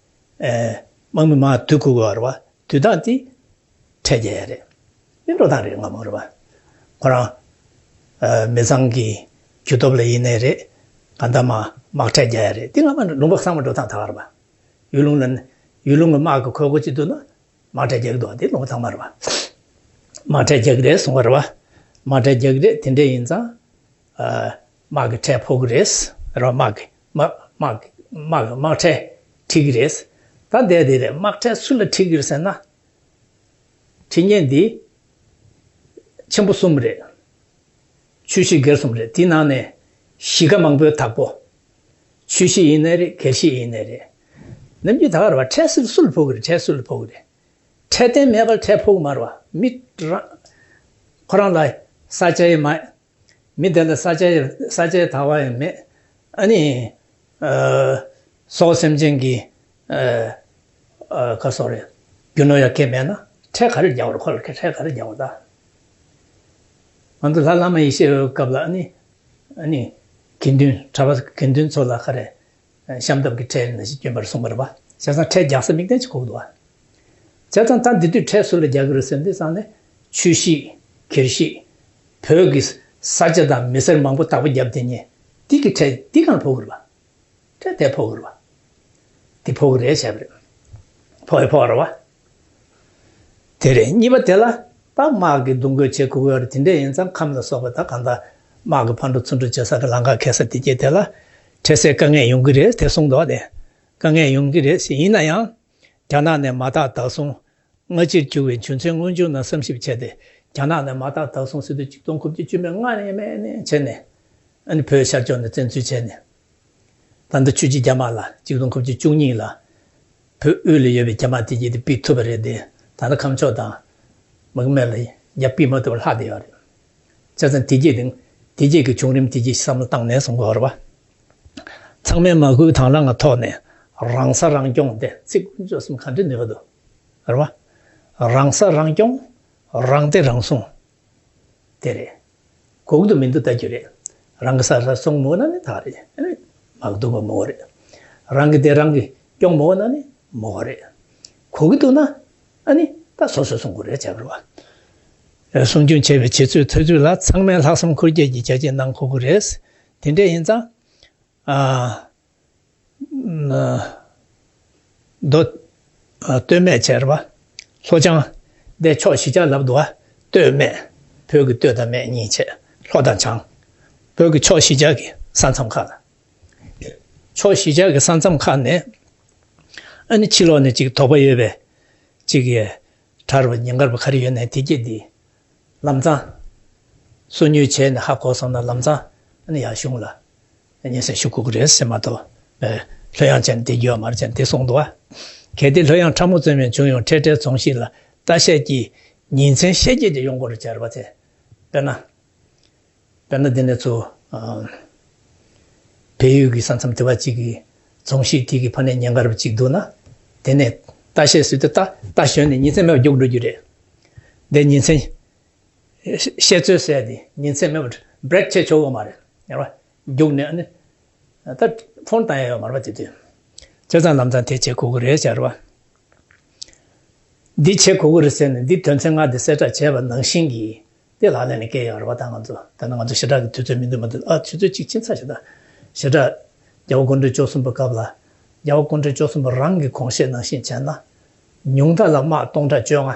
ཨེ། དམག་མི་མང་བསྡུ་དགོས་ཀྱི་ཡོད་རེད་པ། བསྡུ་སྟངས་དེ། ཁྲལ་རྒྱག་ཡ་རེད། འདི་འགྲོ་སྟངས་རེད། སྔ་མོ་རེད་པ། ཁོ་རང་། ཨ། མི་ཚང་གི་རྒྱུ་སྟོབས་ལ་ཡིན་ནའི་རེད། གང་ལྟར་མ་དམག་ཁྲལ་རྒྱག་ཡ་རེད། འདི་སྔ་མ་ལུང་པ་ཚང་མ་འགྲོ་སྟངས་ད་ག་རེད་པ། ཡུལ་ལུང་ལ། ཡུལ་ལུང་གི་དམག་གི་ཁོལ་ཁོལ་ཅིག་འདུག་ན། དམག་ཁྲལ་རྒྱག་གི་འདུག་དེ་ལུང་པ་ཚང་མ་རེད་པ། དམག་ཁྲལ་རྒྱག་གི་རེད་གསུང་བ་རེད་པ། དམག་ཁྲལ་རྒྱག་གི་རེད། དེ་འདྲ་ཡིན་ཙང་། ཨ། དམག་གི་ཁྲལ་ཕོག་གི་རེད། རེད་པ། དམག་གི་དམག་གི་དམག་གི་དམག་ཁྲལ་ཁྲིད་ཀྱི་རེད། ད་འདས་དེ་རེད། དམག་ཁྲལ་སུ་ལ་ཁྲིད་ཀྱི་རེད་ཟེར་ན། ཁྲིད་མཁན་འདི་ཆེན་པོ་གསུམ་རེད། ཆུ་བཞི་སྒེར་གསུམ་རེད། དེའི་ནང་ནས་གཞིས་ཀ་མང་པོའི་བདག་པོ། ཆུ་བཞི་ཡིན་ནའི་རེད། སྒེར་གཞིས་ཡིན་ནའི་རེད། ནམ་རྒྱུན་ད་ག་རེད་པ། ཁྲལ་སུ་སུ་ལ་ཕོག་གི་རེད། ཁྲལ་སུ་ལ་ཕོག་གི་རེད། ཁྲལ་དོན་མེད་པར་ཁྲལ་ཕོག་གི་མ་རེད་པ། མི་རང་། ཁོ་རང་ལ་ས་ཆ་ཡང་མ། མི་དེ་ལ་ས་ཆ་ཡང་། ས་ཆའི་དར་བ་ཡང་མེད། ཨ་ནི། ཨ། སྲོག་སེམས་ཅན་གྱི། ཨ། ཨ། ག་སོགས་རེད། རྒྱུ་ནོར་ཡང་སྐྱེ་མེད་ན། ཁྲལ་ག་རེ་རྒྱག་དགོས་རེད། ཁོ་ལ་ཁྲལ་ག་རེ་རྒྱག་དགོས་རེད་ད། ང་ཚོ་ལྷ་བླ་མ་ཡེ་ཤེས་འོད་སྐབས་ལ། ཨ་ནི། ཨ་ནི། དགེ་འདུན། གྲྭ་པ་དགེ་འདུན་ཚོ་ལ་ག་རེ། ཤམ་ཐབས་ཀྱི་ཁྲལ་ནང་བཞིན་བསྐྱོན་པར་གསུངས་པ་རེད་པ། བྱས་ཙང་ཁྲལ་རྒྱག་ས་དམིགས་བསྟན་ཅིག་དགོས་འདུག་པ། བྱས་ཙང་ད་འདི་དུས་ཁྲལ་སུ་ལ་རྒྱག་གི་རེད་ཟེར་དུས་ཙང་ནས། ཆུ་བཞི། སྒེར་གཞིས། བོད་ཀྱི་ས་ཆ་དང་མི་སེར་མང་པོ་བདག་པོ་བརྒྱབ་དེ་ཉིད། འདི་གི་ཁྲལ་འདི་གང་ཕོག་གི་རེད་པ། ཁྲལ་དེ་ཕོག་གི་རེད་པ། འདི་ཕོག་གི་རེད་བྱས་པ་རེད། ཕོག་ཡ་ཕོག་རེད་པ། དེ་རེད། གཉིས་པ་དེ་ལ། ད་དམག་གི་འདུ་འགོད་བྱེད་དགོས་ཀྱི་ཡོད་རེད། དེ་འདྲ་ཡིན་ཙང་ཁམས་ལ་སོགས་པ། ད་གང་ལྟར་དམག་གི་ཕར་འགྲོ་ཚུར་འགྲོ་བྱེད་ས་གི་ལམ་ཁ་འཁེལ་ས་དེ་གྱད་དེ་ལ། ཁྲལ་སེལ་དཀའ་ངལ་ཡོང་གི་རེད་དེ་གསུངས་འདུག་པ། དེ་དཀའ་ངལ་ཡོང་གི་རེད་ཟེར། ཡིན་ན་ཡང་། རྒྱ་ནག་ནས་མ་དག་བདག་བཟུང་། སྔ་ཕྱིར་གྱུར་པའི་རྒྱུ་མཚན་སྔོན་འཇུག་ན་བསམ་ཞིབ་བྱས་ཏེ། རྒྱ་ནག་ནས་མ་དག་བདག་བཟུང་ཟེར་དུས་གཅིག་སྟོང་དགུ་བརྒྱ་བཅུ་མེད་ལྔ་ནས་མེད་ནས་བྱས་ནས། ཨ་ནི་བོད་ཤར་ཕྱོགས་ནས་བཙན་འཛུལ་བྱས་ནས། ད་ལྟ་ཆུ་བཞི་རྒྱ་དམག་ལ། གཅིག་སྟོང་དགུ་བརྒྱ་བཅུ་གཉིས་ལ། བོད་དབུས་ལ་ཡོད་པའི་རྒྱ་དམག་དེ་གྱད་དེ་ཕུད་ཐུབ་པ་རེད་དེ། ད་ལྟ་ཁམས་ཕྱོགས་དང་། མ་གི་སྨད་ལ་ཡ་ཕུད་མ་ཐུབ་པ་ལྷག་བསྡད་ཡོད་རེད། བྱས་ཙང་དེ་གྱད་དེ། དེ་གྱད་ཀྱི་བྱུང་རིམ་དེ་གྱད་བསམ་བློ་བཏང་ནས་གསུང་དགོས་རེད་པ། ཚང་མས་མ་བསྐུལ་དང་བླངས་ཀྱི་ཐོག་ནས་རང་ས་རང་སྐྱོང་དེ། ཚིག་ཀུན་སྤྱོད་གསུམ་ག་འདྲ་ནུས་པ་འདུག་རེད་པ། རང་ས་རང་སྐྱོང་། རང་བདེ་རང་སྲུང་། དེ་རེད། དགོས་ཀྱི་འདུག་མི་འདུག་ལྟ་རྒྱུ་རེད། རང་གི་ས་ར་སྲུང་མ་ཐུབ་ན་ནི་ད་རེད། ཨ་ནི་དམག་གི་འདུ་འགོད་མ་དགོས་རེད། རང་གི་བདེ་རང་གིས་སྐྱོང་མ་ཐུབ་ན་ནི་མ་དགོས་རེད། དགོས་ཀྱི་འདུག་ན། ཨ་ནི་ད་སོ་སོས་སྲུང་དགོས་རེད་བྱས་པ་རེད་པ། སྲུང་སྐྱོང་བྱེད་པའི་བྱེད་ཚུལ་ཐོས་ཚུལ་ལ་ཚང་མས་ལྷག་བསམ་ཁུར་རྒྱག་གིས་རྒྱ་སྐྱེད་གནང་དགོས་ཀྱི་རེད། དེ་འདྲ་ཡིན་ཙང་། ཨ། མདོ། ཨ། སྟོད་སྨད་བྱས་རེད་པ། ལྷོ་བྱང་། འདི་ཕྱོགས་བཞི་ཆ་ལབ་འདུག་པ། སྟོད་སྨད། བོད་ཀྱི་སྟོད་དང་སྨད་གཉིས་བྱས། ལྷོ་དང་བྱང་། བོད་ཀྱི་ཕྱོགས་བཞི་ཆ་གི་ས་མཚམས་ཁག་ལ། ཕྱོགས་བཞི་ཆ་གི་ས་མཚམས་ཁག་ནས། ཨ་ནི་ཕྱི་ལོགས་ནས་ཅིག་དོགས་པ་ཡོད་པའི། ཅིག་གི་གྲྭ་རུ་པ་ཉེན་ཁར་པ་ག་རེ་ཡོད་ནའི་དེ་གྱད་དེ། ལམ་གཙང་། སོ་ཉུལ་བྱས་ནས་ཧ་གོ་སོང་ན་ལམ་སང་ཨ་ནི་ཡར་གཞུང་ལ་སྙན་སེང་ཞུ་དགོས་ཀྱི་རེད་ཟེར་མ་གཏོགས། ལྷོད་ཡངས་བྱས་ནས་བསྡད་རྒྱུ་ཡོད་མ་རེད་ཟེར་ནས་དེ་གསུངས་འདུག་བ། གལ་ཏེ་ལྷོད་ཡངས་ཕྲ་མོ་ཙམ་ཡང་བྱུང་ཡང་འཕྲལ་འཕྲལ་རྫོང་གཞིས་ལ་ལྟ་བཤལ་གྱི་ཉིན་མཚན་ཤས་བརྒྱད་ཀྱང་ཡོང་དགོས་རེད་ཟེར་བ་དེ། དཔེར་ན། དཔེར་ན་འདི་ནས་ཚུར། ཨ། བལ་ཡུལ་གྱི་ས་མཚམས་དེ་བ་གཅིག་གི་རྫོང་གཞིས་དེ་གི་ཕ་ནས་ཉེན་ཁ་རུ་གཅིག་འདུག་ན། དེ་ནས་ལྟ་བཤལ་ཟེར་དུས་ལྟ་ལྟ་ཞོན་ནས་ཉིན་མཚན་མེད་པར་རྒྱུགས་འགྲོ་རྒྱུ་རེད། འདི་ཉིན་མཚན་བཤད་ཚོད་ཟེར་དེ་ཉིན་མཚན་མེད་པར་བྷི་རེག་བྱེད་ཆོག་གི་མ་རེད། ཡར་བ་རྒྱུགས་ནས་ཨ་ནི། ད་ཕོན་བཏང་ཡ་ཡོད་མ་རེད་པ་དེ་དུས། བྱས་ཙང་ལམ་སང་དེ་བྱེད་དགོས་ཀྱི་རེད་ཟེར་བ། འདི་བྱེད་དགོས་ཀྱི་རེད་ཟེར་ནས་འདི་དོན་ཚན་ལྔ་འདི་གསལ་བསྒྲགས་བྱས་པ་ནང་བཞིན་གྱི་དེ་ལག་ལེན་ལ་བཀལ་ཡོད་རེད་པ། ད་ང་ཚོ་ད་ནི་ང་ཚོ་ཞེ་དྲག་གི་དུས་ཚོད་མི་འདུག་མ་འདུག་ཨ་ཆུ་ཚོད་གཅིག་ཕྱིན་ཚར་ཞེ་དྲག་ཞེ་དྲག་རྒྱལ་བ་སྐུ་ཕྲེང་བཅུ་གསུམ་པ་སྐབས་ལ་རྒྱལ་བ་སྐུ་ཕྲེང་བཅུ་གསུམ་པ་རང་གི་དགོངས་བཞེད་ནང་བཞིན་བྱས་ན། ཉུང་མཐའ་ལ་དམག་སྟོང་ཕྲག་བཅོ་ལྔ།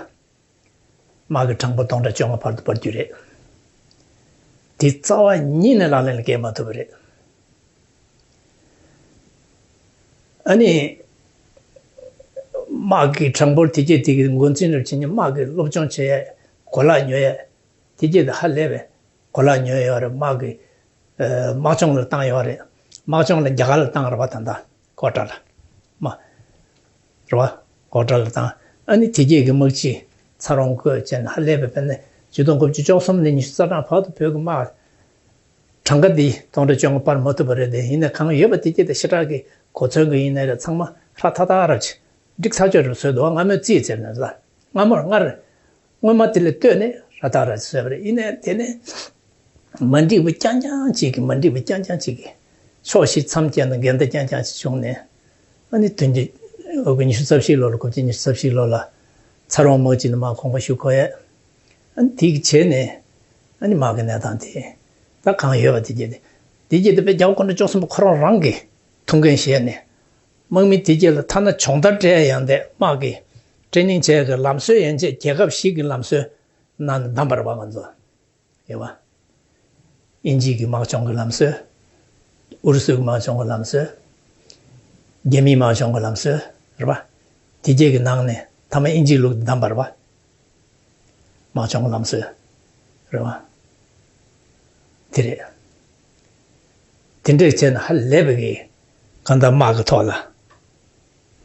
དམག་གི་གྲངས་འབོར་སྟོང་ཕྲག་བཅོ་ལྔ་བར་དུ་འཕར་རྒྱུ་རེད། དེ་རྩ་བ་ཉིད་ནས་ལག་ལེན་ལ་བཀལ་མ་ཐུབ་པ་རེད། ཨ་ནི། དམག་གི་གྲངས་འབོར་དེ་གས་དེ་གི་འགོ་འཛིན་རུ་བྱེད་མཁན་དམག་གི་སློབ་སྦྱོང་བྱེད་ཡས་གོ་ལག་ཉོ་ཡས་དེ་གས་དེ་ཧ་ལས་པའི་གོ་ལག་ཉོས་ཡོད་རེད། དམག་གི། ཨ། དམག་སྦྱོང་ལ་བཏང་ཡོད་རེད། དམག་སྦྱོང་ལ་རྒྱ་གར་ལ་བཏང་རེད་པ། ད་ལྟ་ཀོ་ཊ་ལ། མ། རེད་པ། ཀོ་ཊ་ལ་བཏང་། ཨ་ནི་དེ་གས་ཀྱི་དམག་སྤྱི་ཚ་རོང་བསྐོས་བྱས་ནས་ཧ་ལས་པའི་དཔེར་ན་ཆིག་སྟོང་དགུ་བརྒྱ་བཅུ་གསུམ་ནས་ཉི་ཤུ་རྩ་གྲངས་བར་དུ་བོད་ཀྱི་དམག་གྲངས་ཀ་འདི་སྟོང་ཕྲག་བཅོ་ལྔ་སྤར་མ་ཐུབ་པ་རེད་དེ། ཡིན་ནའི་གང་ཡོད་པ་དེ་གས་དེ་ཞེ་དྲག་གི་གོ་མཚོན་གྱི་ཡིན་ནའི་རེད། ཚང་མ་ཧྲ་ཐག་ཐག་རབ་ཅིག་འགྲིག་ཚར་ཆོད་རུ་བཟོས་འདུག་སྔ་མོའི་རྩིས་བྱས་ནས་ལ། སྔ་མོར་སྔར། སྔོན་མ་དེ་ལས་ལྟོས་ནས་ཧྲ་ཐག་རབ་ཅིག་བཟོས་པ་རེད། ཡིན་ནའི་དེ་ནས་མ་འགྲིག་པ་རྐྱང་རྐྱང་ཅིག་གིས་མ་འགྲིག་པ་རྐྱང་རྐྱང་ཅིག་གིས་ཕྱོགས་བཞི་མཚམས་བརྒྱད་ནས་འགལ་ཟླ་རྐྱང་རྐྱང་ཅིག་བྱུང་ནས། ཨ་ནི་དོན་གྱི་ཨོ་གི་ཉི་ཤུ་རྩ་བཞི་ལོ་ལ་དགུ་བརྒྱ་ཉི་ཤུ་རྩ་བཞི་ལོ་ལ་ཚ་རོང་དམག་སྤྱི་ནས་མར་གོང་པ་ཞུ་གོ་ཡས། ཨ་ནི་དེ་གི་བྱས་ནས་ཨ་ནི་དམག་གི་གནས་སྟངས་དེ་ད་གང་ཡོད་པ་དེ་གས་དེ། དེ་གས་དེ་དཔེ་རྒྱལ་བ་སྐུ་ཕྲེང་བཅུ་གསུམ་པ་ཁོ་རང་རང་གིས་ཐུགས་འགན་བཞེས་ནས། དམག་མི་དེ་གས་ལ་ཐ་ན་སྦྱོང་བརྡར་སྤྲད་ཡང་དེ་དམག་གི་ཊེ་རེ་ནིང་བྱེད་ཀྱི་ལམ་སྲོལ་ཡན་ཆད་རྒྱལ་ཁབ་བཞི་གི་ལམ་སྲོལ་ནང་ནས་བདམས་པ་རེད་པ། ང་ཚོ་ཡོད་པ། དབྱིན་ཇི་གི་དམག་སྦྱོང་གི་ལམ་སྲོལ། ཨུ་རུ་སུའི་དམག་སྦྱོང་གི་ལམ་སྲོལ། རྒྱ་མིའི་དམག་སྦྱོང་གི་ལམ་སྲོལ་རེད་པ། དེ་གས་ཀྱི་ནང་ནས་ཐ་མ་དབྱིན་ཇིའི་ལུགས་བདམས་པ་རེད་པ། དམག་སྦྱོང་གི་ལམ་སྲོལ་རེད་པ། དེ་རེད། དེ་འདྲས་བྱས་ན་ཧ་ལས་པའི་གི་གང་ལྟར་དམག་གི་ཐོག་ལ།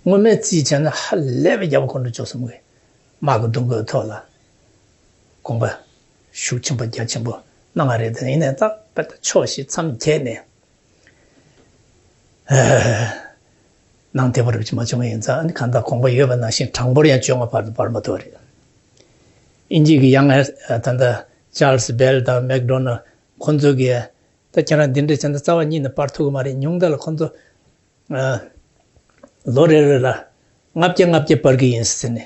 སྔོན་མའི་རྩིས་བྱས་ན་ཧ་ལས་པའི་རྒྱལ་བ་སྐུ་ཕྲེང་བཅུ་གསུམ་གྱི་དམག་གི་འདུ་འགོད་ཐོག་ལ་དགོངས་པ་ཤུགས་ཆེན་པོ་རྒྱ་ཆེན་པོ་གནང་བ་རེད་དེ། ཡིན་ནའི་ད་དཔེ་ད་ཕྱོགས་བཞི་མཚམས་བརྒྱད་ནས། ཨ། ནང་དེ་བར་མ་བྱུང་བ་ཡིན་ཙང་། ཨ་ནི་གང་ལྟར་དགོངས་པ་ཡོད་པ་ནང་བཞིན་གྲངས་འབོར་ཡང་བཅོ་ལྔ་བར་དུ་འཕར་མ་ཐུབ་པ་རེད། དབྱིན་ཇི་གི་ཡང་ཨ་ད་ལྟ་ཅཱརལ་སི་བྷེལ་དང་མེག་ཌོ་ནལ་ཁོང་ཚོ་གིས་ད་ཁྱེད་རང་འདི་འདྲ་བྱས་ན་རྩ་བ་ཉིད་ནས་སྤར་ཐུབ་ཀྱི་མ་རེད། ཉུང་མཐའ་ལ་ཁོང་ཚོ་ཨ་ལོ་རེ་རེ་ལ་ལྔ་བརྒྱ་ལྔ་བརྒྱ་སྤར་གྱི་ཡིན་ཟེར་ནས་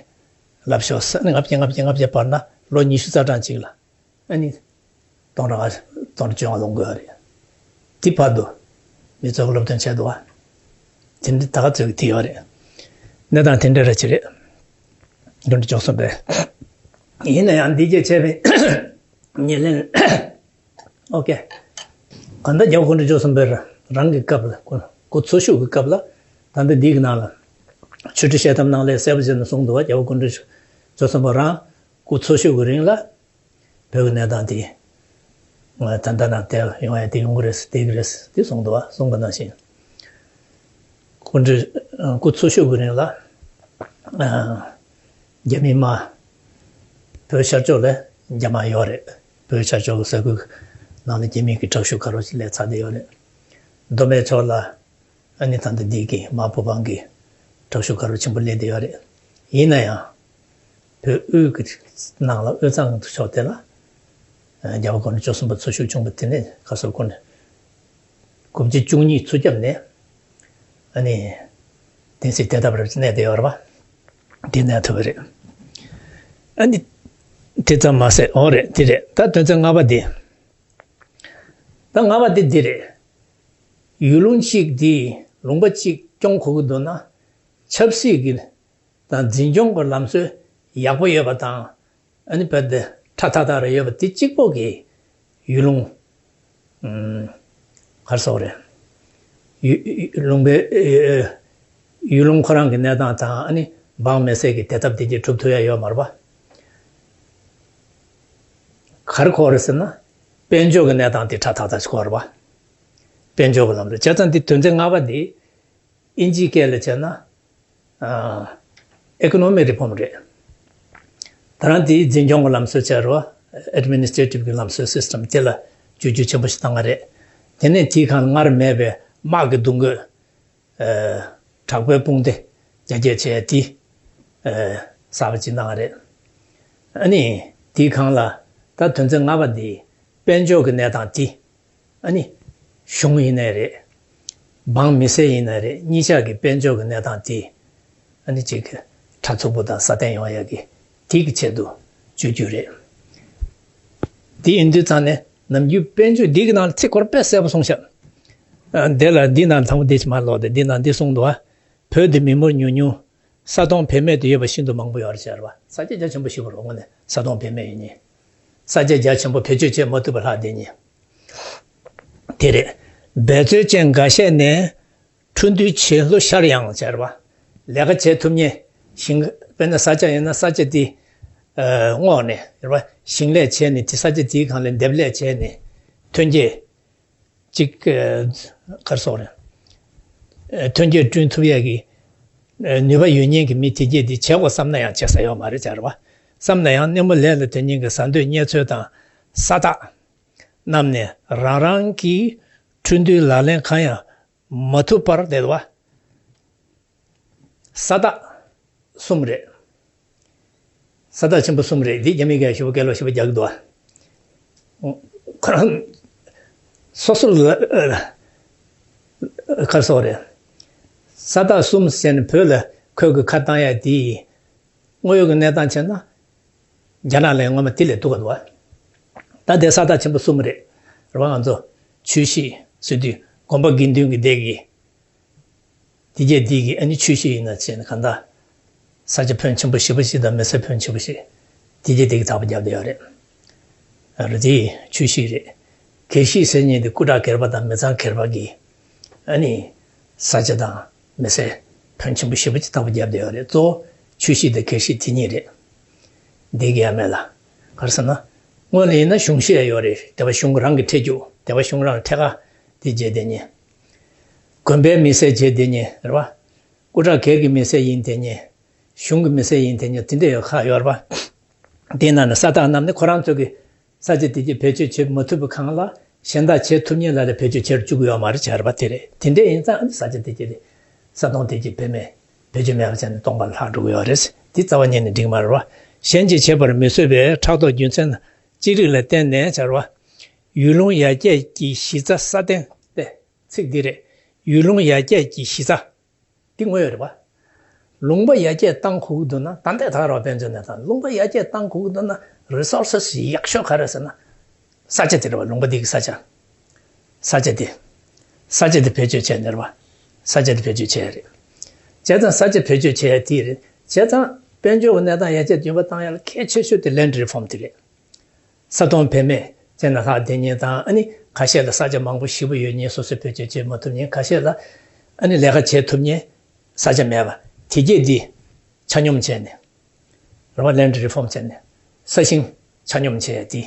ལབ་ཤོག་ཟེར་ནས། ལྔ་བརྒྱ་ལྔ་བརྒྱ་ལྔ་བརྒྱ་སྤར་ན་ལོ་ཉི་ཤུ་རྩ་གྲངས་གཅིག་ལ། ཨ་ནི། སྟོང་ཕྲག་སྟོང་ཕྲག་བཅོ་ལྔ་ལོངས་དགོས་པ་རེད། དེ་བར་དུ་མི་ཚོས་སློབ་སྟོན་བྱས་འདུག་བ། དེ་འདྲ་ད་ག་ཚོད་ཀྱི་དེ་ཡོད་རེད། གནས་སྟངས་དེ་འདྲ་ར་ཅིག་རེད། འདི་འདྲ་བཅོ་སོང་པས། ཡིན་ན་ཡང་འདི་གས་བྱས་པའི་ཉེར་ལེན། ཨོ་ཀེ། གང་ལྟར་རྒྱལ་བ་སྐུ་ཕྲེང་བཅུ་གསུམ་པའི་རང་གི་སྐབས་ལ་སྐུ་སྐུ་འཚོ་བཞུགས་ཀྱི་སྐབས་ལ། ད་ལྟ་འདི་གི་ནང་ལ་ཆོས་ཁྲི་བཤད་ཐབས་ནང་ལས་གསལ་པོ་བྱས་ནས་གསུངས་འདུག་བ། རྒྱལ་བ་སྐུ་ཕྲེང་བཅུ་གསུམ་པ་རང་སྐུ་འཚོ་བཞུགས་ཀྱི་རིང་ལ། བོད་ཀྱི་གནས་སྟངས་དེ་ང་ད་ལྟ་ན་བསྡད་ཡོང་ཡ་དེ་ཡོང་གི་རེད། བསྡད་ཀྱི་རེད་དེ་གསུངས་འདུག་བ། གསུངས་པ་ནང་བཞིན། སྐུ་འདྲ་སྐུ་འཚོ་བཞུགས་ཀྱི་རིང་ལ། ཨ། རྒྱ་མི་དམག་བོད་ཤར་ཕྱོགས་ལ་རྒྱ་དམག་ཡོད་རེད། བོད་ཤར་ཕྱོགས་ཀྱི་ས་ཁུལ་ནང་ལ་རྒྱ་མི་གི་དྲག་ཤུགས་ག་རོ་ཅིག་སླེབས་ཚར་བསྡད་ཡོད་རེད། མདོ་སྨད་ཕྱོགས་ལ། ཨ་ནི་ད་ལྟ་འདི་གི་དམག་བུ་དཔང་གི་དྲག་ཤུགས་ག་རོ་ཆེན་པོ་སླེབས་བསྡད་ཡོད་རེད། ཡིན་ན་ཡང་། བོད་དབུས་ཀྱི་ནང་ལ་དབུས་གཙང་གི་ཕྱོགས་དེ་ལ། རྒྱལ་བ་སྐུ་ཕྲེང་བཅུ་གསུམ་པ་འཚོ་བཞུགས་བྱུང་བ་དེ་ནས་ཁ་སོ་ཁོ་ནས། དགུ་བརྒྱ་བཅུ་གཉིས་ཚུར་བརྒྱབ་ནས། ཨ་ནི། བསྟན་སྲིད་དེ་ལྟ་བུར་གནས་བསྡད་ཡོད་རེད་པ། དེ་གནས་ཐུབ་པ་རེད། ཨ་ནི། དེ་ཙམ་མ་ཟད། འོ་རེད། དེ་རེད། ད་དོན་ཚན་ལྔ་པ་དེ། ད་ལྔ་པ་དེ་འདི་རེད། ཡུལ་ལུང་གཅིག་འདི་ལུང་པ་གཅིག་སྐྱོང་དགོས་ཀྱི་འདུག་ན། ཆབ་སྲིད་ཀྱི་དང་འཛིན་སྐྱོང་གི་ལམ་སྲོལ་ཡག་པོ་ཡོད་པ་དང་། ཨ་ནི་བོད་དེ་ཁྲ་ཐག་ཐག་རེ་ཡོད་པ་དེ་གཅིག་པོ་གིས་ཡུལ་ལུང་། ཨུམ། ག་རེ་ཟེར་དགོས་རེད། ཡུ་ཡུ་ལུང་པའི་ཨེ་ཡུལ་ལུང་ཁོ་རང་གི་གནས་སྟངས་དང་། ཨ་ནི་འབངས་མི་སེར་གྱི་བདེ་ཐབས་དེ་གཅིག་སྒྲུབ་ཐུབ་ཡ་ཡོད་མ་རེད་པ། ག་རེ་དགོས་རེད་ཟེར་ན། དཔལ་འབྱོར་གྱི་གནས་སྟངས་དེ་ཧྲ་ཐག་ཐག་ཞིག་གོ་རེད་བ། དཔལ་འབྱོར་གྱི་ལམ་ལུགས་བྱས་ཙང་འདི་དོན་ཚན་ལྔ་པ་འདི་ཨིན་ཇིའི་སྐད་ལ་བྱས་ན། ཨ། ཨེ་ཀོ་ནོ་མིག་རི་ཕོམ་རེད། ད་རང་དེའི་འཛིན་སྐྱོང་གི་ལམ་སྲོལ་བྱས་རོ། ཨེ་ཌི་མི་ནི་སི་ཊྲེ་ཊིབ་ཀྱི་ལམ་སྲོལ་སི་སི་ཊམ་དེ་ལ་བསྒྱུར་བཅོས་ཆེན་པོ་ཞིག་བཏང་བ་རེད། དེ་ནས་དེའི་སྒང་ལ་སྔར་མེད་པའི་དམག་གི་གདུང་རྒོལ། ཨ། དྲག་པོའི་དཔུང་སྡེ་རྒྱ་སྐྱེད་བྱས་དེ། ཨ། གསར་པ་ཅིག་གནང་བ་རེད། ཨ་ནི་དེའི་སྒང་ལ་ད་དོན་ཚན་ལྔ་པ་འདི་དཔལ་འབྱོར་གྱི་གནས་སྟངས་དེ། ཨ་ནི་གཞུང་ཡིན་ནའི་རེད། འབངས་མི་སེར་ཡིན་ནའི་རེད། གཉིས་ཆ་གི་དཔལ་འབྱོར་གྱི་གནས་སྟངས་དེ། ཨ་ནི་གཅིག་གི་ཕྲ་ཚུགས་པོ་དང་སྲ་བརྟན་ཡོང་ཡ་གི་དེ་གི་ཆེད་དུ་བཅོས་བསྒྱུར་རེད། དེ་ཡིན་དུས་ཙང་ནས་ནམ་རྒྱུན་དཔལ་འབྱོར་འདི་གི་ནང་ལ་ཚིག་སྐོར་དཔེ་གསལ་པོ་གསུངས་ཤག་ཨ། འདི་ལ་འདི་ནང་དང་པོ་འདི་ཕྱི་མ་ལོག་སྟེ་འདི་ནང་འདི་གསུངས་འདུག་ཨ། བོད་འདི་མི་འབོར་ཉུང་ཉུང་། ས་སྟོང་བེད་མེད་དུ་ཡོད་པ་ཤིན་ཏུ་མང་པོ་ཡོད་རེད་ཟེར་བ། ས་ཆ་རྒྱ་ཆེན་པོ་ཞིག་རོ་ངོ་ནས་ས་སྟོང་བེད་མེད་ཡོད་ཉེ། ས་ཆ་རྒྱ་ཆེན་པོ་བེད་སྤྱོད་བྱེད་མ་ཐུབ་པ་ལྷག་བསྡད་ཉེ། དེ་རེད། འབད་རྩོལ་ཅན་འགའ་ཤས་ནས་འཕྲོ་འདུའི་བྱེད་ལྷུ་ཤར་ཡང་ཟེར་བ། ལས་ཀ་བྱེད་ཐུབ་ཉེ། ཞིང་། དཔེར་ན་ས་ཆ་ཡིན་ན་ས་ཆ་དེ། ཨ། བསྔོགས་ནས་ཟེར་བ། ཞིང་ལས་བྱས་ནས་དེ་ས་ཆ་དེའི་སྒང་ལ་འདེབས་ལས་བྱས་ནས་ཐོན་སྐྱེད། གཅིག་ཨ། ག་རེ་ཟེར་དགོས་རེད། ཨ། ཐོན་སྐྱེད་བསྐྲུན་ཐུབ་ཡས་ཀྱི། ཨ། ནུས་པ་ཡོད་མཁན་གྱི་མི་དེ་གྱད་དེ་བྱེད་དགོས་བསམ་ན་ཡང་བྱེད་ས་ཡོད་མ་རེད་ཟེར་བ། བསམ་ན་ཡང་སྣེ་མོ་ལས་ལ་དོན་མཁན་གྱི་ཟ་འདོད་རྙེད་ཚོད་དང་ས་བདག་རྣམས་ནས་རང་རང་གི་འཕྲོ་འདུའི་ལག་ལེན་གང་ཡང་མ་ཐུབ་པར་བསྡད་པ། ས་བདག་གསུམ་རེད། ས་བདག་ཆེན་པོ་གསུམ་རེད། འདི་རྒྱ་མི་གིས་ཞེ་པོ་སྐད་ལོག་ཞེ་པོ་རྒྱག་གི་འདུག་ཨ། ཁོ་རང་སོ་སོ་ལ་ག་རེ་ཟེར་དགོས་རེད། ས་བདག་གསུམ་ཟེར་ནས་བོད་ལ་ཁོས་ཀྱི་ཁ་བཏང་ཡ་དེ་དངོས་ཡོད་ཀྱི་གནས་སྟངས་བྱས་ན། རྒྱ་ནག་ལ་ཡང་སྔོན་མ་དེ་ལས་སྡུག་ག་འདུག་བ། ད་དེ་ས་བདག་ཆེན་པོ་གསུམ་རེད། རེད་བ། ང་ཚོ་ཆོས་གཞིས་ཟེར་དུས་དགོན་པ་དགེ་འདུན་གྱི་སྡེ་གི། དེ་གྱད་དེ་གི་ཨ་ནི་ཆོས་གཞིས་ཡིན་ན་བྱས་ན་གང་ལྟར་ས་ཆ་ཕོན་ཆེན་པོ་ཞེ་པོ་ཞིག་དང་མི་སེར་ཕོན་ཆེན་པོ་ཞིག་དེ་གྱད་དེ་གི་ཚགས་པར་བརྒྱབ་བསྡད་ཡོད་རེད། རེད་དེ་ཆོས་གཞིས་རེད། དགེ་བཤེས་ཟེར་མཁན་དེ་སྐུ་དྲག་སྒེར་པ་དང་མི་ཚང་སྒེར་པ་གི་ཨ་ནི་ས་ཆ་དང་མི་སེར་ཕོན་ཆེན་པོ་ཞེ་པོ་ཅིག་ཚགས་པར་བརྒྱབ་བསྡད་ཡོད་རེད། གཙོ་བོ་ཆོས་གཞིས་དང་དགེ་བཤེས་དེ་གཉིས་རེད། འདི་གི་ཡ་མེད་ལ། ག་རེ་ཟེར་ན། སྔོན་ལ་ཡིན་ན་གཞུང་བཞེས་ཡོད་རེད། དེ་བ་གཞུང་རང་གི་ཁྲལ་རྒྱུག་དེ་བ་གཞུང་རང་ཁྲལ་ཁ་དེ་བྱས་བསྡད་ཉེ། དགོན་པའི་མི་སེར་བྱས་བསྡད་ཉེ་རེད་བ། སྐུ་དྲག་སྒེར་གྱི་མི་སེར་ཡིན་བསྡད་ཉེ། གཞུང་གི་མི་སེར་ཡིན་བསྡད་ཉེ། དེ་འདྲ་ཡོད་ཁག་ཡོད་རེད་བ། དེའི་ནང་ནས་ས་བདག་རྣམས་ནི་ཁོ་རང་ཚོ་གི་ས་ཆ་དེ་གྱད་བེད་སྤྱོད་བྱེད་མ་ཐུབ་པའི་སྒང་ལ་གཞན་དག་བྱེད་ཐུབ་མཁན་ལ་ལ་བེད་སྤྱོད་བྱེད་བཅུག་གི་ཡོད་མ་རེད་བྱས་རེད་བ། དེ་རེད། དེ་འདྲ་ཡིན་ཙང་ཨ་ནི་ས་ཆ་དེ་གྱད་དེ་ས་སྟོང་དེ་གྱད་བེད་མེད་བེད་སྤྱོད་མེད་པ་བྱས་ནས་སྟོང་པར་ལྷག་འགྲོ་གི་ཡོད་རེད། དེ་རྩ་བ་ཉིད་ནས་འགྲིག་མ་རེད་བ། གཞན་གྱིས་བྱེད་པར་མི་བཟོད་པའི་ཕྲག་དོག་རྒྱུ་མཚན་ཅི་རིགས་ལ་བརྟེན་ནས་བྱས་རེད་བ། ཡུལ་ལུང་ཡར་རྒྱས་ཀྱི་གཞི་རྩ་སྲ་བརྟན་པའི་ཚིག་འདི་རེད། ཡུལ་ལུང་ཡར་རྒྱས་ཀྱི་གཞི་རྩ། འདི་དངོས་ཡོད་རེད་བ། ལུང་པ་ཡར་རྒྱས་གཏང་དགོས་ཀྱི་འདུག་ན་ད་ལྟའི་ད་རོགས་དཔེ་མཚོན་ནས་ད་ལུང་པ་ཡར་རྒྱས་གཏང་དགོས་ཀྱི་འདུག་ན་རི་སོར་སི་ཡག་ཤོས་ག་རེ་ཟེར་ན། ས་ཆ་དེ་རེད་བ། ལུང་པ་འདི་གི་ས་ཆ། ས་ཆ་དེ། ས་ཆ་དེ་བེད་སྤྱོད་བྱས་ནས་རེད་བ། ས་ཆ་དེ་བེད་སྤྱོད་བྱས་རེད། བྱས་ཙང་ས་ཆ་བེད་སྤྱོད་བྱས་དེ་རེད། བྱས་ཙང་དཔལ་འབྱོར་གྱི་གནས་སྟངས་ཡར་རྒྱས་མགྱོགས་པ་བཏང་ཡ་ལ་གལ་ཆེ་ཤོས་དེ་ལེན་ཌི་རི་ཕོམ་དེ་རེད། ས་སྟོང་བེད་མེད་བྱས་ན་ལྷག་བསྡད་མཁན་དང་། ཨ་ནི་ཁ་ཤས་ལ་ས་ཆ་མང་པོ་ཞེ་པོ་ཡོད་མཁན། སོ་སོས་བེད་སྤྱོད་བྱེད་མ་ཐུབ་མཁན། ཁ་ཤས་ལ་ཨ་ནི་ལས་ཀ་བྱེད་ཐུབ་མཁན་ས་ཆ་མེད་པ། དེ་གྱད་འདི་ཆ་སྙོམས་བྱས་ནས་རེད་བ། ལེན་ཌི་རི་ཕོམ་བྱས་ནས་ས་ཞིང་ཆ་སྙོམས་བྱས་ཏེ་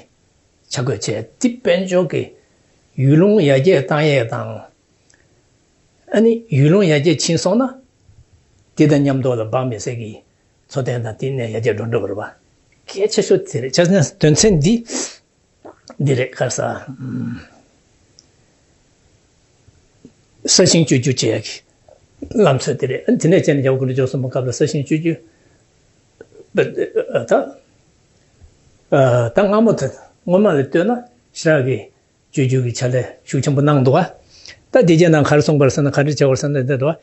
ཆ་བགོས་བྱས་ཏེ་དཔལ་འབྱོར་གྱི་ཡུལ་ལུང་ཡར་རྒྱས་བཏང་ཡས་དང་། ཨ་ནི་ཡུལ་ལུང་ཡར་རྒྱས་ཕྱིན་སོང་ན། དེ་དང་མཉམ་དུ་ལ་འབངས་མི་སེར་གྱི་འཚོ་རྟེན་དང་དེ་ནས་ཡར་རྒྱས་འགྲོ་འགྲོ་བ་རེད་བ། གལ་ཆེ་ཤོས་དེ་རེད། བྱས་ཙང་དོན་ཚན་འདི་འདི་རེད། ག་རེ་ཟེར། ཨམ། ས་ཞིང་བཅོས་བསྒྱུར་བྱེད་ཡག་གི་ལམ་སྲོལ་དེ་རེད། ཨ་ནི་དེ་ནས་བྱས་ནས་རྒྱལ་བ་དགུང་ལོ་བཅུ་གསུམ་པའི་སྐབས་ལ་ས་ཞིང་བཅོས་བསྒྱུར། ད་ད་སྔ་མོ་དེ་སྔོན་མ་ལ་ལྟོས་ན་ཞེ་དྲག་གི་བཅོས་བསྒྱུར་གྱི་བྱ་ལས་ཤུགས་ཆེན་པོ་གནང་འདུག་བ། ད་དེ་རྗེས་ནང་ག་རེ་གསུངས་པ་རེད་ཟེར་ན། ག་རེ་བྱས་པ་རེད་ཟེར་ན། འདི་འདུག་བ།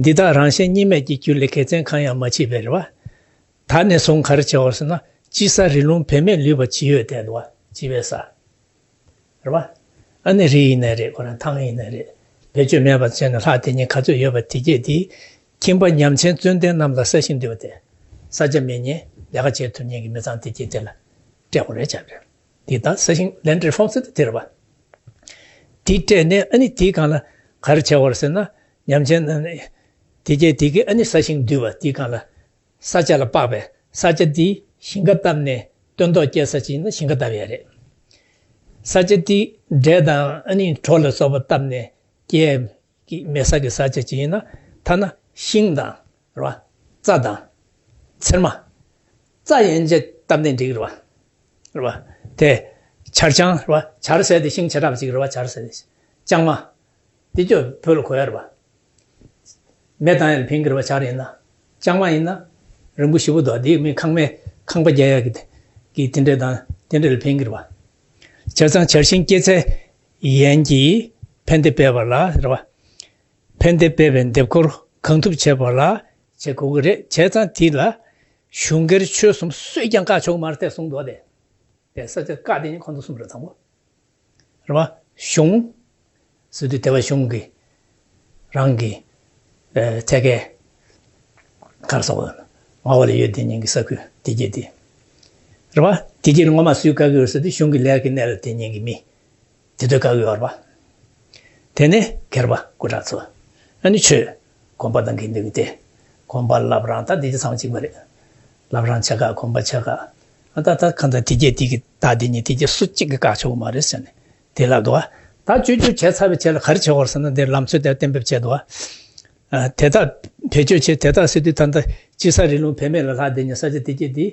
འདི་དག་རང་གཞན་གཉིས་མེད་ཀྱི་རྒྱུ་ལས་དགེ་མཚན་གང་ཡང་མ་མཆིས་པས་རེད་བ། ད་ནས་བཟུང་ག་རེ་བྱས་པ་རེད་ཟེར་ན། དཔྱིད་ས་རི་ལུང་བེད་མེད་ལུས་པ་ཇི་ཡོད་དེ་འདུག་བ། ཇི་བས་ས། རེད་བ། ཨ་ནི་རི་ཡིན་ནའི་རེད། ཁོ་རང་ཐང་ཡིན་ནའི་རེད། བེད་སྤྱོད་མེད་པ་བྱས་ནས་ལྷག་བསྡད་མཁན་ག་ཚོད་ཡོད་པ་དེ་གྱད་དེ། ཁྱིམ་པ་ཉམས་ཆེན་བཙུན་ལྡན་རྣམས་ལ་ས་ཞིང་འདུས་པ་སྟེ། ས་ཆ་མེད་མཁན། ལས་ཀ་བྱེད་ཐུབ་མཁན་གྱི་མི་ཚང་དེ་གྱད་དེ་ལ་སྤྲད་དགོས་རེད་བྱས་པ་རེད། དེ་ད་ས་ཞིང་ལེན་ཌི་རི་ཕོམ་ཟེར་དེ་དེ་རེད་བ། དེ་སྤྲད་ནས་ཨ་ནི་དེའི་སྒང་ལ་ག་རེ་བྱས་པ་རེད་ཟེར་ན། ཉམས་ཆེན་རྣམས་ནི་དེ་གྱད་དེ་གིས་ཨ་ནི་ས་ཞིང་བསྡུས་པ། དེའི་སྒང་ལ་ས་ཆ་ལ་དཔག་པའི་ས་ཆ་དེ་ཞིང་ཁ་བཏབ་ནས་སྟོན་ཐོག་སྐྱེལ་ས་ཅིག་ཡིན་ན་ཞིང་ཁ་བཏབ་ཡས་རེད། ས་ཆ་དེ་འབྲས་དང་ཨ་ནི་གྲོ་ལ་སོགས་པ་བཏབ་ནས་སྐྱེ་གི་མེ་ས་གི་ས་ཆ་ཅིག་ཡིན་ན། ཐ་ན་ཤིང་དང་རེད་བ། རྩྭ་དང་། ཚེར་མ། རྩྭ་ཡན་ཆད་བཏབ་ནས་འགྲིག་རེད་བ། རེད་བ། དེ་ཆར་ལྕང་རེད་བ། ཆར་ཟེར་དེ་ཤིང་བྱེ་བྲག་ཅིག་རེད་བ། ཆར་ཟེར་དེ་ལྕང་མ། དེ་ཚོ་བོད་ལ་གོ་ཡ་རེད་བ། མེ་བཏང་ཡ་ལ་ཕན་གི་རེད་བ། ཆར་ཡིན་ན། ལྕང་མ་ཡིན་ན་རིང་པོ་ཞེ་པོ་འདུག་དེ་མི་ཁང་མེ་ཁང་པ་རྒྱག་ཡ་གི་གི་དེ་འདྲས་དང་དེ་འདྲས་ལ་ཕན་གི་རེད་བ། བྱས་ཙང་བྱ་ཤིང་སྐྱེད་ཚལ་ཡན་གྱིས་ཕན་བདེ་སྤེལ་བ་ལ་རེད་བ། ཕན་བདེ་སྤེལ་བའི་འདེབས་འཁོར་གང་ཐུབ་བྱེད་པ་ལ་བྱེད་དགོས་ཀྱི་རེད། བྱས་ཙང་དེ་ལ་གཞུང་སྒེར་ཆོས་གསུམ་སུས་ཀྱང་བཀག་ཆོག་མ་རེད་དེ་གསུངས་འདུག་སྟེ། དེ་ས་ཆ་བཀག་དེ་ནི་ཁོང་ཚོ་གསུམ་རེད། དང་པོ་རེད་བ། གཞུང་ཟེར་དུས་དེ་བ་གཞུང་གི་རང་གི་ཨ་ཐད་ཀའི་ག་རེ་ཟེར་དགོས། མངའ་འོག་ལ་ཡོད་དེ་ཉིད་ཀྱི་ས་ཁུལ་དེ་གྱད་དེ་རེད་བ། དེ་གྱད་ངོ་མ་སུས་བཀག་གི་ཡོད་ཟེར་དུས་གཞུང་གི་ལས་ཀའི་གནས་ལ་དེ་ཉིད་ཀྱི་མི། དེ་དུས་བཀག་ཡོད་རེད་པ། དེ་ནས་སྒེར་པ་སྐུ་དྲག་ཚོ། ཨ་ནི་ཆོས། དགོན་པ་དང་དགེ་འདུན་གྱི་སྡེ། དགོན་པ་བླ་བྲང་ད་འདི་ཚོ་ཚང་མ་གཅིག་པ་རེད། བླ་བྲང་ཆེ་ཁག་དགོན་པ་ཆེ་ཁག་ཨ་ད་ད་གང་ལྟར་དེ་གྱད་དེ་གི་ད་དེ་ཉིད་དེ་གྱད་སུ་གཅིག་གིས་བཀག་ཆོག་གི་མ་རེད་ཟེར་ནས་དེ་ལབ་འདུག་ད་བཅོས་བསྒྱུར་བྱས་ཚར་བའི་རྗེས་ལ་ག་རེ་བྱེད་དགོས་ཟེར་ན། འདིར་ལམ་སྲོལ་དེ་གཏན་འབེབས་བྱས་འདུག་ཨ་དེ་དག་བེད་སྤྱོད་བྱས། དེ་དག་ཟེར་དུས་ད་ལྟ་དཔྱིད་གསར་རི་ཀླུང་བུད་མེད་ལ་ལྷག་དེ་ཉིད་ས་ཆ་དེ་གྱད་དེ།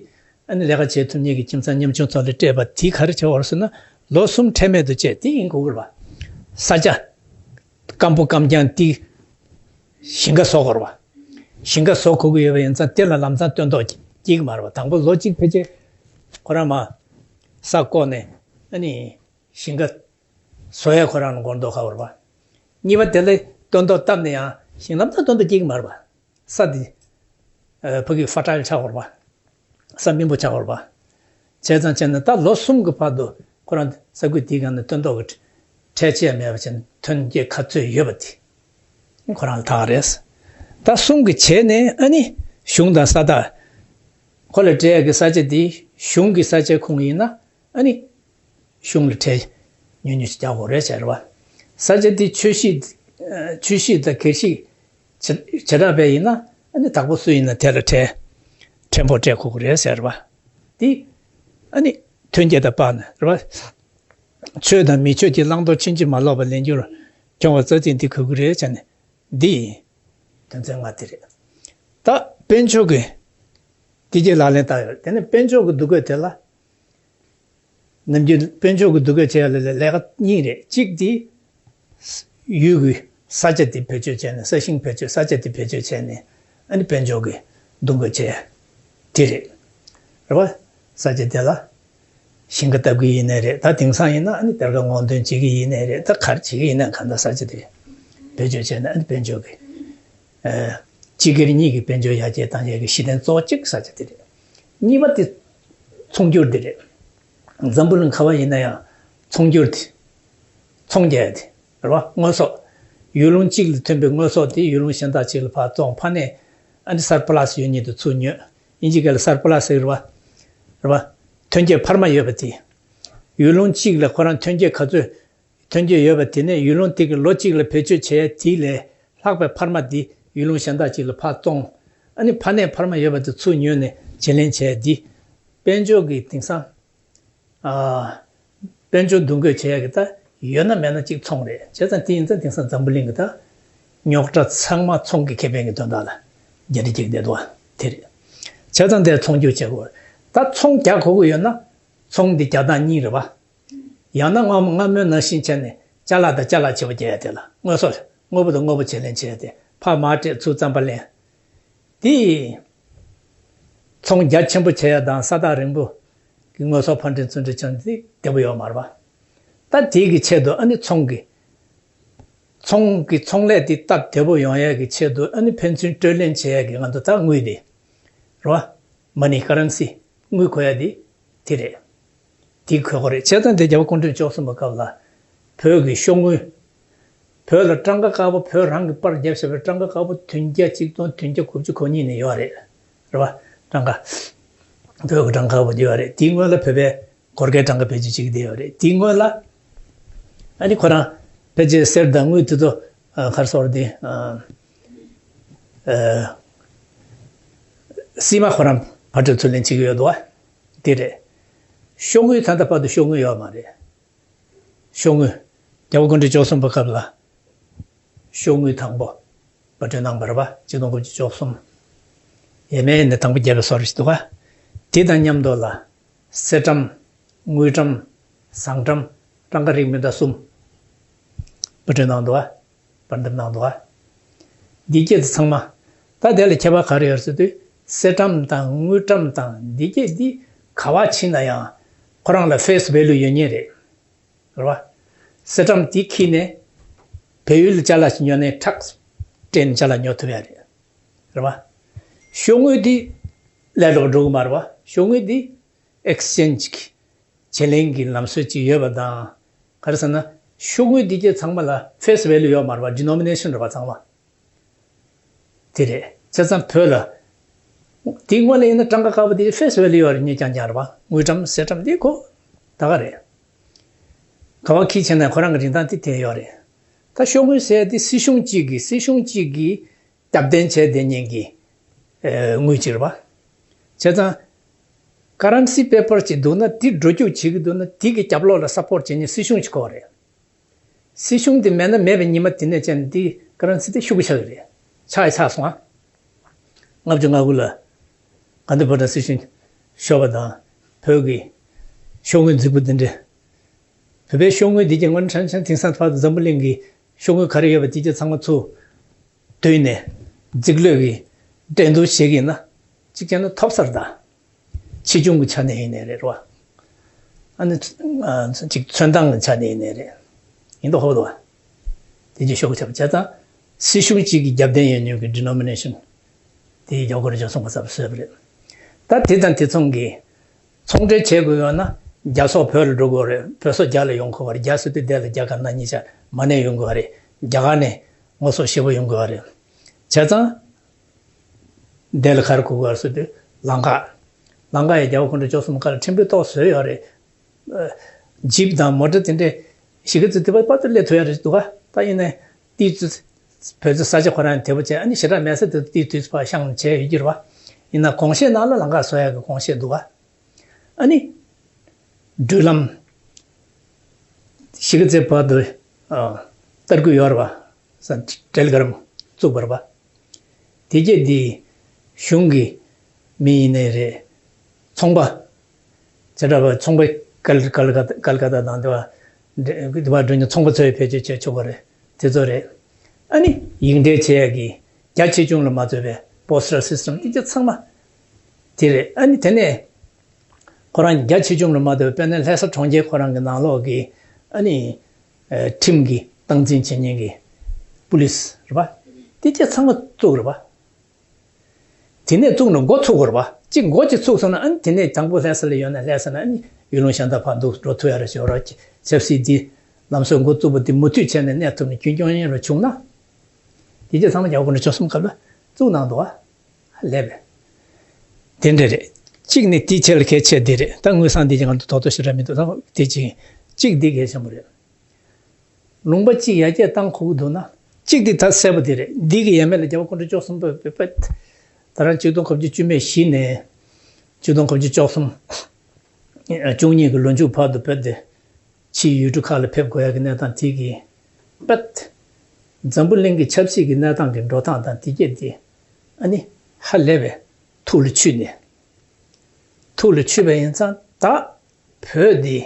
ཨ་ནི་ལས་ཀ་བྱེད་ཐུབ་མཁན་གྱི་ཁྱིམ་ཚང་ཉམ་ཆུང་ཚོ་ལ་སྤྲད་པ་དེ་ག་རེ་བྱེད་དགོས་ཟེར་ན། ལོ་གསུམ་ཁྲལ་མེད་དུ་བྱས་དེ་ཡིན་དགོས་ཀྱི་རེད་པ། ས་ཆ་སྐམ་པོ་སྐམ་རྐྱང་དེ་ཞིང་ཁ་བཟོ་དགོས་རེད་པ། ཞིང་ཁ་བཟོ་དགོས་ཀྱི་ཡོད་པ་ཡིན་ཙང་དེ་ལ་ལམ་སང་སྟོན་ཐོག་སྐྱེ་གི་མ་རེད་པ། དང་པོ་ལོ་གཅིག་ཕལ་ཆེར་ཁོ་རང་མར་ས་བརྐོས་ནས་ཨ་ནི་ཞིང་ཁ་བཟོ་ཡ་ཁོ་རང་ལ་འགོར་མདོག་ཁ་པོ་རེད་པ། གཉིས་པ་དེ་ལ་སྟོན་ཐོག་བཏབ་ནས་ཡང་ཞིང་ལམ་སང་སྟོན་ཐོག་སྐྱེ་གི་མ་རེད་པ། ས་དེ་ཨ་ཕ་གི་ཧྥར་ཊའིལ་ཆགས་དགོས་རེད་པ། ས་སྨིན་པོ་ཆགས་དགོས་རེད་པ། བྱས་ཙང་བྱས་ན་ད་ལོ་གསུམ་གྱི་བར་དུ་ཁོ་རང་ས་ཁུལ་དེའི་སྒང་ནས་སྟོན་ཐོག་གི་ཁྲལ་ཆད་མེད་པ་བྱས་ནས་ཐོན་སྐྱེད་ག་ཚོད་ཡོད་པ་དེ་ཁོ་རང་ལ་བདག་རེད། ད་གསུམ་གྱི་རྗེས་ནས་ཨ་ནི་གཞུང་དང་ས་བདག་ཁོ་ལ་སྤྲད་ཡ་གི་ས་ཆ་དེ་གཞུང་གི་ས་ཆའི་ཁོངས་ཡིན་ན་ཨ་ནི། གཞུང་ལ་ཁྲལ་ཉུང་ཉུང་ཞིག་རྒྱག་དགོས་རེད་བྱས་རེད་པ། ས་ཆ་དེ་ཆོས་གཞིས། ཆོས་གཞིས་དང་སྒེར་གཞིས་བྱེ་བྱེ་བྲག་པ་ཡིན་ན་ཨ་ནི་བདག་པོ་སུ་ཡིན་ན་དེ་ལ་ཁྲལ་ཁྲལ་འབོར་སྤྲད་དགོས་ཀྱི་རེད་བྱས་རེད་པ། དེ་ཨ་ནི་ཐོན་སྐྱེད་དང་བར་ན་རེད་པ། ཆོས་དང་མི་ཆོས་ཀྱི་བླང་དོར་ཕྱིན་ཅི་མ་ལོག་པ་ལེན་རྒྱུར་སྐྱོང་བ་རྩ་ཚིག་འདི་དགོས་ཀྱི་རེད་བྱས་ནས་འདི་ཡིན། དོན་ཚན་ལྔ་དེ་རེད། ད་དཔལ་འབྱོར་གྱི་དེ་གྱད་ལག་ལེན་བསྟར་ཡོད་རེད། དེ་ནས་དཔལ་འབྱོར་གྱི་འདུ་འགོད་དེ་ལ། ནམ་རྒྱུན་དཔལ་འབྱོར་གྱི་འདུ་འགོད་བྱེད་ཡ་ལ་ལས་ཀ་གཉིས་རེད། གཅིག་དེ་ཡུལ་གྱི་ས་ཆ་དེ་བེད་སྤྱོད་བྱས་ནས། ས་ཞིང་བེད་སྤྱོད། ས་ཆ་དེ་བེད་སྤྱོད་བྱས་ནས་ཨ་ནི་དཔལ་འབྱོར་གྱི་འདུ་འགོད་བྱེད་ཡ་དེ་རེད། རེད་པ། ས་ཆ་དེ་ལ་ཞིང་ཁ་བཏབ་ཀྱི་ཡིན་ནའི་རེད། ད་དེང་སང་ཡིན་ན་ཨ་ནི་སྡེར་ཁ་སྔོག་འདོན་བྱེད་ཀྱི་ཡིན་ནའི་རེད། ད་ག་རེ་བྱེད་ཀྱི་ཡིན་ན་གང་ལྟར་ས་ཆ་དེ་བེད་སྤྱོད་བྱས་ནས་ཨ་ནི་དཔལ་འབྱོར་གྱི་ཨ་སྤྱི་སྒེར་གཉིས་ཀྱི་དཔལ་འབྱོར་ཡར་རྒྱས་བཏང་ཡས་ཀྱི་གཞི་རྟེན་གཙོ་བོ་གཅིག་ས་ཆ་དེ་རེད། གཉིས་པ་དེ་ཚོང་སྒྱུར་དེ་རེད། འཛམ་བུ་གླིང་ག་པར་ཡིན་ན་ཡང་ཚོང་སྒྱུར་དེ། ཚོང་རྒྱག་ཡ་དེ་རེད་པ། དངོས་ཟོག་ཡུལ་ལུང་གཅིག་ལ་ཐོན་པའི་དངོས་ཟོག་དེ་ཡུལ་ལུང་གཞན་དག་ཅིག་ལ་ཕར་བཙོང་། ཕར་ནས་ཨ་ནི་སར་པ་ལ་སི་ཡོད་མཁན་དེ་ཚུར་ཉོས། དབྱིན་ཇི་སྐད་ལ་སར་པ་ལ་སི་ཟེར་གྱི་རེད་པ། རེད་པ། ཐོན་སྐྱེད་འཕར་མ་ཡོད་པ་དེ། ཡུལ་ལུང་གཅིག་ལ་ཁོ་རང་ཐོན་སྐྱེད་ག་ཚོད་ཐོན་སྐྱེད་ཡོད་པ་དེ་ནས་ཡུལ་ལུང་དེ་གི་ལོ་གཅིག་ལ་བེད་སྤྱོད་བྱས་དེ་ལས་ལྷག་པའི་འཕར་མ་དེ་ཡུལ་ལུང་གཞན་དག་ཅིག་ལ་ཕར་བཙོང་། ཨ་ནི་ཕར་ནས་འཕར་མ་ཡོད་པ་དེ་ཚུར་ཉོས་ནས་བརྗེ་ལེན་བྱས་དེ། དཔལ་འབྱོར་གྱི་དེང་སང་ཨ་དཔལ་འབྱོར་འདུ་འགོད་བྱེད་ཡ་གི་ད་ཡོད་ན་མེད་ན་གཅིག་ཚོང་རེད། བྱས་ཙང་དེ་ཡིན་ཙང་དེང་སང་འཛམ་བུ་གླིང་གི་ད་རྙོག་དྲ་ཚང་མ་ཚོང་གི་ཁེ་ཕན་གྱི་དོན་དག་ལ་རྒྱ་རི་རྒྱག་བསྡད་འདུག་པ་དེ་རེད། བྱས་ཙང་དེར་ཚོང་སྒྱུར་བྱེད་དགོས། ད་ཚོང་རྒྱག་དགོས་ཀྱི་ཡོད་ན་ཚོང་འདི་རྒྱག་སྟངས་གཉིས་རེད་པ། ཡང་ན་སྔ་སྔ་མོའི་ནང་བཞིན་བྱས་ནས་ཅ་ལག་དང་ཅ་ལག་བརྗེ་པོ་རྒྱག་ཡ་དེ་ལ་དངོས་ཟོག་དངོས་པོ་དང་དངོས་པོ་བརྗེ་ལེན་བྱེད་ཡ་དེ་ཕར་མར་སྤྲད་ཚུར་རྩམ་པ་ལེན། དེ་ཚོང་རྒྱ་ཆེན་པོ་བྱེད་ཡ་དང་ས་ཐག་རིང་པོ་གི་དངོས་ཟོག་ཕར་འདྲེན་ཚུར་འདྲེན་བྱ་ཡ་དེ་བདེ་པོ་ཡོད་མ་རེད་པ། ད་དེ་གི་ཆེད་དུ་ཨ་ནི་ཚོང་གི་ཚོང་གི་ཚོང་ལས་དེ་སྟབས་བདེ་པོ་ཡོང་ཡ་གི་ཆེད་དུ་ཨ་ནི་ཕན་ཚུན་སྤྲོད་ལེན་བྱེད་ཡ་གི་ང་ཚོ་ད་དངུལ་དེ་རེད་པ། མ་ནི་ཀ་རན་སི་དངུལ་གོ་ཡ་དེ་དེ་རེད། དེ་གོ་གི་རེད། བྱས་ཙང་དེ་རྒྱལ་བ་སྐུ་ཕྲེང་བཅུ་གསུམ་པ་སྐབས་ལ་བོད་ཀྱི་ཤོག་དངུལ། བོད་ལ་གྲངས་ཀ་དཀར་པོ་བོད་རང་གི་པར་བརྒྱབ་བཞག་པའི་གྲངས་ཀ་དཀར་པོ་བདུན་བརྒྱ་གཅིག་སྟོང་བདུན་བརྒྱ་དགུ་བཅུ་གོ་གཉིས་ནས་ཡོད་རེད། རེད་པ། གྲངས་ཀ་བོད་ཀྱི་གྲངས་ཀ་དཀར་པོ་དེ་ཡོད་རེད། དེའི་སྔོན་ལ་བོད་པའི་སྒོར་གའི་གྲངས་ཀ་བེད་སྤྱོད་བྱེད་ཀྱི་བསྡད་ཡོད་རེད། དེའི་སྔོན་ལ་ཨ་ནི་ཁོ་རང་ཕལ་ཆེར་གསེར་དང་དངུལ་དེ་ཚོ་ཨ་ག་རེ་ཟེར་དགོས་རེད། དེ་ཨ་ཨ་སྲིད་མ་ཁོ་རང་ཕར་སྤྲོད་ཚུར་ལེན་བྱེད་ཀྱི་ཡོད་འདུག་པ། དེ་རེད། ཤོག་དངུལ་ད་ལྟ་བར་དུ་ཤོག་དངུལ་ཡོད་མ་རེད། ཤོག་ངོས། རྒྱལ་བ་སྐུ་ཕྲེང་བཅུ་གསུམ་པའི་སྐབས་ལ། ཤོག་ངོས་དང་པོ། པར་སྐྲུན་གནང་བ་རེད་པ། ཆིག་སྟོང་དགུ་བརྒྱ་བཅུ་གསུམ། ཡས་མས་ནས་དང་པོ་བརྒྱབ་པའི་བཟོ་འདྲ་ཞིག་འདུག་ག་དེ་དང་མཉམ་དུ་ལ། གསེར་བཀྲམ། དངུལ་བཀྲམ། ཟངས་བཀྲམ། སྲང་ཀ་རིགས་མི་འདྲ་གསུམ། པར་སྐྲུན་གནང་འདུག་ག་པར་འདེབས་གནང་འདུག་ག་འདི་སྐད་དུ་ཚང་མ། ད་དེ་ལ་ཁྱད་པར་ག་རེ་ཡོད་ཟེར་དུས། གསེར་བཀྲམ་དང་དངུལ་བཀྲམ་དང་འདི་སྐད་འདི་ག་བ་ཕྱིན་ན་ཡང་། ཁོ་རང་ལ་ཕེ་སི་ཝེ་ལུ་ཡོད་ཉེན་རེད། རེད་བ། གསེར་བཀྲམ་དེ་ཁྱེར་ནས། བལ་ཡུལ་ལ་ཅ་ལག་ཅིག་ཉོ་ནས་ཊག་སྤྲད་ནས་ཅ་ལག་ཉོ་ཐུབ་ཡ་རེད། རེད་བ། ཤོག་ངོས་དེ་ལས་སླ་པོ་འགྲོ་གི་མ་རེད་བ། ཤོག་ངོས་དེ་ཨེག་སི་ཅེན་ཇི་གི་བྱེད་ལེན་གྱི་ལམ་སྲོལ་ཅིག་ཡོད་པ་དང་། ག་རེ་ཟེར་ན། ཤོག་ངོས་དེ་གྱད་ཚང་མ་ལ་ཕེ་སི་ཝེ་ལུ་ཡོད་མ་རེད་བ། ཌི་ནོ་མི་ནེ་ཤན་རེད་བ་ཚང་མ། དེ་རེད། བྱས་ཙང་བོད་ལ། དེའི་སྔོན་ལ་ཡིན་ན་གྲངས་ཀ་དཀར་པོ་དེ་ཕེ་སི་ཝེ་ལུ་ཡོད་རེད། གཉིས་རྐྱང་རྐྱང་རེད་བ། དངུལ་བཀྲམ་གསེར་བཀྲམ་དེ་ཁོ། ད་ག་རེད། ག་བ་ཁྱེར་བྱས་ན་ཁོ་རང་གི་རིན་ཐང་དེ་དེ་ཡོད་རེད། ད་ཤོག་ངོས་ཟེར་དེ་སྲིད་གཞུང་གཅིག་གིས་སྲིད་གཞུང་གཅིག་གིས་རྒྱབ་རྟེན་བྱས་བསྡད་མཁན་གྱི། ཨེ། དངུལ་ཅིག་རེད་བ། བྱས་ཙང་། ཀ་རན་སི་པེ་པར་ཅིག་འདུག་ན་དེ་འགྲོ་རྒྱུག་བྱེད་ཀྱི་འདུག་ན་དེ་གི་རྒྱབ་ལོགས་ལ་སབ་པོར་ཊི་བྱེད་མཁན་སྲིད་གཞུང་ཅིག་དགོས་རེད། སྲིད་གཞུང་དེ་མེད་ན་མེད་པའི་ཉི་མ་དེ་ནས་བྱས་ནས་དེ་ཀ་རན་སི་དེ་ཤུགས་ཆག་གི་རེད། ཆག་ཡ་ཆག་སོང་ཨ། ལྔ་བཅུ་ང་དགུ་ལ། དགའ་ལྡན་ཕོ་བྲང་སྲིད་གཞུང་ཤོར་བ་དང་། བོད་ཀྱི་ཤོག་ངོས་རྫིག་པོ་འདི་འདྲ། བོད་པའི་ཤོག་ངོས་འདི་གྱད་སྔོན་ཧྲན་ཤན་དེང་སང་ཕར་འཛམ་བུ་གླིང་གི་ཤོག་ངོས་ག་རེ་ཡོད་པ་དེ་གྱད་ཚང་མ་ཚུར་བསྡུས་ནས་རྫིག་ལོས་ཀྱིས་འགྲན་བསྡུར་བྱེད་ཀྱི་ཡིན་ན། གཅིག་བྱས་ན་ཐོབ་ས་རེད་ད། ཆེ་ཆུང་གི་ཆ་ནས་ཡིན་ནའི་རེད་བ། ཨ་ནི། ཨ། གཅིག་ཚོན་མདངས་ཀྱི་ཆ་ནས་ཡིན་ནའི་རེད། ཡིན་མདོག་ཧོབ་འདུག་བ། དེ་གྱད་ཤོག་ཁུ་ཆགས་པ་བྱས་ཙང་། སྲིད་གཞུང་གཅིག་གི་རྒྱབ་རྟེན་ཡོད་མཁན་གྱི་ཌི་ནོ་མི་ནེ་ཤན། དེ་རྒྱ་སྒོར་བཅུ་གསུམ་ག་ཚབ་བཟོས་པ་རེད། ད་དེ་དང་དེ་མཚུངས་ཀྱི་ཚོང་འབྲེལ་བྱེད་དགོས་ཡོད་ན། རྒྱ་སོག་བོད་ལ་འགྲོ་དགོས་རེད། བོད་སོག་རྒྱ་ལ་ཡོང་དགོས་པ་རེད། རྒྱ་ཟེར་དུས་དེ་ལ་རྒྱ་དཀར་ནག་གཉིས་ཆ་མ་གནས་ཡོང་དགོས་པ་རེད། རྒྱ་གར་ནས་ངོ་སོ་ཞེ་པོ་ཡོང་དགོས་པ་རེད། བྱས་ཙང་། དེ་ལ་ག་རེ་དགོས་ཀྱི་ཡོད་ཟེར་དུས་ལམ་ཁ། ལམ་ཁ་ཡང་རྒྱལ་བ་སྐུ་ཕྲེང་བཅུ་གསུམ་སྐབས་ལ་ཁྲིམས་སྒྲིག་ཏོག་བཟོས་ཡོད་རེད། ཨ། ཇིབ་དང་མོ་ཊ་དེ་འདྲས་གཞིས་ཀ་རྩེ་དེ་བར་དུ་སླེབས་ཐུབ་ཡ་རེད་འདུག་ག་ད་ཡིན་ནའི་དེའི་ཚོ། བོད་ཚོ་ས་ཆ་ཁོ་རང་དེ་པོ་བྱས། ཨ་ནི་ཞེ་དྲག་མེད་ས་དེ་དེའི་དུས་ཚོད་ཕར་བཤངས་བྱས་ཡོད་ཀྱི་རེད་བ། ཡིན་ན་གོང་ཞེས་ནང་ལ་ལམ་ཁ་བཟོ་ཡ་གི་གོང་ཞེས་འདུག་ག་ཨ་ནི། འགྲུལ་ལམ། གཞིས་ཀ་རྩེ་བར་དུ། ཨ། ཏར་ཀུ་ཡོད་རེད་བ། ས་ཊེ་ལི་གྷ་རམ་བཙུགས་པ་རེད་བ། དེ་གྱད་འདི་གཞུང་གི་མི་ཡིན་ནའི་རེད། ཚོང་པ། བྱེ་བྲག་པ་ཚོང་པ་ཀལ་ཀལ་ཀ་ཀལ་ཀ་ཏ་དང་དེ་བ། དེ་བ་འགྲོ་མཁན་ཚོང་པ་ཚོས་བེད་སྤྱོད་བྱེད་ཆོག་གི་རེད། དེ་ཚོ་རེད། ཨ་ནི་ཡིག་འབྲེལ་བྱེད་ཡ་གི་རྒྱ་ཆེ་ཆུང་ལ་མ་ལྟོས་པའི་པོ་སི་ཊལ་སི་སི་ཊམ་དེ་གྱད་ཚང་མ་དེ་རེད། ཨ་ནི་དེ་ནས་ཁོ་རང་རྒྱ་ཆེ་ཆུང་ལ་མ་ལྟོས་པའི་དཔེར་ན་ལྷ་ས་གྲོང་ཁྱེར་ཁོ་རང་གི་ནང་ལོགས་ཀྱི་ཨ་ནི། ཨ། ཁྲིམས་ཀྱི་སྟངས་འཛིན་བྱེད་མཁན་གྱི་པུ་ལིས་རེད་པ། དེ་གྱད་ཚང་མ་བཙུགས་རེད་པ། དེ་ནས་བཙུགས་ནས་འགོ་ཚུགས་དགོས་རེད་པ། གཅིག་འགོ་གཅིག་ཚུགས་སོང་ན། ཨ་ནི་དེ་ནས་དང་པོ་ལྷ་ས་ལ་ཡོད་ན་ལྷ་ས་ནས་ཨ་ནི་ཡུལ་ལུང་གཞན་དག་ཕར་འདུག་འགྲོ་ཐུབ་ཡ་རེད། ཞོར་ར་ཆབ་སྲིད་འདི་ལམ་སྲོལ་འགོ་བཙུགས་པ་འདི་མུ་མཐུད་བྱས་ནས་གནས་ཐུབ་ནས་རྒྱུན་སྐྱོང་ཡིན་རུ་བྱུང་ན། དེ་གྱད་ཚང་མ་རྒྱལ་བ་སྐུ་ཕྲེང་བཅུ་གསུམ་སྐབས་ལ་བཙུགས་གནང་འདུག་ག་ལེགས་པས། དེ་འདྲ་རེད། གཅིག་ནི་དེའི་ཆེད་ལ་གལ་ཆེ་འདི་རེད། ད་དངུལ་སྲང་འདི་གྱད་ང་ཚོ་རྡོག་རྡོག་ཞེ་དྲག་མི་འདུག་ད་དེ་གཅིག་གཅིག་འདི་གལ་ཆེན་པོ་རེད། ལུང་པ་གཅིག་ཡར་རྒྱས་བཏང་དགོས་ཀྱི་འདུག་ན། གཅིག་འདི་ད་གསལ་པོ་འདི་རེད། འདི་གི་ཡས་མས་ལ་རྒྱལ་བ་སྐུ་ཕྲེང་བཅུ་གསུམ་པ་བོད་པ། ད་རང་ཆིག་སྟོང་དགུ་བརྒྱ་བཅུ་མེད་བཞི་ནས་ཆིག་སྟོང་དགུ་བརྒྱ་བཅུ་གསུམ། བཅུ་གཉིས་ཀྱི་ལོ་མཇུག་བར་དུ་བོད་དེ་ཕྱིའི་ཡུལ་གྲུ་ཁག་ལ་ཕེབས་དགོས་ཡ་གི་གནས་སྟངས་དེ་གི་བོད། འཛམ་བུ་གླིང་གི་ཆབ་སྲིད་ཀྱི་གནས་སྟངས་ཀྱི་འགྲོ་སྟངས་དང་དེ་གྱད་དེ་ཨ་ནི་ཧ་ལས་པའི་ཐུགས་ལ་ཆུད་ནས། ཐུགས་ལ་ཆུད་པ་ཡིན་ཙང་ད། བོད་འདི།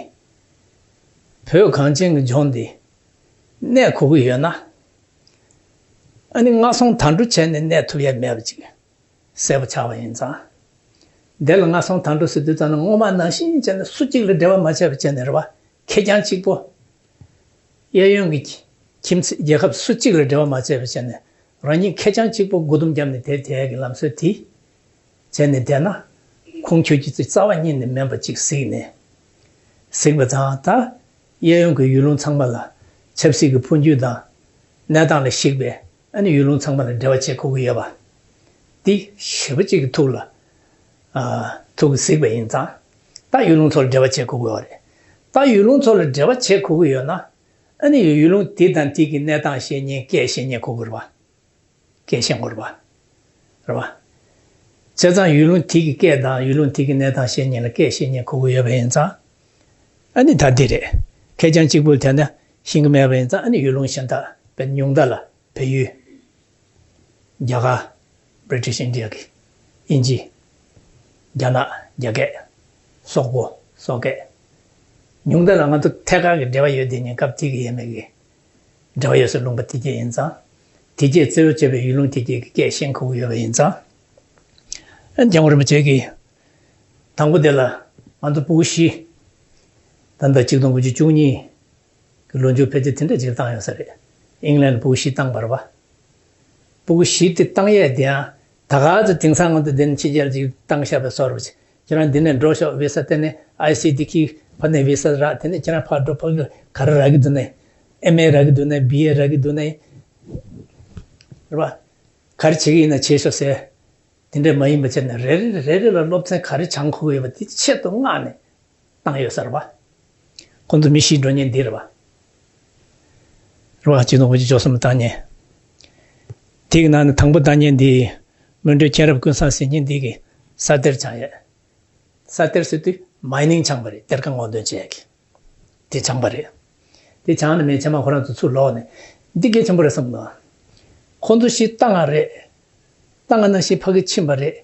བོད་གངས་ཅན་གྱི་ལྗོངས་འདི་གནས་དགོས་ཀྱི་ཡོད་ན། ཨ་ནི་སྔ་སོང་ད་འགྲོ་བྱས་ནས་གནས་ཐུབ་ཡ་མེད་པ་ཅིག་གསལ་པོ་ཆགས་པ་ཡིན་ཙང་། དེ་ལ་སྔ་སོང་ད་འགྲོ་ཟེར་དུས་ཙམ་ན་སྔོན་མ་ནང་བཞིན་བྱས་ནས་སུ་གཅིག་ལ་འབྲེལ་བ་མ་བྱས་པ་བྱས་ནས་རེད་བ། ཁེར་རྐྱང་གཅིག་པོ། གཡས་གཡོན་གྱི་ཁྱིམ་མཚེས་རྒྱལ་ཁབ་སུ་གཅིག་ལ་འབྲེལ་བ་མ་བྱས་པ་བྱས་ནས། རང་ཉིད་ཁེར་རྐྱང་གཅིག་པོ་མགོ་ཟླུམ་བརྒྱབ་ནས་དེར་བསྡད་ཡ་གི་ལམ་སྲོལ་དེ་བྱས་ནས་བསྡད་ན། ཁུངས་འཁྱོལ་གྱི་ཚིག་རྩ་བ་ཉིད་ནས་མིན་པ་ཅིག་གཟིགས་ནས། གཟིགས་པ་དང་ད། གཡས་གཡོན་གྱི་ཡུལ་ལུང་ཚང་མ་ལ་ཆབ་སྲིད་ཀྱི་འཕོ་འགྱུར་དང་གནས་སྟངས་ལ་གཞིགས་པའི་ཨ་ནི་ཡུལ་ལུང་ཚང་མ་ལ་འབྲེལ་བ་བྱེད་དགོས་ཀྱི་ཡོད་པ། འདི་ཞེ་པོ་ཅིག་གི་ཐུགས་ལ། ཨ། ཐུགས་ཀྱིས་གཟིགས་པ་ཡིན་ཙང་། ད་ཡུལ་ལུང་ཚོ་ལ་འབྲེལ་བ་བྱེད་དགོས་ཀྱི་ཡོད་རེད། ད་ཡུལ་ལུང་ཚོ་ལ་འབྲེལ་བ་བྱེད་དགོས་ཀྱི་ཡོད་ན། ཨ་ནི་ཡུལ་ལུང་དེ་དང་དེ་གི་གནས་སྟངས་ཤེས་མཁན་སྐད་ཤེས་མཁན་དགོས་ཀྱི་རེད་བ། སྐད་ཤེས་དགོས་རེད་བ། རེད་བ། བྱས་ཙང་ཡུལ་ལུང་དེ་གི་སྐད་དང་ཡུལ་ལུང་དེ་གི་གནས་སྟངས་ཤེས་མཁན་ལ་སྐད་ཤེས་མཁན་དགོས་ཀྱི་ཡོད་པ་ཡིན་ཙང་། ཨ་ནི་ད་འདི་རེད། ཁེར་རྐྱང་གཅིག་པུ་དེ་ནས་ཤེས་ཀྱི་མེད་པ་ཡིན་ཙང་། ཨ་ནི་ཡུལ་ལུང་གཞན་དག་བོད་ཉུང་མཐའ་ལ་བལ་ཡུལ། རྒྱ་གར། British India གི། དབྱིན་ཇི། རྒྱ་ནག་རྒྱ་སྐད། སོག་པོ་སོག་སྐད། ཉུང་མཐའ་ལ་ང་ཚོ་ཐད་ཀར་གྱི་འབྲེལ་བ་ཡོད་དེ་ཉིན་སྐབས་དེ་གི་ཡས་མས་ཀྱི་འབྲེལ་བ་ཡོད་སའི་ལུང་པ་དེ་གྱད་ཡིན་ཙང་། དེ་གྱད་གཙོ་བོ་བྱས་པའི་ཡུལ་ལུང་དེ་གྱད་ཀྱི་སྐད་ཤེས་དགོས་ཀྱི་ཡོད་པ་ཡིན་ཙང་། ཨ་ནི་སྐྱབས་མགོན་རིན་པོ་ཆེ་གིས་དང་པོ་དེ་ལ་ང་ཚོ་ཕྲུ་གུ་བཞི། ད་ལྟ་ཆིག་སྟོང་དགུ་བརྒྱ་བཅུ་གཉིས་ཀྱི་ལོ་མཇུག་ཕལ་ཆེར་དེ་འདྲ་ཅིག་བཏང་ཡོད་ས་རེད། ཨིང་ལན་ཕྲུ་གུ་བཞི་བཏང་བ་རེད་པ། ཕྲུ་གུ་བཞི་དེ་བཏང་ཡས་དེ་ཡང་ད་ག་ཚོད་དེང་སང་ང་ཚོ་འདི་ནས་ཕྱི་རྒྱལ་ཅིག་བཏང་བཞག་པའི་བཟོ་འདྲ་བྱས། ཁྱེད་རང་འདི་ནས་འགྲོ་ཤོག་བི་ས་དེ་ནས་ཨའི་སི་དེ་ཁྱེར། ཕར་ནས་བི་ས་རག་དེ་ནས་ཁྱེད་རང་ཕར་འགྲོ། ཕ་གི་ག་རེ་རག་གི་འདུག་ནས། ཨེམ་ཨེ་རག་གི་འདུག་ནས། བི་ཨེ་རག་གི་འདུག་ནས། རེད་པ། ག་རེ་བྱེད་ཀྱི་ཡིན་ན་བྱེད་ཤོག་ཟེར། དེ་འདྲ་མ་ཡིན་པ་བྱས་ནས་རེ་རེ་རེ་རེ་ལ་སློབ་ཚན་ག་རེ་སྦྱང་དགོས་ཀྱི་ཡོད་པ་དེ་ཆེད་དུ་མངགས་ནས་བཏང་ཡོད་ས་རེད་པ། ཁོང་ཚོ་མི་བཞི་འགྲོ་མཁན་འདི་རེད་པ། རེད་པ། ཆིག་སྟོང་དགུ་བརྒྱ་བཅུ་གསུམ་བཏང་མཁན། དེ་གི་ནང་ནས་དང་པོ་བཏང་མཁན་འདི་སྨོན་སྤྲུལ་མཁྱེན་རབ་ཀུན་བཟང་ཟེར་མཁན་འདི་གིས་ས་གཏེར་སྦྱངས་ཡས། ས་གཏེར་ཟེར་དུས་མའི་ནིང་སྦྱངས་པ་རེད། གཏེར་ཁ་སྔོག་འདོན་བྱེད་ཡས་ཀྱི། དེ་སྦྱངས་པ་རེད། དེ་སྦྱངས་ནས་མེད་རྗེས་མ་ཁོ་རང་ཚོ་ཚུར་ལོག་ནས། འདི་གལ་ཆེན་པོ་རེད་བསམ་གི་འདུག། ཁོང་ཚོ་ཞིག་བཏང་བ་རེད། བཏང་བ་ནང་བཞིན་ཕ་གི་ཕྱིན་པ་རེད།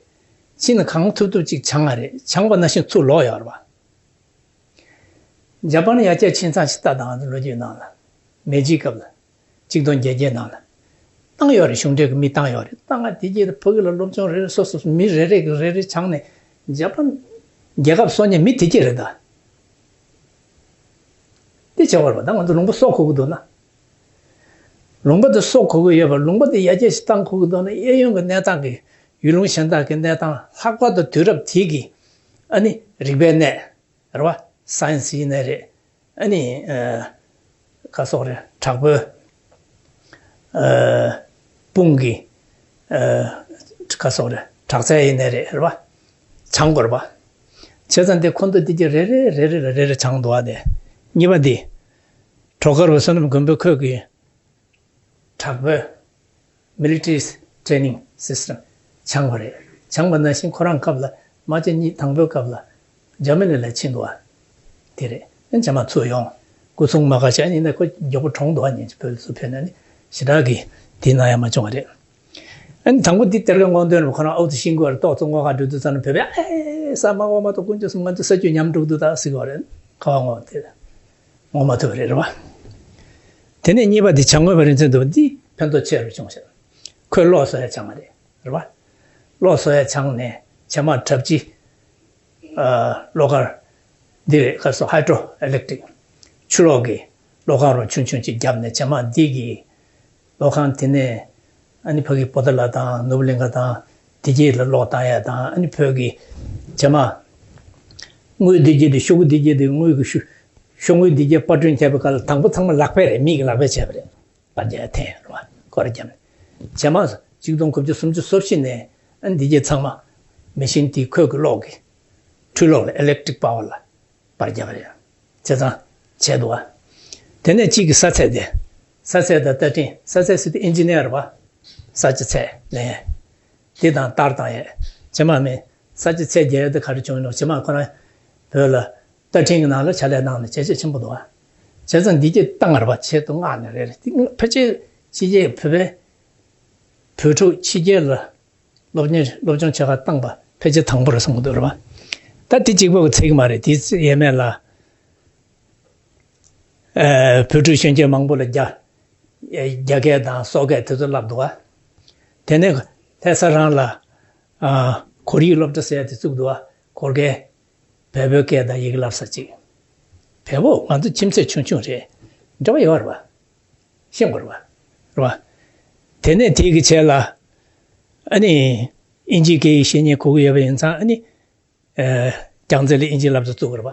ཕྱིན་ནས་གང་ཐུབ་ཐུབ་ཅིག་སྦྱངས་པ་རེད། སྦྱངས་པ་ནང་བཞིན་ཚུར་ལོག་ཡོད་རེད་པ། ཇ་པན་ཡར་རྒྱས་ཕྱིན་ཙང་ཞིག་ལྟ་དང་། ལོ་རྒྱུས་ནང་ལ། མེ་ཇིའི་སྐབས་ལ། ཆིག་སྟོང་བརྒྱད་བརྒྱའི་ནང་ལ། བཏང་ཡོད་རེད། གཞུང་འབྲེལ་གྱི་མི་བཏང་ཡོད་རེད། བཏང་ང་དེ་རྗེས་ཕ་གི་ལ་སློབ་སྦྱོང་རེ་རེ་སོ་སོ་སོ་མི་རེ་རེ་གིས་རེ་རེ་སྦྱངས་ནས་ཇ་པན་རྒྱལ་ཁབ་གསོ་མཁན་མི་དེ་གྱད་རེད་ད། དེ་བྱས་པ་རེད་པ། ད་ང་ཚོ་ལུང་པ་གསོ་དགོས་ཀྱི་འདུག་ན། ལུང་པ་དེ་གསོ་དགོས་ཀྱི་ཡོད་པ། ལུང་པ་དེ་ཡར་རྒྱས་ཤིག་བཏང་དགོས་ཀྱི་འདུག་ན། གཡས་གཡོན་གྱི་གནས་སྟངས་ཀྱི། ཡུལ་ལུང་གཞན་དག་གི་གནས་སྟངས། ལྷག་པར་དུ་དུས་རབས་དེ་གི་ཨ་ནི་རིག་པའི་གནས། རེད་པ། སའེན་སི་ཡིན་ནའི་རེད། ཨ་ནི་ཨ་ག་སོགས་རེད། དྲག་པོའི་ཨ་དཔུང་གི་ཨ་ག་སོགས་རེད། དྲག་རྩལ་ཡིན་ནའི་རེད། རེད་པ། སྦྱང་དགོས་རེད་པ། བྱས་ཙང་དེ་ཁོང་ཚོ་དེ་གྱད་རེ་རེ་རེ་རེ་ལ་རེ་རེ་སྦྱངས་འདུག་པ། དེ་གཉིས་པ་དེ། བྲོ་གར་བ་བསོད་ནམས་མགོན་པོ་ཁོས་ཀྱིས་དྲག་པོའི་མི་ལི་ཊ་རི་ཊེ་ནིང་སིས་ཊམ་སྦྱངས་པ་རེད། སྦྱངས་པ་ནང་བཞིན་ཁོ་རང་སྐབས་ལ། རྨ་བྱ་གཉིས་དང་པོའི་སྐབས་ལ་འཇར་མ་ནི་ལ་ཕྱིན་འདུག་པ། དེ་རེད། ཨ་ནི་རྗེས་མ་ཚུར་ཡོང་། སྐུ་སྲུང་མ་ག་ཤ་ཡིན་ན་ཁོ་མགྱོགས་པོ་གྲོངས་འདུག་པ། ཉིན་ཅིག་བོད་ལ་ཚུར་ཕེབས་ནས་ནི་ཞེ་དྲག་གི་དེ་གནང་ཡ་མ་བྱུང་བ་རེད། ཨ་ནི་དང་པོ་འདི་གཏེར་ཁ་སྔོག་འདོན་ལ་ཁོ་རང་ཨའུ་ཚོ་ཤེས་ཀྱི་ཡོད་རེད། ཏོག་ཙམ་སྔོག་ག་འགྲོ་དུས་ཙམ་ལ་བོད་པས་ཨེ་ས་མ་འོ་མ་ཏོ་དཀོན་མཆོག་གསུམ། ང་ཚོ་ས་རྒྱུས་ཉམས་འགྲོ་གི་འདུག་ད་ཟེར་གྱི་ཡོད་རེད། ཁ་བ་སྔོག་དེ་སྔོག་མ་ཐུབ་པ་རེད། རེད་པ། དེ་ནས་གཉིས་པ་འདི་བྱ་དངོས་པ་རིན་ཆེན་ལྡན་པ་འདི་ཕན་ཐོགས་ཆེ་རུ་བྱུང་ཞིང་། ཁོས་གློག་བཟོ་ཡ་སྦྱངས་པ་རེད། རེད་པ། གློག་བཟོ་ཡ་སྦྱངས་ནས་རྗེས་མ་གྲབས་ཅིག་ཨ་གློག་ཁང་འདི་རེད། ག་སོ་ཧའི་ཌྲོ་ཨི་ལེག་ཊི་རིག་ཆུ་གློག་གི་གློག་ཁང་རུ་ཆུང་ཆུང་ཅིག་བརྒྱབ་ནས། རྗེས་མ་འདི་གི་གློག་ཁང་དེ་ནས་ཨ་ནི་ཕ་གི་པོ་ཏཱ་ལ་དང་ནོར་བུ་གླིང་ཁ་དང་དེ་གྱད་ལ་གློག་བཏང་ཡ་དང་། ཨ་ནི་བོད་ཀྱི་རྗེས་མ་དངུལ་འདི་གྱད་དེ། ཤོག་གུ་འདི་གྱད་དེ། དངུལ་གྱི་ཤོག་ཤོག་དངུལ་འདི་གྱད་པར་སྐྲུན་བྱས་པའི་སྐབས་ལ་དང་པོ་ཚང་མ་ལག་པས་རེད། མི་གིས་ལག་པས་བྱས་པ་རེད། པར་རྒྱབ་འཐེན་རེད་པ། སྐོར་རྒྱབ་ནས། རྗེས་མ་ཆིག་སྟོང་དགུ་བརྒྱ་སུམ་ཅུ་སོ་བཞི་ནས་ཨ་ནི་འདི་གྱད་ཚང་མ་མེ་ཤིན་དེ་ཁོས་ཀྱིས་གློག་གི་འཕྲུལ་གློག་ལ། ཨི་ལེག་ཊི་རིག་པ་ཝར་ལ་པར་རྒྱབ་པ་རེད། བྱས་ཙང་བྱས་འདུག་པ། དེ་ནས་གཅིག་གི་ས་ཚད་དེ། ས་ཚད་དང་བརྡ་འཕྲིན། ས་ཚད་ཟེར་དུས་ཨིན་ཇི་ནི་ཡར་རེད་པ། ས་ཆ་ཚད་ལེན་ཡས། དེ་དང་བསྟར་བཏང་ཡས། རྗེས་མ་མི་ས་ཆ་ཚད་རྒྱག་ཡས་དེ་ག་རེ་བྱུང་ཡིན་ནོ། རྗེས་མ་ཁོ་རང་བོད་ལ་བརྡ་འཕྲིན་གྱི་ནང་ལ་ཕྱག་ལས་གནང་ནས་བྱས་རྗེས་ཆེན་པོ་འདུག་པ། བྱས་ཙང་འདི་གྱད་བཏང་བ་རེད་པ། ཆེད་དུ་མངགས་ནས་རེད། རེད། དེ་ཕལ་ཆེར་ཕྱི་རྒྱལ་བོད་པའི་བོད་ཕྲུག་ཕྱི་རྒྱལ་ལ་སློབ་གཉེར་སློབ་སྦྱོང་བྱེད་གར་བཏང་པ་ཕལ་ཆེར་དང་པོ་རེད་བསམ་གྱི་འདུག་རེད་པ། ད་དེ་གཅིག་པོ་གིས་ཚད་ཀྱི་མ་རེད། དེ་ཡས་མས་ལ་ཨ་བོད་ཕྲུག་གཞོན་སྐྱེས་མང་པོ་ལ་རྒྱ་རྒྱ་སྐད་དང་སོག་སྐད་དེ་ཚོ་བསླབས་འདུག་པ། དེ་ནས་ལྷ་ས་རང་ལ་ཨ་གོ་རིག་སློབ་གྲྭ་ཟེར་ཡ་དེ་བཙུགས་འདུག་པ། གོར་ཁའི་བལ་པོའི་སྐད་དང་ཡི་གེ་བསླབ་ས་ཅིག། བལ་པོ་ང་ཚོ་ཁྱིམ་མཚེས་ཆུང་ཆུང་རེད། འབྲེལ་བ་ཡོད་རེད་པ། ཤེས་དགོས་རེད་པ། རེད་པ། དེ་ནས་དེའི་གི་ཆེད་ལ་ཨ་ནི་ཨིན་ཇིའི་སྐད་ཡིག་ཤེས་མཁན་དགོས་ཀྱི་ཡོད་པ་ཡིན་ཙང་། ཨ་ནི་ཨ་རྒྱལ་རྩེ་ལ་ཨིན་ཇིའི་སློབ་གྲྭ་བཙུགས་པ་རེད་པ།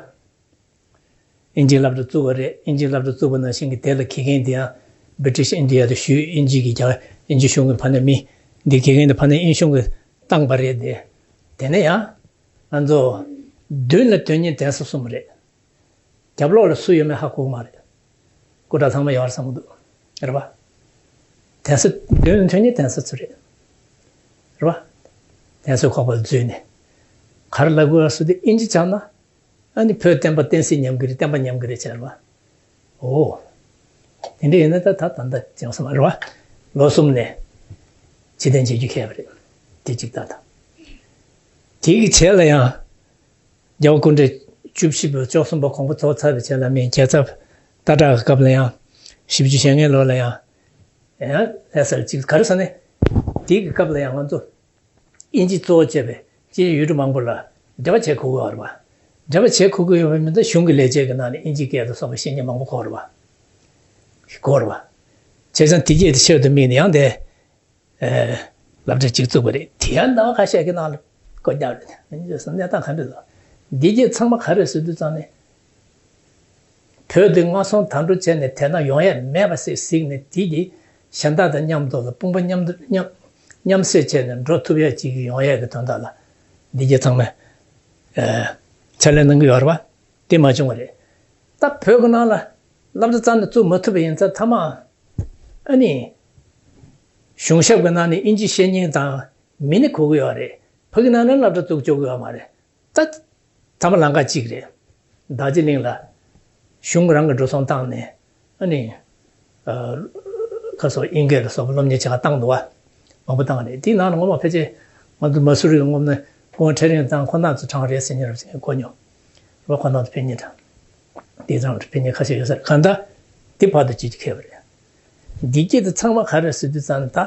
ཨིན་ཇིའི་སློབ་གྲྭ་བཙུགས་པ་རེད། ཨིན་ཇིའི་སློབ་གྲྭ་བཙུགས་པ་ནང་བཞིན་གྱི་དེ་ལ་དགེ་རྒན་དེ་ཡང་British India དུ་བཞུགས། ཨིན་ཇི་གི་རྒྱ་ཨིན་ཇི་གཞུང་གི་ཕ་ནས་མི་འདི་དགེ་རྒན་དེ་ཕ་ནས་ཨིན་གཞུང་གིས་བཏང་པ་རེད་དེ། དེ་ནས་ཡང་ང་ཚོ་མདུན་ལ་ཐོན་མཁན་གདན་ས་གསུམ་རེད། རྒྱབ་ལོགས་ལ་སུ་ཡོད་མེད་ཧ་གོ་གི་མ་རེད། སྐུ་དྲག་ཚང་མ་ཡོད་རེད་བསམ་གྱི་འདུག། རེད་པ། གདན་ས་མདུན་ལ་ཐོན་མཁན་གདན་ས་ཚོ་རེད། རེད་པ། གདན་ས་ཁོག་པ་ལ་འཛུལ་ནས་ག་རེ་ལབ་དགོས་རེད་ཟེར་དུས། ཨིན་ཇི་སྦྱངས་ན་ཨ་ནི་བོད་བསྟན་པ་བསྟན་སྲིད་ཉམས་ཀྱི་རེད། བསྟན་པ་ཉམས་ཀྱི་རེད་ཟེར་བ། ཨོ། དེ་འདྲ་ཡིན་ན་ད་ད་ད་ད་ཅང་སེ་མ་རེད་བ། ལོ་གསུམ་ནས་ཕྱིར་འཐེན་བྱེད་རྒྱུ་ཁེལ་བ་རེད། དེ་གཅིག་ད་ད། དེ་གི་རྗེས་ལ་ཡང་རྒྱལ་བ་སྐུ་ཕྲེང་བཅུ་བཞི་པ་བཅུ་གསུམ་པ་དགོངས་པ་རྫོགས་ཚར་བའི་རྗེས་ལ་མི་རྒྱལ་ཚབ་སྟག་བྲག་གི་སྐབས་ལ་ཡང་། བཞི་བཅུ་ཞེ་ལྔའི་ལོ་ལ་ཡང་། ཡང་ལྷ་སར་གཅིག་ག་རེ་ཟེར་ནས། དེ་གི་སྐབས་ལ་ཡང་ང་ཚོ་དབྱིན་ཇི་གཙོ་བོ་བྱས་པའི་སྤྱིའི་ཡུལ་གྲུ་མང་པོ་ལ་འབྲེལ་བ་བྱེད་དགོས་ཀྱི་ཡོད་རེད་བ། འབྲེལ་བ་བྱེད་དགོས་ཀྱི་ཡོད་པ་མིན་ད་གཞུང་གི་ལས་བྱེད་ཀྱི་ནང་ནས་དབྱིན་ཇིའི་སྐད་དང་སོགས་པ་ཤེས་མཁན་མང་པོ་དགོས་རེད་བ། དགོས་རེད་བ། བྱས་ཙང་དེ་གྱད་དེ་ཆེད་དུ་དམིགས་ནས་ཡང་དེ། ཨེ། སློབ་གྲྭ་གཅིག་བཙུགས་པ་རེད། དེ་ཡང་ཟླ་བ་ཁ་ཤས་ཀྱི་ནང་ལ་བསྐོ་རྒྱག་རེད། གནས་སྟངས་ག་འདྲ་འདུག་འདི་གྱད་ཚང་མ་ག་རེ་ཟེར་དུས་ཙང་ནས། བོད་འདི་མངའ་ཐང་དམ་བསྒྲུབ་བྱས་ནས་དེ་ན་ཡོང་ཡས་མེད་པ་ཞིག་གཟིགས་ནས། དེ་གི་གཞན་དག་དང་མཉམ་དུ་ལ་དཔུང་པ་མཉམ་དུ་མཉམ་མཉམ་བསྲེས་བྱས་ནས་འགྲོ་ཐུབ་ཡས་ཅིག་ཡོང་ཡས་ཀྱི་དོན་དག་ལ་འདི་གྱད་ཚང་མས་ཨེ་ཕྱག་ལས་གནང་གི་ཡོད་རེད་བ། དེ་མ་བྱུང་བ་རེད། ད་བོད་ཀྱི་ནང་ལ་སློབ་གྲྭ་རྩ་ནས་བཙུགས་མ་ཐུབ་པ་ཡིན་ཙང་། མཐའ་མ་ཨ་ནི་གཞུང་ཞབས་ཀྱི་ནང་ནས་དབྱིན་ཇི་བཤད་མཁན་དང་མི་ནི་དགོས་ཀྱི་ཡོད་རེད། ཕ་གི་ནང་ནས་སློབ་གྲྭ་བཙུགས་ཆོག་གི་ཡོད་མ་རེད། ད་ཐ་མ་ལམ་ཁ་གཅིག་རེད། རྡོ་རྗེ་གླིང་ལ་གཞུང་རང་གིས་འགྲོ་སོང་བཏང་ནས། ཨ་ནི་ཨ་ཁ་སོ་དབྱིན་སྐད་ལ་སོགས་པ་སློབ་གཉེར་བྱེད་ག་བཏང་འདུག་བ། མང་པོ་བཏང་རེད། དེའི་ནང་ལ་ངོ་མ་ཕལ་ཆེར་ང་ཚོ་མ་སུ་རི་ངོ་མ་ནས་སྐུ་ངོ་ཁྲེན་རིང་དང་ཁོ་རྣམ་ཚོ་གྲས་རེད་ཟེར་མཁན་རེད་ཟེར་མཁན་གོ་མྱོང་། རོ་ཁོ་རྣམ་ཚོ་ཕེབས་མཁན་དང་། དེ་ཚང་ཕེབས་མཁན་ཁ་ཤས་ཡོད་ས་རེད། གང་ལྟར་དེ་བར་དུ་ཅིག་ཅིག་ཁེལ་བ་རེད། འདི་སྐད་དུ་ཚང་མ་ག་རེ་ཟེར་དུས་ཙང་ད།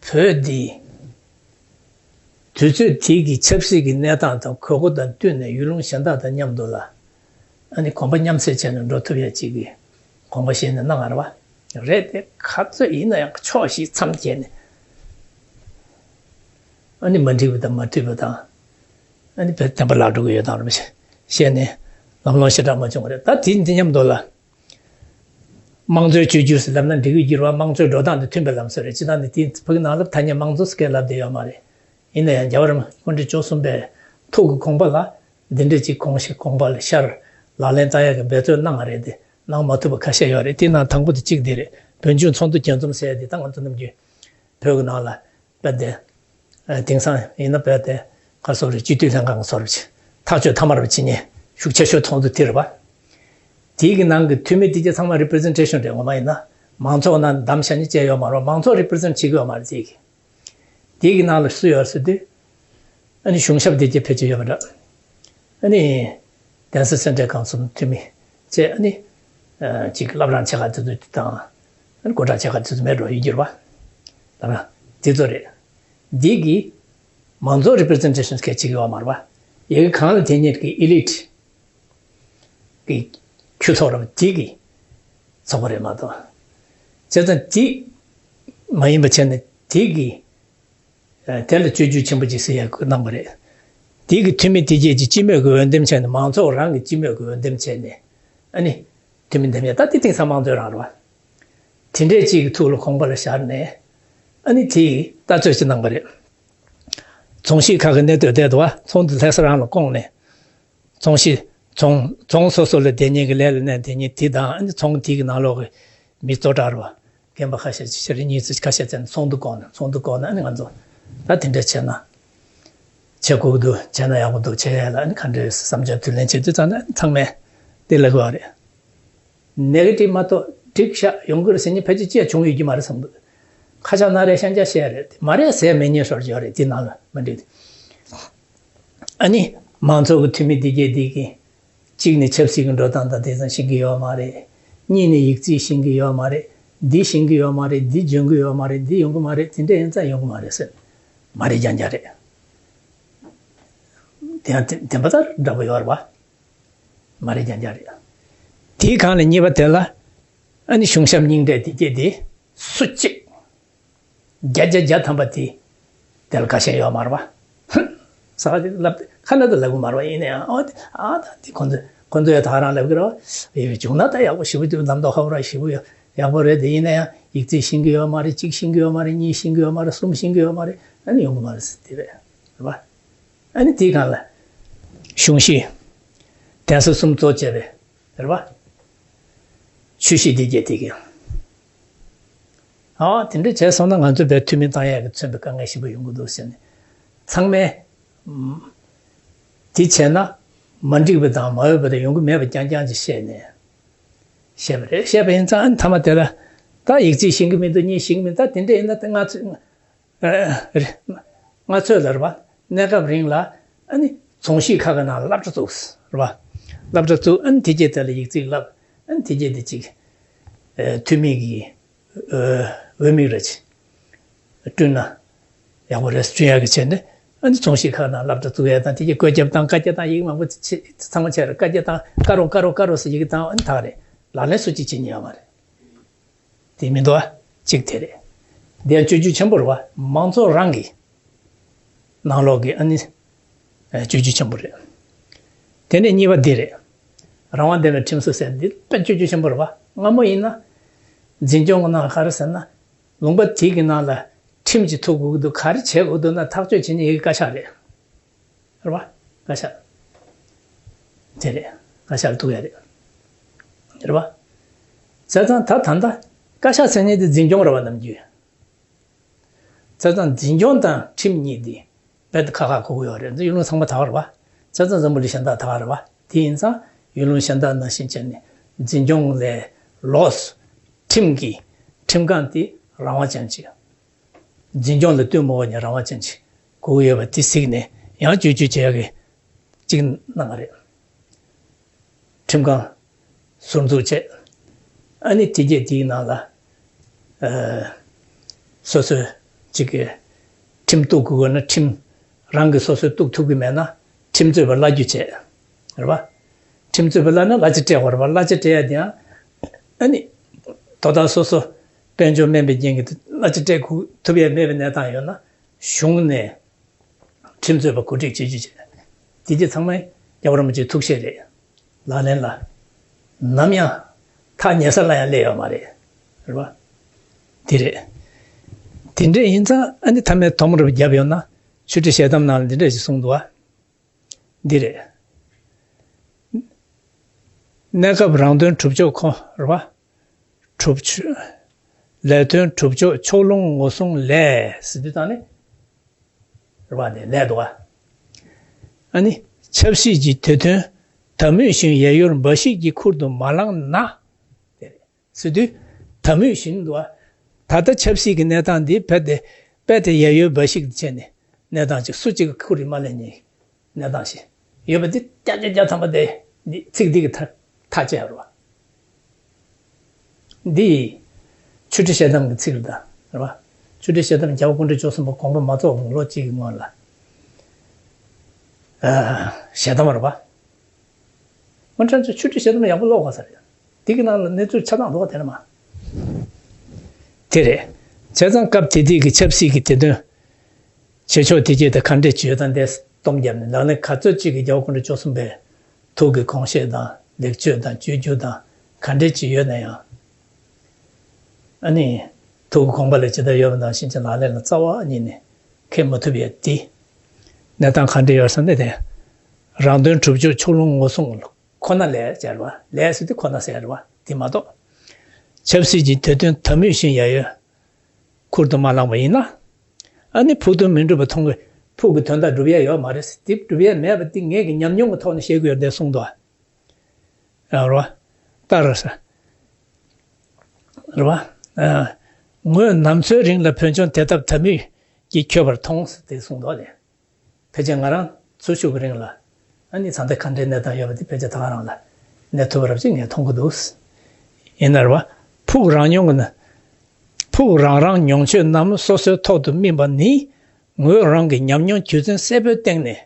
བོད་འདི་དུས་ཚོད་དེ་གི་ཆབ་སྲིད་ཀྱི་གནས་སྟངས་དང་དགོས་མཁོ་དང་བསྟུན་ནས་ཡུལ་ལུང་གཞན་དག་དང་མཉམ་དུ་ལ་ཨ་ནི་གོམ་པ་མཉམ་བསྲེས་བྱས་ནས་འགྲོ་ཐུབ་ཡ་ཅིག་གི་དགོངས་པ་བཞེས་ནས་གནང་བ་རེད་བ། རེད་དེ། ག་ཚོད་ཡིན་ན་ཡང་ཕྱོགས་བཞི་མཚམས་བརྒྱད་ནས་ཨ་ནི་མ་འགྲིག་པ་དང་མ་འཐུས་པ་དང་། ཨ་ནི་བདེན་པ་ལག་འགྲོ་གི་ཡོད་དང་རེད་བཤད་ནས་ལམ་ལྷོང་ཞེ་དྲག་མ་བྱུང་བ་རེད། ད་དེ་འདི་མཉམ་དུ་ལ། དམངས་གཙོའི་བཅོས་བསྒྱུར་ཟེར་ལབ་ན་འགྲིག་གི་འགྱུར་བ། དམངས་གཙོའི་འགྲོ་སྟངས་དང་མཐུན་པའི་ལམ་སྲོལ་རེད། སྤྱིར་བཏང་ནི་དེ་ཕ་གི་ནང་ལ་ཐ་སྙད་དམངས་གཙོ་ཟེར་སྐད་ལབ་བསྡད་ཡོད་མ་རེད། ཡིན་ན་ཡང་རྒྱལ་བ་རིན་པོ་ཆེ་བཅུ་གསུམ་པའི་ཐུགས་ཀྱི་དགོངས་པ་ལ་འདི་འདྲ་ཅིག་གོང་ཞིག་དགོངས་པ་ལ་ཤར་ལག་ལེན་བསྟར་ཡག་གི་འབད་རྩོལ་གནང་བ་རེད་དེ། གནང་མ་ཐུབ་པ་ཁ་ཤས་ཡོད་རེད། དེའི་ནང་དང་པོ་དེ་གཅིག་འདི་རེད། བོད་ལྗོངས་ཚོགས་འདུ་རྒྱས་འཛོམས་ཟེར་ཡ་དེ་ད་ང་ཚོ་ནམ་རྒྱུན་བོད་ཀྱི་ནང་ལ། དཔེ་དེ། ཨ་དེང་སང་ཡིན་ན་དཔེ་དེ་ག་སོགས་རེད། སྤྱི་འཐུས་ལྷན་ཁང་གི་སོགས་རེད། ཐག་གཅོད་ཐ་མར་བ་བྱེད་མཁན་ཤུགས་ཆེ་ཤོས་ཚོགས་འདུ་དེ་རེད་བ། དེའི་གི་ནང་གི་འཐུས་མི་དེ་གྱད་ཚང་མ་རི་པི་རི་ཛེན་ཊེ་ཤན་རེད། ངོ་མ་ཡིན་ན་མང་ཚོགས་ནང་བདམས་བཞག་ནས་བཅས་ཡོད་མ་རེད། མང་ཚོགས་རི་པི་རི་ཛེན་ཊི་བྱེད་ཀྱི་ཡོད་མ་རེད། དེའི་གི་དེའི་གི་ནང་ལ་སུ་ཡོད་ཟེར་དུས། ཨ་ནི་གཞུང་ཞབས་དེ་གྱད་ཕལ་ཆེར་ཡོད་པ་འདྲ། ཨ་ནི་གདན་ས་སེ་འབྲས་ཁང་གསུམ་འཐུས་མི་བཅས། ཨ་ནི་ཨ་ཅིག་བླ་བྲང་ཕྱེད་ཀ་དེ་ཚོ་དང་། ཨ་ནི་སྐུ་བགྲང་ཕྱེད་ཀ་དེ་ཚོ་མེད་འགྲོ་ཡི་འགྱུར་བ། བླ་བྲང་དེ་ཚོ་རེད། འདི་གི་མང་ཚོགས་རི་པི་རི་ཛེན་ཊེ་ཤན་སྐད་ཅིག་ཡོད་མ་རེད་བ། ཡ་གི་གང་ལ་དེ་ཉིད་ཀྱི་ཨི་ལིཊ་ཀྱི་ཁྱུ་ཚོགས་རེད་བ། དེ་གི་ཚོགས་པ་རེད་མ་གཏོགས། བྱས་ཙང་དེ་མ་ཡིན་པ་བྱས་ནས་དེ་གི་དེ་ལ་བཅོས་བསྒྱུར་ཆེན་པོ་ཅིག་ཟེར་ཡག་གནང་བ་རེད། དེ་གི་འཐུས་མི་དེ་གྱད་ཀྱིས་སྤྱི་མོས་ཀྱི་འོས་འདེམས་བྱས་ནས། མང་ཚོགས་རང་གི་སྤྱི་མོས་ཀྱི་འོས་འདེམས་བྱས་ནས། ཨ་ནི་འཐུས་མི་འདེམས་ཡ་ད་དེ་དེང་སང་དམངས་གཙོའི་རང་རེད་བ། དེ་འདྲས་ཅིག་གི་ཐུགས་ལ་དགོངས་པ་ལ་ཤར་ནས། ཨ་ནི་དེ་ལྟ་ཚོད་ཅིག་གནང་བ་རེད། ཚོང་གཞིས་ཁག་གི་གནས་སྟངས་བལྟས་འདུག་བ། ཚོགས་འདུ་ལྷ་ས་རང་ལ་བསྐོངས་ནས། ཚོང་གཞིས། ཚོང་། ཚོང་སོ་སོ་ལ་བསྡད་མཁན་གྱི་ལས་ལ་གནས་བསྡད་མཁན་དེ་དང་། ཨ་ནི་ཚོང་དེ་གི་ནང་ལོགས་ཀྱི་མི་བཙོ་གྲྭ་རུ་རྒན་པ་ཁ་ཤས་ཅིག་ཤ་རི་གཉིས་ཚོ་ཁ་ཤས་བཙལ་ནས་ཚོགས་འདུ་བསྐོངས་ནས། ཚོགས་འདུ་བསྐོངས་ནས། ཨ་ནི་ང་ཚོ་ད་དེ་འདྲ་བྱས་ན་བྱེད་དགོས་ཀྱི་འདུག་བྱས་ན་ཡག་པོ་འདུག་བྱས་ཡ་ལ། ཨ་ནི་ག་འདྲའི་བསམ་འཆར་དུས་ལེན་བྱེད་དུས་ཙང་ནས་ཚང་མས་དེ་ལབ་ཀྱི་ཡོད་རེད། ནེ་གེ་ཊིབ་མ་གཏོགས་འགྲིག་ཤག་ཡོང་གི་རེད་ཟེར་མཁན་ཕལ་ཆེར་ཅི་ཡང་བྱུང་ཡོད་ཀྱི་མ་རེད་བསམ་འདུག་ཁ་ཤག་ན་རེ་ཤན་ཆ་བཤད་རེད། མ་རེད་ཟེར་མེད་མཁན་ཤོར་ཡོད་རེད། དེ་ནང་ལ་མ་འགྲིག་ཨ་ནི་མང་ཚོགས་ཀྱི་འཐུས་མི་འདི་གྱད་འདི་གིས་གཅིག་ནི་ཆབ་སྲིད་ཀྱི་འགྲོ་སྟངས་དང་དེ་ཚང་ཤེས་ཀྱི་ཡོད་མ་རེད། གཉིས་ནི་ཡིག་རྩིས་ཤེས་ཀྱི་ཡོད་མ་རེད། འདི་ཤེས་ཀྱི་ཡོད་མ་རེད། འདི་འཇོན་གྱི་ཡོད་མ་རེད། འདི་ཡོང་གི་མ་རེད། དེ་འདྲ་ཡིན་ཙང་ཡོང་གི་མ་རེད་ཟེར། མ་རེད་རྐྱང་རྐྱང་རེད། དེ་ཡང་དེ་བདེན་པ་ལྟར་འདྲ་པོ་ཡོད་རེད་བ། མ་རེད་རྐྱང་རྐྱང་རེད། དེའི་སྒང་ལ་གཉིས་པ་དེ་ལ། ཨ་ནི་གཞུང་ཞབས་རྙིང་གྲས་དེ་གྱད་དེ་སུ་གཅིག་བརྒྱ་ཆ་བརྒྱ་ཐམ་པ་དེ་དེ་ལ་དགའ་ཞེན་ཡོད་མ་རེད་བ། ཧུམ། ས་ཁ་དེ་ལབ་ཁ་ན་དུ་ལབ་གི་མ་རེད་བ། ཡིན་ན་ཡང་ཨ་དེ་ཨ་ད་དེ་ཁོང་ཚོས་ཁོང་ཚོས་ད་རང་ལབ་གི་རེད་བ། ཡོད་བྱུང་ན་ད་ཡག་པོ་ཞེ་པོ་དེ་ལམ་ཐོག་ཧ་པོ་ར་ཞེ་པོ་ཡོད་ཡག་པོ་རེད་དེ། ཡིན་ན་ཡང་ཡིག་རྩིས་ཤེས་ཀྱི་ཡོད་མ་རེད། གཅིག་ཤེས་ཀྱི་ཡོད་མ་རེད། གཉིས་ཤེས་ཀྱི་ཡོད་མ་རེད། གསུམ་ཤེས་ཀྱི་ཡོད་མ་རེད། གསུམ་ཤེས་ཀྱི་ཡོད་མ་རེད་ཟེར་དེ་རེད་བ། ཨ་ནི་དེའི་སྒང་ལ་གཞུང་ཞིས་གདན་ས་གསུམ་གཙོ་བྱས་པའི་རེད་བ། ཆོས་གཞིས་འདི་གྱད་དེ་གི། ཨ་དེ་འདྲ་བྱས་སོང་ན་ང་ཚོ་བས་འཐུས་མི་བཏང་ཡག་གི་མཚོན་པའི་དཀའ་ངལ་ཞིག་པོ་ཡོང་གི་འདུག་ཟེར་ནས། ཚང་མས་དེ་བྱས་ན་མ་འགྲིག་པ་དང་མ་འོས་པ་དང་ཡོང་གི་མེད་པ་རྐྱང་རྐྱང་ཅིག་བཤད་ནས། བཤད་པ་རེད། བཤད་པ་ཡིན་ཙང་ཨ་ནི་མཐའ་མ་དེ་ལ་ད་ཡིག་རྩིས་ཤེས་ཀྱི་མི་འདུག་གཉིས་ཤེས་ཀྱི་མི་འདུག་ད་དེ་འདྲ་ཡིན་ན་ད་ང་ཚོས་ཨ་རེད། ང་ཚོས་ལ་རེད་བ། གནས་སྐབས་རིང་ལ་ཨ་ནི་རྫོང་གཞིས་ཁག་གི་ནང་ལ་སློབ་གྲྭ་བཙུགས་རེད་བ། སློབ་གྲྭ་བཙུགས། ཨ་ནི་དེ་རྗེས་དེ་ལ་ཡིག་རྩིས་བསླབ། ཨ་ནི་དེ་རྗེས་དེ་གཅིག་ཨ་ཐུ་མི་གི་ཨ་འོས་མི་རེད། བསྐྲུན་ན་ཡག་པོ་རེད། བསྐྲུན་ཡག་གི་ཆེད་ནས་ཨ་ནི་རྫོང་གཞིས་ཁག་ནང་སློབ་གྲྭ་བཙུགས་ཡག་དང་དེ་གྱི་བཀོད་ཁྱབ་དང་བཀའ་རྒྱ་དང་ཡིག་མང་པོ་ཚང་མ་བྱས་རེད། བཀའ་རྒྱ་དང་བཀའ་རོགས་བཀའ་རོགས་བཀའ་རོགས་ཟེར་ཡིག་དང་ཨ་ནི་ད་ག་རེད། ལག་ལེན་སུ་གཅིག་བྱེད་ཉན་ཡོད་མ་རེད། དེ་མི་འདུག་ཨ། གཅིག་དེ་རེད། འདི་ཡང་སྤྱོད་རྒྱུ་ཆེན་པོ་རེད་བ། མང་ཚོགས་རང་གི་ནང་ལོགས་ཀྱི་ཨ་ནི་སྤྱོད་རྒྱུ་ཆེན་པོ་རེད། དེ་ནས་གཉིས་པ་འདི་རེད། རང་དབང་ལྡན་པའི་ཁྲིམས་སྲོལ་ཟེར་འདི་དཔེ་སྤྱོད་རྒྱུ་ཆེན་པོ་རེད་བ། སྔ་མོ་ཡིན་ན་འཛིན་སྐྱོང་གི་ནང་ག་རེ་ཟེར་ན། ལུང་པ་དེ་གི་ནང་ལ་ཁྲིམས་ཀྱིས་ཐུག་དགོས་ཀྱི་འདུག་ག་རེ་བྱེད་དགོས་འདུག་ན་ཐག་གཅོད་བྱེད་ཉེན་ཡོད་བཀའ་ཤག་རེད། རེད་བ། བཀའ་ཤག་དེ་རེད། བཀའ་ཤག་ལ་ཐུག་ཡ་རེད། རེད་བ། བྱས་ཙང་ད་ད་ལྟ་བཀའ་ཤག་ཟེར་མཁན་དེ་འཛིན་སྐྱོང་རེད་བ། ནམ་རྒྱུན། བྱས་ཙང་འཛིན་སྐྱོང་དང་ཁྲིམས་གཉིས་དེ་རྦད་དེ་ཁ་ཁ་གོ་གི་ཡོད་རེད། འདི་ཡུལ་ལུང་ཚང་མ་ད་ག་རེད་བ། བྱས་ཙང་འཛམ་བུ་གླིང་གཞན་དག་ད་ག་རེད་བ། དེ་ཡིན་ཙང་ཡུལ་ལུང་གཞན་དག་ནང་བཞིན་བྱས་ནས་འཛིན་སྐྱོང་ལས་ལོགས་སུ་ཁྲིམས་ཀྱི་ཁྲིམས་ཁང་དེ་རང་དབང་ཅན་ཅིག་འཛིན་སྐྱོང་ལ་ལྟོས་མ་དགོས་ནས་རང་དབང་ཅན་ཅིག་དགོས་ཀྱི་ཡོད་པ་དེ་གཟིགས་ནས་ཡང་བཅོས་བཅོས་བྱེད་ཡག་གི་གཅིག་གནང་བ་རེད། ཁྲིམས་ཁང་ཟུར་འཛུགས་བྱས། ཨ་ནི་དེ་རྗེས་དེའི་ནང་ལ་ཨ་སོ་སོའི་གཅིག་གི་ཁྲིམས་གཏུག་དགོས་ན་ཁྲིམས་རང་གིས་སོ་སོས་གཏུག་ཐུབ་ཀྱི་མེད་ན་ཁྲིམས་རྩོད་པ་གླ་རྒྱུ་བྱས། རེད་བ། ཁྲིམས་རྩོད་པ་གླ་ན་གླ་ཆ་སྤྲད་དགོས་རེད་བ། གླ་ཆ་སྤྲད་ཡ་དེ་ཡང་ཨ་ནི་དོ་བདག་སོ་སོ་དཔལ་འབྱོར་དམན་པའི་རྐྱེན་གྱིས་གླ་ཆ་སྤྲད་དགོས་ཐུབ་ཡ་མེད་པའི་གནས་སྟངས་ཡོད་ན་གཞུང་ནས་ཁྲིམས་རྩོད་པ་གོ་སྒྲིག་བྱེད་རྒྱུ་བྱས། དེ་རྗེས་ཚང་མས་རྒྱལ་བ་རིན་པོ་ཆེའི་ཐུགས་བཞེད་རེད། ལག་ལེན་ལ་ནམ་ཡང་ཐག་ཉེ་ས་ལ་ཡང་སླེབས་ཡོད་མ་རེད། རེད་བ། དེ་རེད། དེ་འདྲ་ཡིན་ཙང་ཨ་ནི་མཐའ་མའི་དོམ་རུབ་བརྒྱབ་ཡོང་ན་ཆོས་ཁྲིད་ཞལ་གདམས་ནང་ལ་འདི་འདྲ་ཞིག་གསུངས་འདུག་བ། འདི་རེད། གནས་སྐབས་རང་དོན་གྲུབ་མཆོག་ཁོ་རེད་བ། གྲུབ་མཆོག་ལས་དོན་གྲུབ་མཆོག་ཕྱོགས་ལྷུང་ངོ་བསྲུང་ལས་ཟེར་དུས་ཙང་ནི། རེད་བ། དེ་ལས་འདུག་བ། ཨ་ནི་ཆབ་སྲིད་ཀྱི་དེ་དོན་དམ་འོས་ཤིང་ཡ་ཡུལ་འབའ་ཞིག་གི་ཁུར་དུ་མ་བླངས་ན། དེ་རེད། ཟེར་དུས་དམ་འོས་ཤིང་འདུག་བ། ད་ལྟ་ཆབ་སྲིད་ཀྱི་གནས་སྟངས་འདི་རྦད་དེ་རྦད་དེ་ཡ་ཡུལ་འབའ་ཞིག་ཏུ་བྱས་ནས་གནས་སྟངས་ཅིག་སུ་གཅིག་གི་ཁུར་ཡིས་མ་ལེན་ཉེན། གནས་སྟངས་ཤིག་ཡོད་པ་འདི་བརྒྱ་ཆ་བརྒྱ་ཐམ་པ་དེ་འདི་ཚིག་འདི་གི་ཐག་ཐག་བཅད་རེད་བ། འདི་ཆོས་ཁྲིད་ཞལ་གདམས་ཀྱི་ཚིག་རེད་ད། རེད་བ། ཆོས་ཁྲིད་ཞལ་གདམས་རྒྱལ་བ་སྐུ་ཕྲེང་བཅུ་གསུམ་པ་དགོངས་པ་མ་རྫོགས་ལོ་གཅིག་གི་སྔོན་ལ་ཨ་ཞལ་གདམས་རེད་བ། སྔོན་ཆད་ཆོས་ཁྲིད་ཞལ་གདམས་ཡག་པོ་ཀློག་དགོས་ས་རེད། འདི་གི་ནང་ལ་གནས་ཚུལ་ཆ་ཚང་འདུག་བ། དེ་ནས་མ། དེ་རེད། བྱས་ཙང་སྐབས་དེ་དུས་ཀྱི་ཆབ་སྲིད་ཀྱི་དེ་དོན། བྱེད་ཕྱོགས་དེ་རྗེས་དེ་ག་འདྲས་བྱོས་དང་འདས་སྟོང་བརྒྱབ་ནས་ལག་ལེན་ག་ཚོད་ཅིག་གི་རྒྱལ་བ་སྐུ་ཕྲེང་བཅུ་གསུམ་པའི་ཐུགས་ཀྱི་དགོངས་བཞེད་དང་ལེགས་བཅོས་དང་བཅོས་བསྒྱུར་དང་ག་འདྲས་ཅིག་ཡོད་ན་ཡང་། ཨ་ནི་ཐུགས་ཀྱི་དགོངས་པ་ལ་ཇི་ལྟར་ཡོད་པ་ནང་བཞིན་གྱི་ལག་ལེན་ལ་རྩ་བ་ཉིད་ནས་འཁེལ་མ་ཐུབ་ཡས་དེ། གནས་སྟངས་ག་འདྲས་ཡོད་ཟེར་ན་དེ། རང་དོན་གྲུབ་མཆོག་ཕྱོགས་ལྷུང་ངོ་བསྲུང་ཁོ་ན་ལས་ཟེར་བ། ལས་ཟེར་དུས་ཁོ་ན་ཟེར་བ་དེ་མ་གཏོགས། ཆབ་སྲིད་ཀྱི་དེ་དོན་དམ་འོས་ཤིང་ཡ་ཡོད་ཁུར་དུ་མ་བླངས་པ་ཡིན་ན། ཨ་ནི་ཕུགས་དོན་མི་འགྲུབ་པ་མཐོང་གི། ཕུགས་ཀྱི་དོན་དག་འགྲུབ་ཡ་ཡོད་མ་རེད། དེ་འགྲུབ་ཡ་མེད་པ་དེ་ངེད་ཀྱི་ཉམས་མྱོང་གི་ཐོག་ནས་བཤད་ཀྱི་ཡོད་རེད་གསུངས་འདུག་ཨ། རེད་བ། ལྟར་ཟེར། རེད་བ། ཨ། ངོས་ནམ་འཚོའི་རིང་ལ་བོད་ལྗོངས་དེ་ལྟར་དམ་འོས་ཀྱིས་ཁྱབ་པར་མཐོང་ཟེར་དེ་གསུངས་འདུག་ཨ་ནི། ཕལ་ཆེར་ང་རང་འཚོ་བཞུགས་ཀྱི་རིང་ལ་ཨ་ནི་ད་ལྟ་ག་འདྲའི་གནས་སྟངས་ཡོད་པ་དེ་ཕལ་ཆེར་ད་ག་རང་ལ་གནས་ཐུབ་པ་རབ་ཅིག་ངས་མཐོང་གི་འདུག་ཡིན་ན་རེད་བ། ཕུགས་རང་མྱོང་གི་ན། ཕུགས་རང་རང་མྱོང་ཆོས་རྣམས་སོ་སོའི་ཐོག་ཏུ་སྨིན་པ་ནི་ངོས་རང་གི་ཉམས་མྱོང་རྒྱུ་མཚན་གསལ་པོའི་སྟེང་ནས་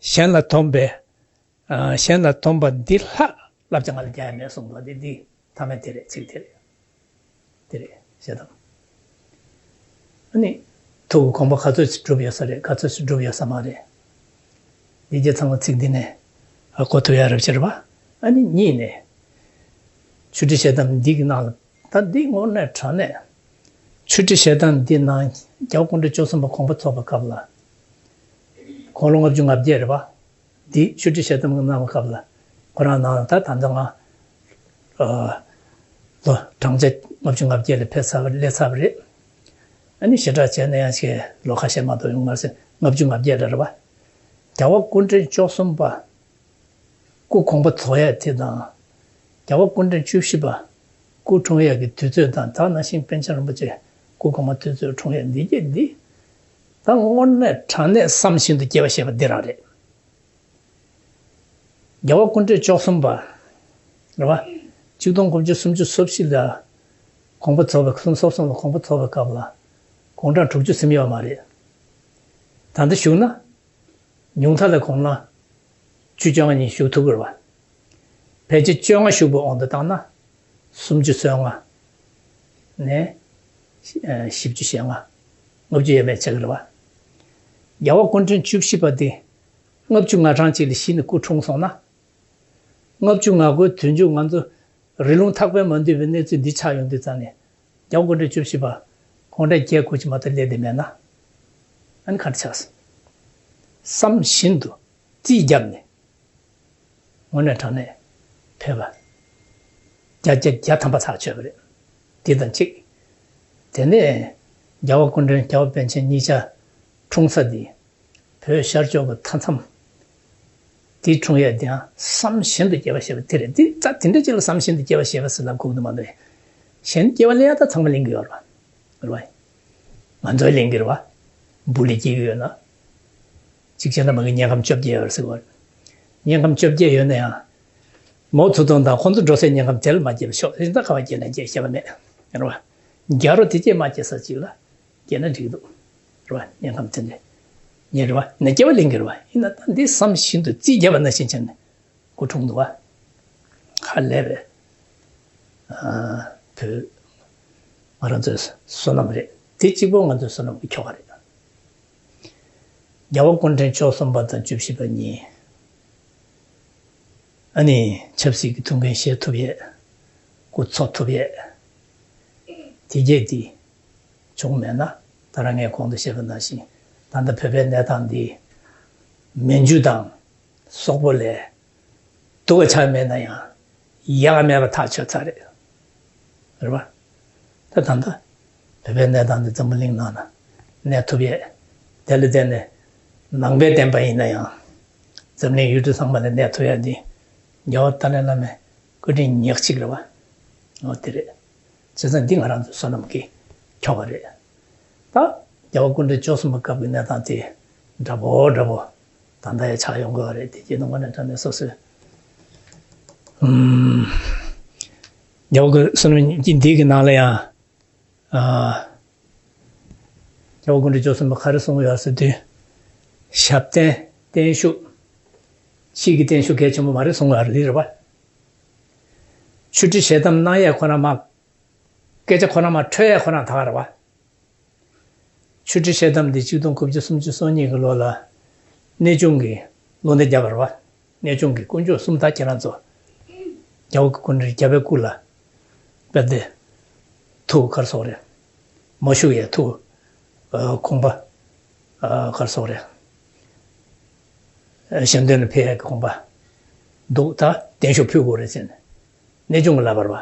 གཞན་ལ་འདོམས་པའི། ཨ། གཞན་ལ་འདོམས་པ་འདི་ལྷག་བསླབ་བྱ་ང་ལ་རྒྱག་ཡ་མེད་གསུངས་འདུག་སྟེ། འདི་མཐའ་མའི་དེ་རེད། ཚིག་དེ་རེད། དེ་རེད་ཞེས་དང་། ཨ་ནི་ཐུགས་ཀྱི་དགོངས་པ་ག་ཚོད་ཅིག་འགྲུབ་ཡོད་ས་རེད། ག་ཚོད་ཅིག་འགྲུབ་ཡོད་ས་མ་རེད། འདི་རྗེས་ཚང་མ་ཚིག་འདི་ནས་ཨ་གོ་ཐུབ་ཡ་རབ་ཕྱིར་བ། ཨ་ནི་གཉིས་ནས་ཆོས་ཁྲིད་ཞལ་གདམས་འདི་གི་ནང་ལ། ད་འདི་དངོས་གནས་དྲང་གནས་ཆོས་ཁྲིད་ཞལ་གདམས་འདི་ནང་རྒྱལ་བ་སྐུ་ཕྲེང་བཅུ་གསུམ་པ་དགོངས་པ་རྫོགས་པའི་སྐབས་ལ་དགུང་ལོ་ལྔ་བཅུ་ང་བརྒྱད་རེད་བ། འདི་ཆོས་ཁྲིད་ཞལ་གདམས་ཀྱི་གནང་བའི་སྐབས་ལ་ཁོ་རང་ནང་ལ་ད་ད་ལྟ་ང་ཨ་ལོ་བགྲང་བྱ་ལྔ་བཅུ་ང་བརྒྱད་ལ་ཕེབས་ཚར་བ་སླེབས་ཚར་བ་རེད། ཨ་ནི་ཞེ་དྲག་བྱས་ན་ཡང་ཞེ་ལོ་ཁ་ཤས་མ་གཏོགས་ཡོང་མ་རེད། ལྔ་བཅུ་ང་བརྒྱད་ལ་རེད་བ། རྒྱལ་བ་སྐུ་ཕྲེང་བཅུ་གསུམ་པ་སྐུ་དགོངས་པ་རྫོགས་ཡས་དེ་དང་། རྒྱལ་བ་སྐུ་ཕྲེང་བཅུ་བཞི་པ་སྐུ་འཁྲུངས་ཡག་གི་དུས་ཚོད་དང་ད་ནང་བཞིན་པཎ་ཆེན་རིན་པོ་ཆེ་སྐུ་གོང་མ་དུས་ཚོད་འཁྲུངས་ཡག་འདི་གྱད་འདི། ད་དངོས་གནས་དྲང་གནས་བསམ་བཞིན་དུ་སྐྱེ་བ་བཞེས་པ་འདི་རང་རེད། རྒྱལ་བ་སྐུ་ཕྲེང་བཅུ་གསུམ་པ། རེད་བ། ཆིག་སྟོང་དགུ་བརྒྱ་སུམ་ཅུ་སོ་བཞི་ལ་དགོངས་པ་རྫོགས་པའི་སུམ་ཅུ་སོ་གསུམ་ལ་དགོངས་པ་རྫོགས་པའི་སྐབས་ལ་དགུང་གྲངས་དྲུག་ཅུ་ཟིན་ཡོད་མ་རེད། ད་ལྟ་བཞུགས་ན། ཉུང་མཐའ་ལ་དགུང་ལོ་བཅུ་བཅོ་ལྔ་ཉིད་བཞུགས་ཐུབ་ཀྱི་རེད་བ། ཕལ་ཆེར་བཅོ་ལྔ་བཞུགས་པའི་དབང་དུ་བཏང་ན། སུམ་ཅུ་སོ་ལྔ་ནས་བཞི་བཅུ་ཞེ་ལྔ། ལྔ་བཅུ་ཡས་མས་ཆགས་ཀྱི་རེད་བ། རྒྱལ་བ་སྐུ་ཕྲེང་བཅུ་བཞི་པ་འདི་ལྔ་བཅུ་ང་གྲངས་ཅིག་ལ་གཞི་ནས་སྐུ་འཁྲུངས་སོང་ན། ལྔ་བཅུ་ང་དགུའི་དུས་མཇུག་ང་ཚོ་རི་ལུང་ཐག་པས་མ་བསྡུས་པའི་གནས་ཚུལ་འདི་ཆགས་ཡོང་དུས་ཙང་ནས། རྒྱལ་བ་སྐུ་ཕྲེང་བཅུ་བཞི་པ་དགུང་གྲངས་བརྒྱད་དགུ་ཅིག་མ་གཏོགས་སླེབས་བསྡད་མེད་ན། ཨ་ནི་ག་འདྲ་ཆགས་སོང་། བསམ་བཞིན་དུ་རྩིས་བརྒྱབ་ནས། དངོས་གནས་དྲང་གནས་བོད་པ་བརྒྱ་བརྒྱ་བརྒྱ་ཐམ་པ་ཚར་ཆོད་པ་རེད། འདི་དང་གཅིག་དེ་ནས་རྒྱལ་བ་སྐུ་ཕྲེང་རྒྱལ་བ་པཎ་ཆེན་གཉིས་ཆ་འཁྲུངས་ས་འདི་བོད་ཤར་ཕྱོགས་ཀྱི་མཐའ་མཚམས་འདི་འཁྲུངས་ཡས་དེའང་བསམ་བཞིན་དུ་སྐྱེ་བ་བཞེས་པ་དེ་རེད། འདི་རྩ་དེ་འདྲ་ཅིག་ལ་བསམ་བཞིན་དུ་སྐྱེ་བ་བཞེས་པ་ཟེར་ལབ་དགོས་ཀྱི་འདུག་མ་གཏོགས། གཞན་སྐྱེ་བ་ལེན་ཡ་ད་ཚང་མ་ལེན་གྱི་ཡོད་རེད་བ། རེད་བ། ང་ཚོའི་ལེན་གྱི་རེད་བ། བུ་ལས་སྐྱེ་གི་ཡོད་ན། གཅིག་བྱས་ན་མ་གི་དམྱལ་ཁམས་བཅོ་བརྒྱད་ཡོད་རེད་ཟེར་གི་རེད། དམྱལ་ཁམས་བཅོ་བརྒྱད་ཡོད་ན་ཡང་། མའོ་ཙེ་ཏུང་དང་ཁོང་ཚོ་འགྲོ་སའི་དམྱལ་ཁམས་དེ་ལ་མ་སྐྱེས་པ་ཤོག་ཡིན་ད་ག་བ་སྐྱེས་ན་སྐྱེས་ཤེས་པ་མེད། རེད་བ། རྒྱ་རོ་དེ་སྐྱེས་མ་སྐྱེས་ས་གཅིག་ལ་སྐྱེས་ན་འགྲིག་འདུག་རེད་བ། དམྱལ་ཁམས་དེ་འདྲ་ཉེ་རེད་བ། ནས་སྐྱེ་བ་ལེན་གྱི་རེད་བ། ཡིན་ན་ད་འདི་བསམ་བཞིན་དུ་རྩིས་བརྒྱབ་པ་ནང་བཞིན་བྱས་ནས་སྐུ་འཁྲུངས་འདུག་བ། ཧ་ལས་པའི་བོད་ང་རང་ཚོའི་བསོད་ནམས་རེད། དེ་གཅིག་པོ་ང་ཚོའི་བསོད་ནམས་ཀྱི་ཁྱོ་ག་རེད། རྒྱལ་བ་སྐུ་ཕྲེང་བཅུ་གསུམ་པ་དང་བཅུ་བཞི་པ་གཉིས། ཨ་ནི་ཆབ་སྲིད་ཀྱི་ཐུགས་འགན་བཞེས་ཐུབ་ཡས། སྐུ་འཚོ་ཐུབ་ཡས། དེ་གྱད་དེ་བྱུང་མེད་ན། ད་རང་ངས་གོང་དུ་བཤད་པ་ནང་བཞིན་ད་ལྟ་བོད་པའི་གནས་སྟངས་འདི་མན་ཇུ་དང་སོག་པོ་ལས་སྡུག་ག་ཆགས་མེད་ན་ཡང་ཡག་ག་མེད་པ་ཐག་ཆོད་ཚར་རེད། རེད་བ། ད་ད་ལྟ་བོད་པའི་གནས་སྟངས་འདི་འཛམ་བུ་གླིང་ནང་ན་གནས་ཐུབ་ཡས། དེ་ལ་བརྟེན་ནས་ནང་པའི་བསྟན་པ་ཡིན་ན་ཡང་འཛམ་གླིང་ཡུལ་གྲུ་ཚང་མ་ལ་གནས་ཐུབ་ཡས་འདི་རྒྱལ་བ་ཏཱ་ལའི་བླ་མའི་སྐུ་དྲིན་ཉག་གཅིག་རེད་བ། འོ་དེ་རེད། བྱས་ཙང་འདི་ང་རང་ཚོའི་བསོད་ནམས་ཀྱི་ཁྱོ་ག་རེད། ད་རྒྱལ་བ་སྐུ་ཕྲེང་བཅུ་གསུམ་པ་སྐབས་ཀྱི་གནས་སྟངས་དེ་འདྲ་པོ་འདྲ་པོ་ད་ལྟ་ཡང་ཆགས་ཡོང་གི་ཡོད་རེད། དེ་རྗེས་ནས་དངོས་གནས་དྲང་གནས་སོ་སོའི་ཨུམ། རྒྱལ་བ་སྐུ་བསོད་ནམས་ཀྱི་འདི་གི་ནང་ལ་ཡང་ཨ། རྒྱལ་བ་སྐུ་ཕྲེང་བཅུ་གསུམ་པ་ག་རེ་གསུངས་ཡོད་ཟེར་དུས། ཞབས་བརྟན་བརྟན་བཞུགས། ཕྱིས་ཀྱི་བརྟན་བཞུགས་གལ་ཆེན་པོ་མ་རེད་གསུངས་ཡོད་རེད་རེད་བ། ཆོས་ཁྲི་ཞལ་གདམས་གནང་ཡས་ཁོ་རང་མ། སྐད་ཆ་ཁོ་རང་མ་འཕྲོད་ཡས་ཁོ་རང་ད་ག་རེད་བ། ཆོས་ཁྲི་ཞལ་གདམས་འདི་ཆིག་སྟོང་དགུ་བརྒྱ་སུམ་ཅུ་སོ་གཉིས་ཀྱི་ལོ་ལ་གནས་ཆུང་གི་ལོ་འདི་བརྒྱབ་པ་རེད་བ། གནས་ཆུང་གི་དཀོན་མཆོག་གསུམ་ད་ཁྱེད་རང་ཚོ་རྒྱལ་བ་སྐུ་ཕྲེང་བརྒྱད་པའི་སྐུ་ལ་དཔེ་དེ་ཐུགས་གར་སོགས་རེད། མ་བཞུགས་ཡས་ཐུགས་དགོངས་པ་གར་སོགས་རེད། གཞན་དོན་ལ་ཕེབས་ཡས་ཀྱི་དགོངས་པ་འདུག་ད་བརྟན་བཞུགས་ཕུལ་དགོས་རེད་ཟེར་ནས། གནས་ཆུང་གི་ལབ་པ་རེད་བ།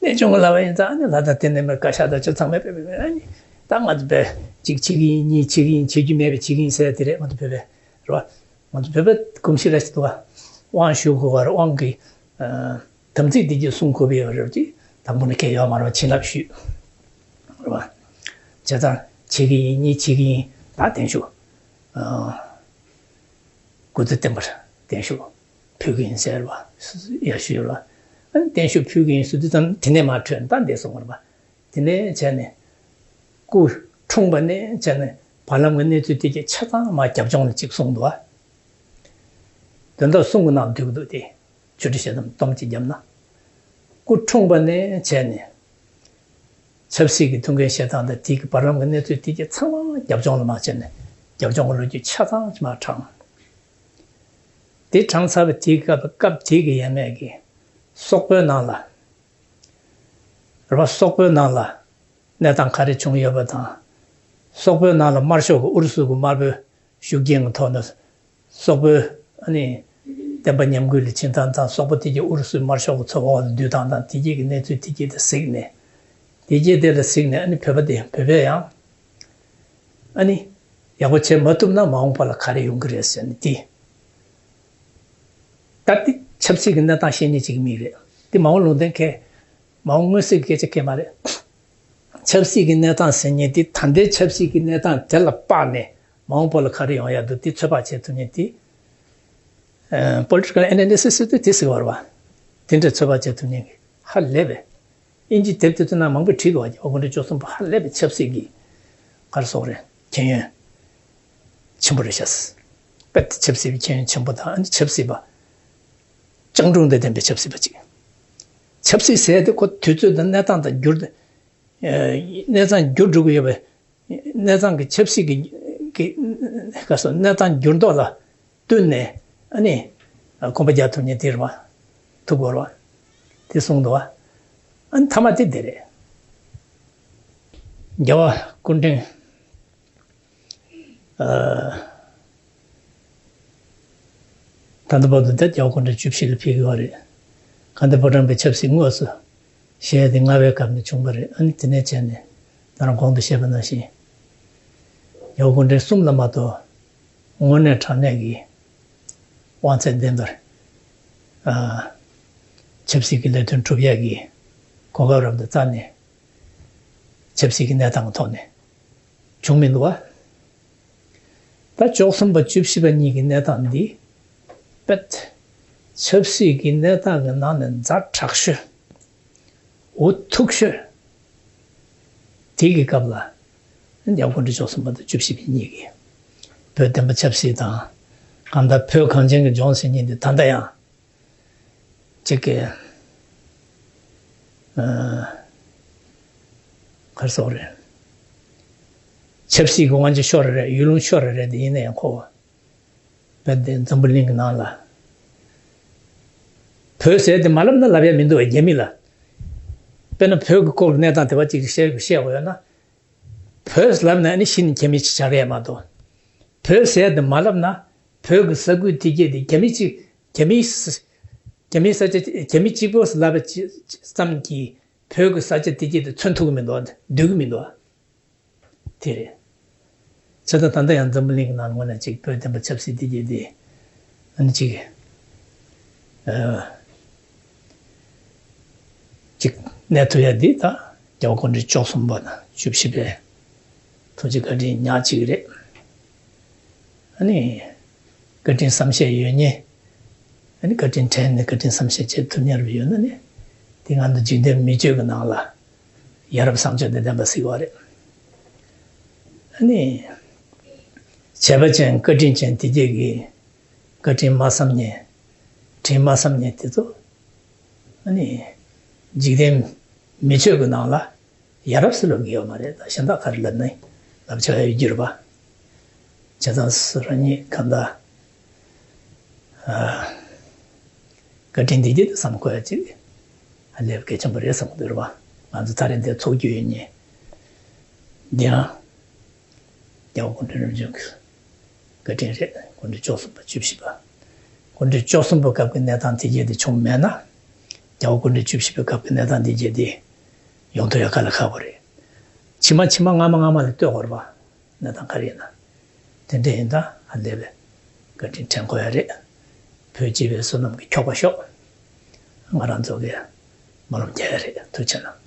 གནས་ཆུང་གི་ལབ་པ་ཡིན་ཙང་ཨ་ནི་ལ་དང་དེ་ནས་མི་བཀའ་ཤག་དང་ཅི་ཚང་མས་བོད་པའི་ཨ་ནི་ད་ང་ཚོ་བོད་གཅིག་བྱེད་ཀྱི་ཡིན། གཉིས་བྱེད་ཀྱི་ཡིན། བྱེད་རྒྱུ་མེད་པའི་བྱེད་ཀྱི་ཡིན་ཟེར་དེ་རེད། ང་ཚོ་བོད་པའི་རེད་བ། ང་ཚོ་བོད་པའི་གོམས་གཤིས་རེད་ཟེར་འདུག་བ། དབང་ཞུ་དགོས་པ་རེད། དབང་གི་དམ་ཚིག་འདི་གྱིས་སྲུང་དགོས་པའི་རེད་ཅེས་དང་པོ་ནས་ཁས་ཡོད་མ་རེད་བ། བྱིན་རླབས་ཞུས་རེད་བ། བྱས་ཙང་བྱེད་ཀྱི་ཡིན། གཉིས་བྱེད་ཀྱི་ཡིན། ད་བརྟན་བཞུགས། སྐུ་ཚེ་བརྟན་པར་བརྟན་བཞུགས་ཕུལ་གྱི་ཡིན་ཟེར་བ་ཡར་ཞུས་ལ། ཨ་ནི་བརྟན་བཞུགས་ཕུལ་གྱི་ཡིན་ཟེར་དུས་ཙམ་དེ་ནས་མར་འཕྲོས་ད་འདས་སོང་བ་རེད་པ། དེ་ནས་བྱས་ནས་སྐུ་འཁྲུངས་པ་ནས་བྱས་ནས་བར་ལམ་གྱི་གནས་ཚུལ་དེ་གྱད་ཆ་ཚང་མར་རྒྱབ་ལྗོངས་ལ་གཅིག་གསུངས་འདུག་ཨ། དོན་དག་གསུམ་གྱི་ནང་འདུས་ཀྱི་འདུག་སྟེ། ཆོས་ཁྲི་ཞལ་གདམས་སྡོམ་གཅིག་བརྒྱབ་ན། སྐུ་འཁྲུངས་པ་ནས་བྱས་ནས། ཆབ་སྲིད་ཀྱི་ཐུགས་འགན་བཞེས་སྟངས་དང་དེའི་བར་ལམ་གྱི་གནས་ཚུལ་དེ་གྱད་ཚང་མ་རྒྱབ་ལྗོངས་ལ་མར་བྱས་ནས་རྒྱབ་ལྗོངས་ཀྱི་ལོ་རྒྱུས་ཆ་ཚང་ཞིག་མར་དྲངས། དེ་དྲངས་ཚར་བའི་དེའི་སྐབས་སྐབས་དེ་གི་ཡས་མས་ཀྱི་སོག་པོའི་ནང་ལ། རེད་པ། སོག་པོའི་ནང་ལ་གནས་སྟངས་ག་རེ་བྱུང་ཡོད་པ་དང་། སོག་པོའི་ནང་ལ་དམར་ཤོག་གི་ཨུ་རུ་སུ་གི་དམར་པོའི་ཤུགས་རྐྱེན་གྱི་ཐོག་ནས་སོག་པོའི་ཨ་ནི་བསྟན་པ་ཉམས་རྒུད་ལ་ཕྱིན་སྟངས་དང་། སོག་པོ་དེ་གྱད་ཨུ་རུ་སུའི་དམར་ཤོག་གི་ཚོགས་འོག་ལ་བསྡུས་སྟངས་དང་། དེ་གྱད་ཀྱི་གནས་ཚུལ་དེ་གྱད་དེ་གཟིགས་ནས། དེ་གྱད་དེ་ལ་གཟིགས་ནས་ཨ་ནི་བོད་པ་དེ་བོད་པས་ཡང་ཨ་ནི་ཡག་པོ་བྱེད་མ་ཐུབ་ན་མ་འོངས་པ་ལ་ག་རེ་ཡོང་གི་རེད་ཟེར་ནས་དེ། ད་དེ་ ཆབ་སྲིད་ཀྱི་གནས་སྟངས་བཤད་མཁན་ཅིག་གི་མིང་རེད། འདི་མ་འོངས་ལུང་བསྟན་མཁན། མ་འོངས་མངོན་གསལ་གྱི་སྐད་ཆ་སྐད་མ་རེད། ཆབ་སྲིད་ཀྱི་གནས་སྟངས་ཟེར་མཁན་དེ་ད་ལྟའི་ཆབ་སྲིད་ཀྱི་གནས་སྟངས་དེ་ལ་དཔག་ནས་མ་འོངས་པ་ལ་ག་རེ་ཡོང་ཡག་འདུག་དེ་ཚོད་དཔག་བྱེད་ཐུབ་མཁན་དེ། ཨ། Political Analysis ཟེར་དུས་དེ་ཟེར་བ་རེད་བ། དེ་འདྲ་ཚོད་དཔག་བྱེད་ཐུབ་མཁན་གྱི་ཧ་ལས་པའི། ཨིན་ཇི་དེབ་དེ་ཚོ་ནང་མང་པོས་བྲིས་འདུག་བ། རྒྱལ་བ་དགུང་གྲངས་བཅུ་གསུམ་པ་ཧ་ལས་པའི་ཆབ་སྲིད་ཀྱི་ག་རེ་ཟེར་དགོས་རེད། མཁྱེན་ཡོན་ཆེན་པོ་རེད་ཤག་དཔེ་ཆབ་སྲིད་པའི་མཁྱེན་ཡོན་ཆེན་པོ་དང་ཆབ་སྲིད་པ་སྤྱང་གྲུང་དང་ལྡན་པའི་ཆབ་སྲིད་པ་ཅིག་ཆབ་སྲིད་ཟེར་ཡ་དེ་ཁོ་དུས་ཚོད་དང་གནས་སྟངས་དང་འགྱུར། ཨ། གནས་སྟངས་འགྱུར་འགྲོ་གི་ཡོད་པའི། གནས་སྟངས་ཀྱི་ཆབ་སྲིད་ཀྱི་ཀྱི་ག་རེ་ཟེར། གནས་སྟངས་འགྱུར་ལྡོག་ལ་བསྟུན་ནས། ཨ་ནི་གོམ་པ་རྒྱག་ཐུབ་མཁན་དེ་རེད་བ། ཐུབ་དགོས་རེད་བ། དེ་གསུངས་འདུག་བ། ཨ་ནི་མཐའ་མ་དེ་དེ་རེད། རྒྱལ་བ་སྐུ་ཕྲེང་། ཨ། ད་ལྟ་བར་དུ་དེ་རྒྱལ་བ་སྐུ་ཕྲེང་བཅུ་བཞི་ལ་ཕེབས་ཡོད་རེད། དགའ་ལྡན་ཕོ་བྲང་པའི་ཆབ་སྲིད་དངོས་སུ་བཞེས་ཏེ་ལྔ་པའི་སྐབས་ནས་བྱུང་བ་རེད། ཨ་ནི་དེ་ནས་བྱས་ནས་ད་རང་གོང་དུ་བཤད་པ་ནང་བཞིན། རྒྱལ་བ་སྐུ་ཕྲེང་གསུམ་ལ་མ་གཏོགས་དངོས་གནས་དྲང་གནས་ཀྱི་དབང་ཚད་ལྡན་པར། ཨ། ཆབ་སྲིད་ཀྱི་ལས་དོན་སྒྲུབ་ཡག་གི་གོ་སྐབས་རབ་ཏུ་བསྩལ་ནས། ཆབ་སྲིད་ཀྱི་གནས་སྟངས་ཀྱི་ཐོག་ནས་བྱུང་མི་འདུག་བ། ད་བཅུ་གསུམ་པ་བཅུ་བཞི་པ་གཉིས་ཀྱི་གནས་སྟངས་འདི་དཔེ་ཆབ་སྲིད་ཀྱི་གནས་སྟངས་ཀྱི་ནང་ནས་ཛ་དྲག་ཤོས། འུ་ཐུག་ཤོས། དེ་གི་སྐབས་ལ་རྒྱལ་བ་སྐུ་ཕྲེང་བཅུ་གསུམ་པ་དང་བཅུ་བཞི་པ་གཉིས་ཀྱིས་བོད་བདེན་པ་ཆབ་སྲིད་དང་། གང་ལྟར་བོད་གངས་ཅན་གྱི་ལྗོངས་ཟེར་མཁན་འདི་ད་ལྟ་ཡང་ཅིག་གི། ཨ། ག་རེ་ཟེར་དགོས་རེད། ཆབ་སྲིད་ཀྱི་དབང་ཆ་ཤོར་རེད། ཡུལ་ལུང་ཤོར་རེད། དེ་ཡིན་ན་ཡང་ཁོ་བོད་དེ་འཛམ་བུ་གླིང་གི་ནང་ལ་བོད་ཟེར་དེ་མ་ལབ་ན་ལབ་ཡ་མི་འདུག་བས། རྒྱ་མི་ལ། དཔེར་ན་བོད་ཀྱི་སྐོར་གྱི་གནས་སྟངས་དེ་བ་ཅིག་བཤད་བཤད་དགོས་ཡོད་ན། བོད་ལབ་ན་ཨ་ནི་གཞི་ནས་རྒྱ་མི་ཆགས་ཡ་མ་གཏོགས། བོད་ཟེར་དེ་མ་ལབ་ན་བོད་ཀྱི་ས་ཁུལ་དེ་གྱད་དེ་རྒྱ་མི་གཅིག་རྒྱ་མི་ས་རྒྱ་མིའི་ས་ཆ་རྒྱ་མི་གཅིག་པོ་ལབ་པ་ཙམ་གྱིས་བོད་ཀྱི་ས་ཆ་དེ་གྱད་དེ་མཚོན་ཐུབ་ཀྱི་མི་འདུག་སྡོད་ཀྱི་མི་འདུག་དེ་རེད། བྱས་ཙང་ད་ལྟ་ཡང་འཛམ་བུ་གླིང་གི་ནང་ངོས་ནས་ཅིག་བོད་བདེན་པ་ཆབ་སྲིད་དེ་གྱད་དེ་ཨ་ནི་ཅིག་ཨ། ཅིག་གནས་ཐུབ་ཡ་འདི་ད་རྒྱལ་བ་སྐུ་ཕྲེང་བཅུ་གསུམ་པ་དང་བཅུ་བཞི་པའི་ཐུགས་རྗེ་བཀའ་དྲིན་ཉག་གཅིག་རེད། ཨ་ནི་བཀའ་དྲིན་བསམ་ཤེས་ཡོད་མཁན། ཨ་ནི་བཀའ་དྲིན་དྲན་ནས་བཀའ་དྲིན་བསམ་ཤེས་བྱེད་ཐུབ་མཁན་རེ་ཡོད་ན་ནི། དེ་ང་ཚོ་འཇིག་རྟེན་མི་ཆོས་ཀྱི་ནང་ལ་ཡ་རབས་བཟང་སྤྱོད་དང་ལྡན་པ་ཟེར་བ་རེད། ཨ་ནི་བྱས་པ་ཅན་བཀའ་དྲིན་ཅན་དེ་གྱད་ཀྱི་བཀའ་དྲིན་མ་བསམ་མཁན། དྲིན་མ་བསམ་མཁན་དེ་ཚོ་ཨ་ནི་འཇིག་རྟེན་མི་ཆོས་ཀྱི་ནང་ལ་ཡ་རབས་སུ་ལབ་ཀྱི་ཡོད་མ་རེད། ད་གཞན་དག་ག་རེ་ལབ་ན་ལབ་ཆོག་ཡ་ཡོད་ཀྱི་རེད་པ། བྱས་ཙང་རང་ཉིད་གང་ལྟར། ཨ། བཀའ་དྲིན་དེ་གྱད་དེ་བསམ་དགོས་ཡ་ཅིག་ཧ་ལས་པ་གལ་ཆེན་པོ་རེད་བསམ་གྱི་འདུག་རེད་པ། ང་ཚོ་ད་རེས་འདིར་ཚོགས་རྒྱུ་ཡོད་མཁན་འདི་ཡང་རྒྱལ་བ་སྐུ་ཕྲེང་རིམ་བྱོན་གྱི་བཀའ་དྲིན་རེད། སྐུ་ཕྲེང་བཅུ་གསུམ་པ་བཅུ་བཞི་པ། སྐུ་ཕྲེང་བཅུ་གསུམ་པ་སྐབས་ཀྱི་གནས་སྟངས་དེ་གྱད་དེ་བྱུང་མེད་ན། རྒྱལ་བ་སྐུ་ཕྲེང་བཅུ་བཞི་པའི་སྐབས་ཀྱི་གནས་སྟངས་དེ་གྱད་དེ་ཡོང་ཐུབ་ཡ་དཀའ་ལས་ཁག་པོ་རེད། ཕྱི་མ་ཕྱི་མ་སྔ་མ་སྔ་མ་ལ་ལྟོས་དགོས་རེད་པ། གནས་སྟངས་ག་རེ་ཡིན་ན། དེ་འདྲ་ཡིན་ད་ཧ་ལས་པའི་བཀའ་དྲིན་དྲན་དགོས་ཡ་རེད། བོད་སྤྱི་པའི་བསོད་ནམས་ཀྱི་ཁྱོག་པ་ཤོག་ང་རང་ཚོ་གིས་སྨོན་ལམ་རྒྱག་ཡ་རེད། ཐུགས་རྗེ་གནང་།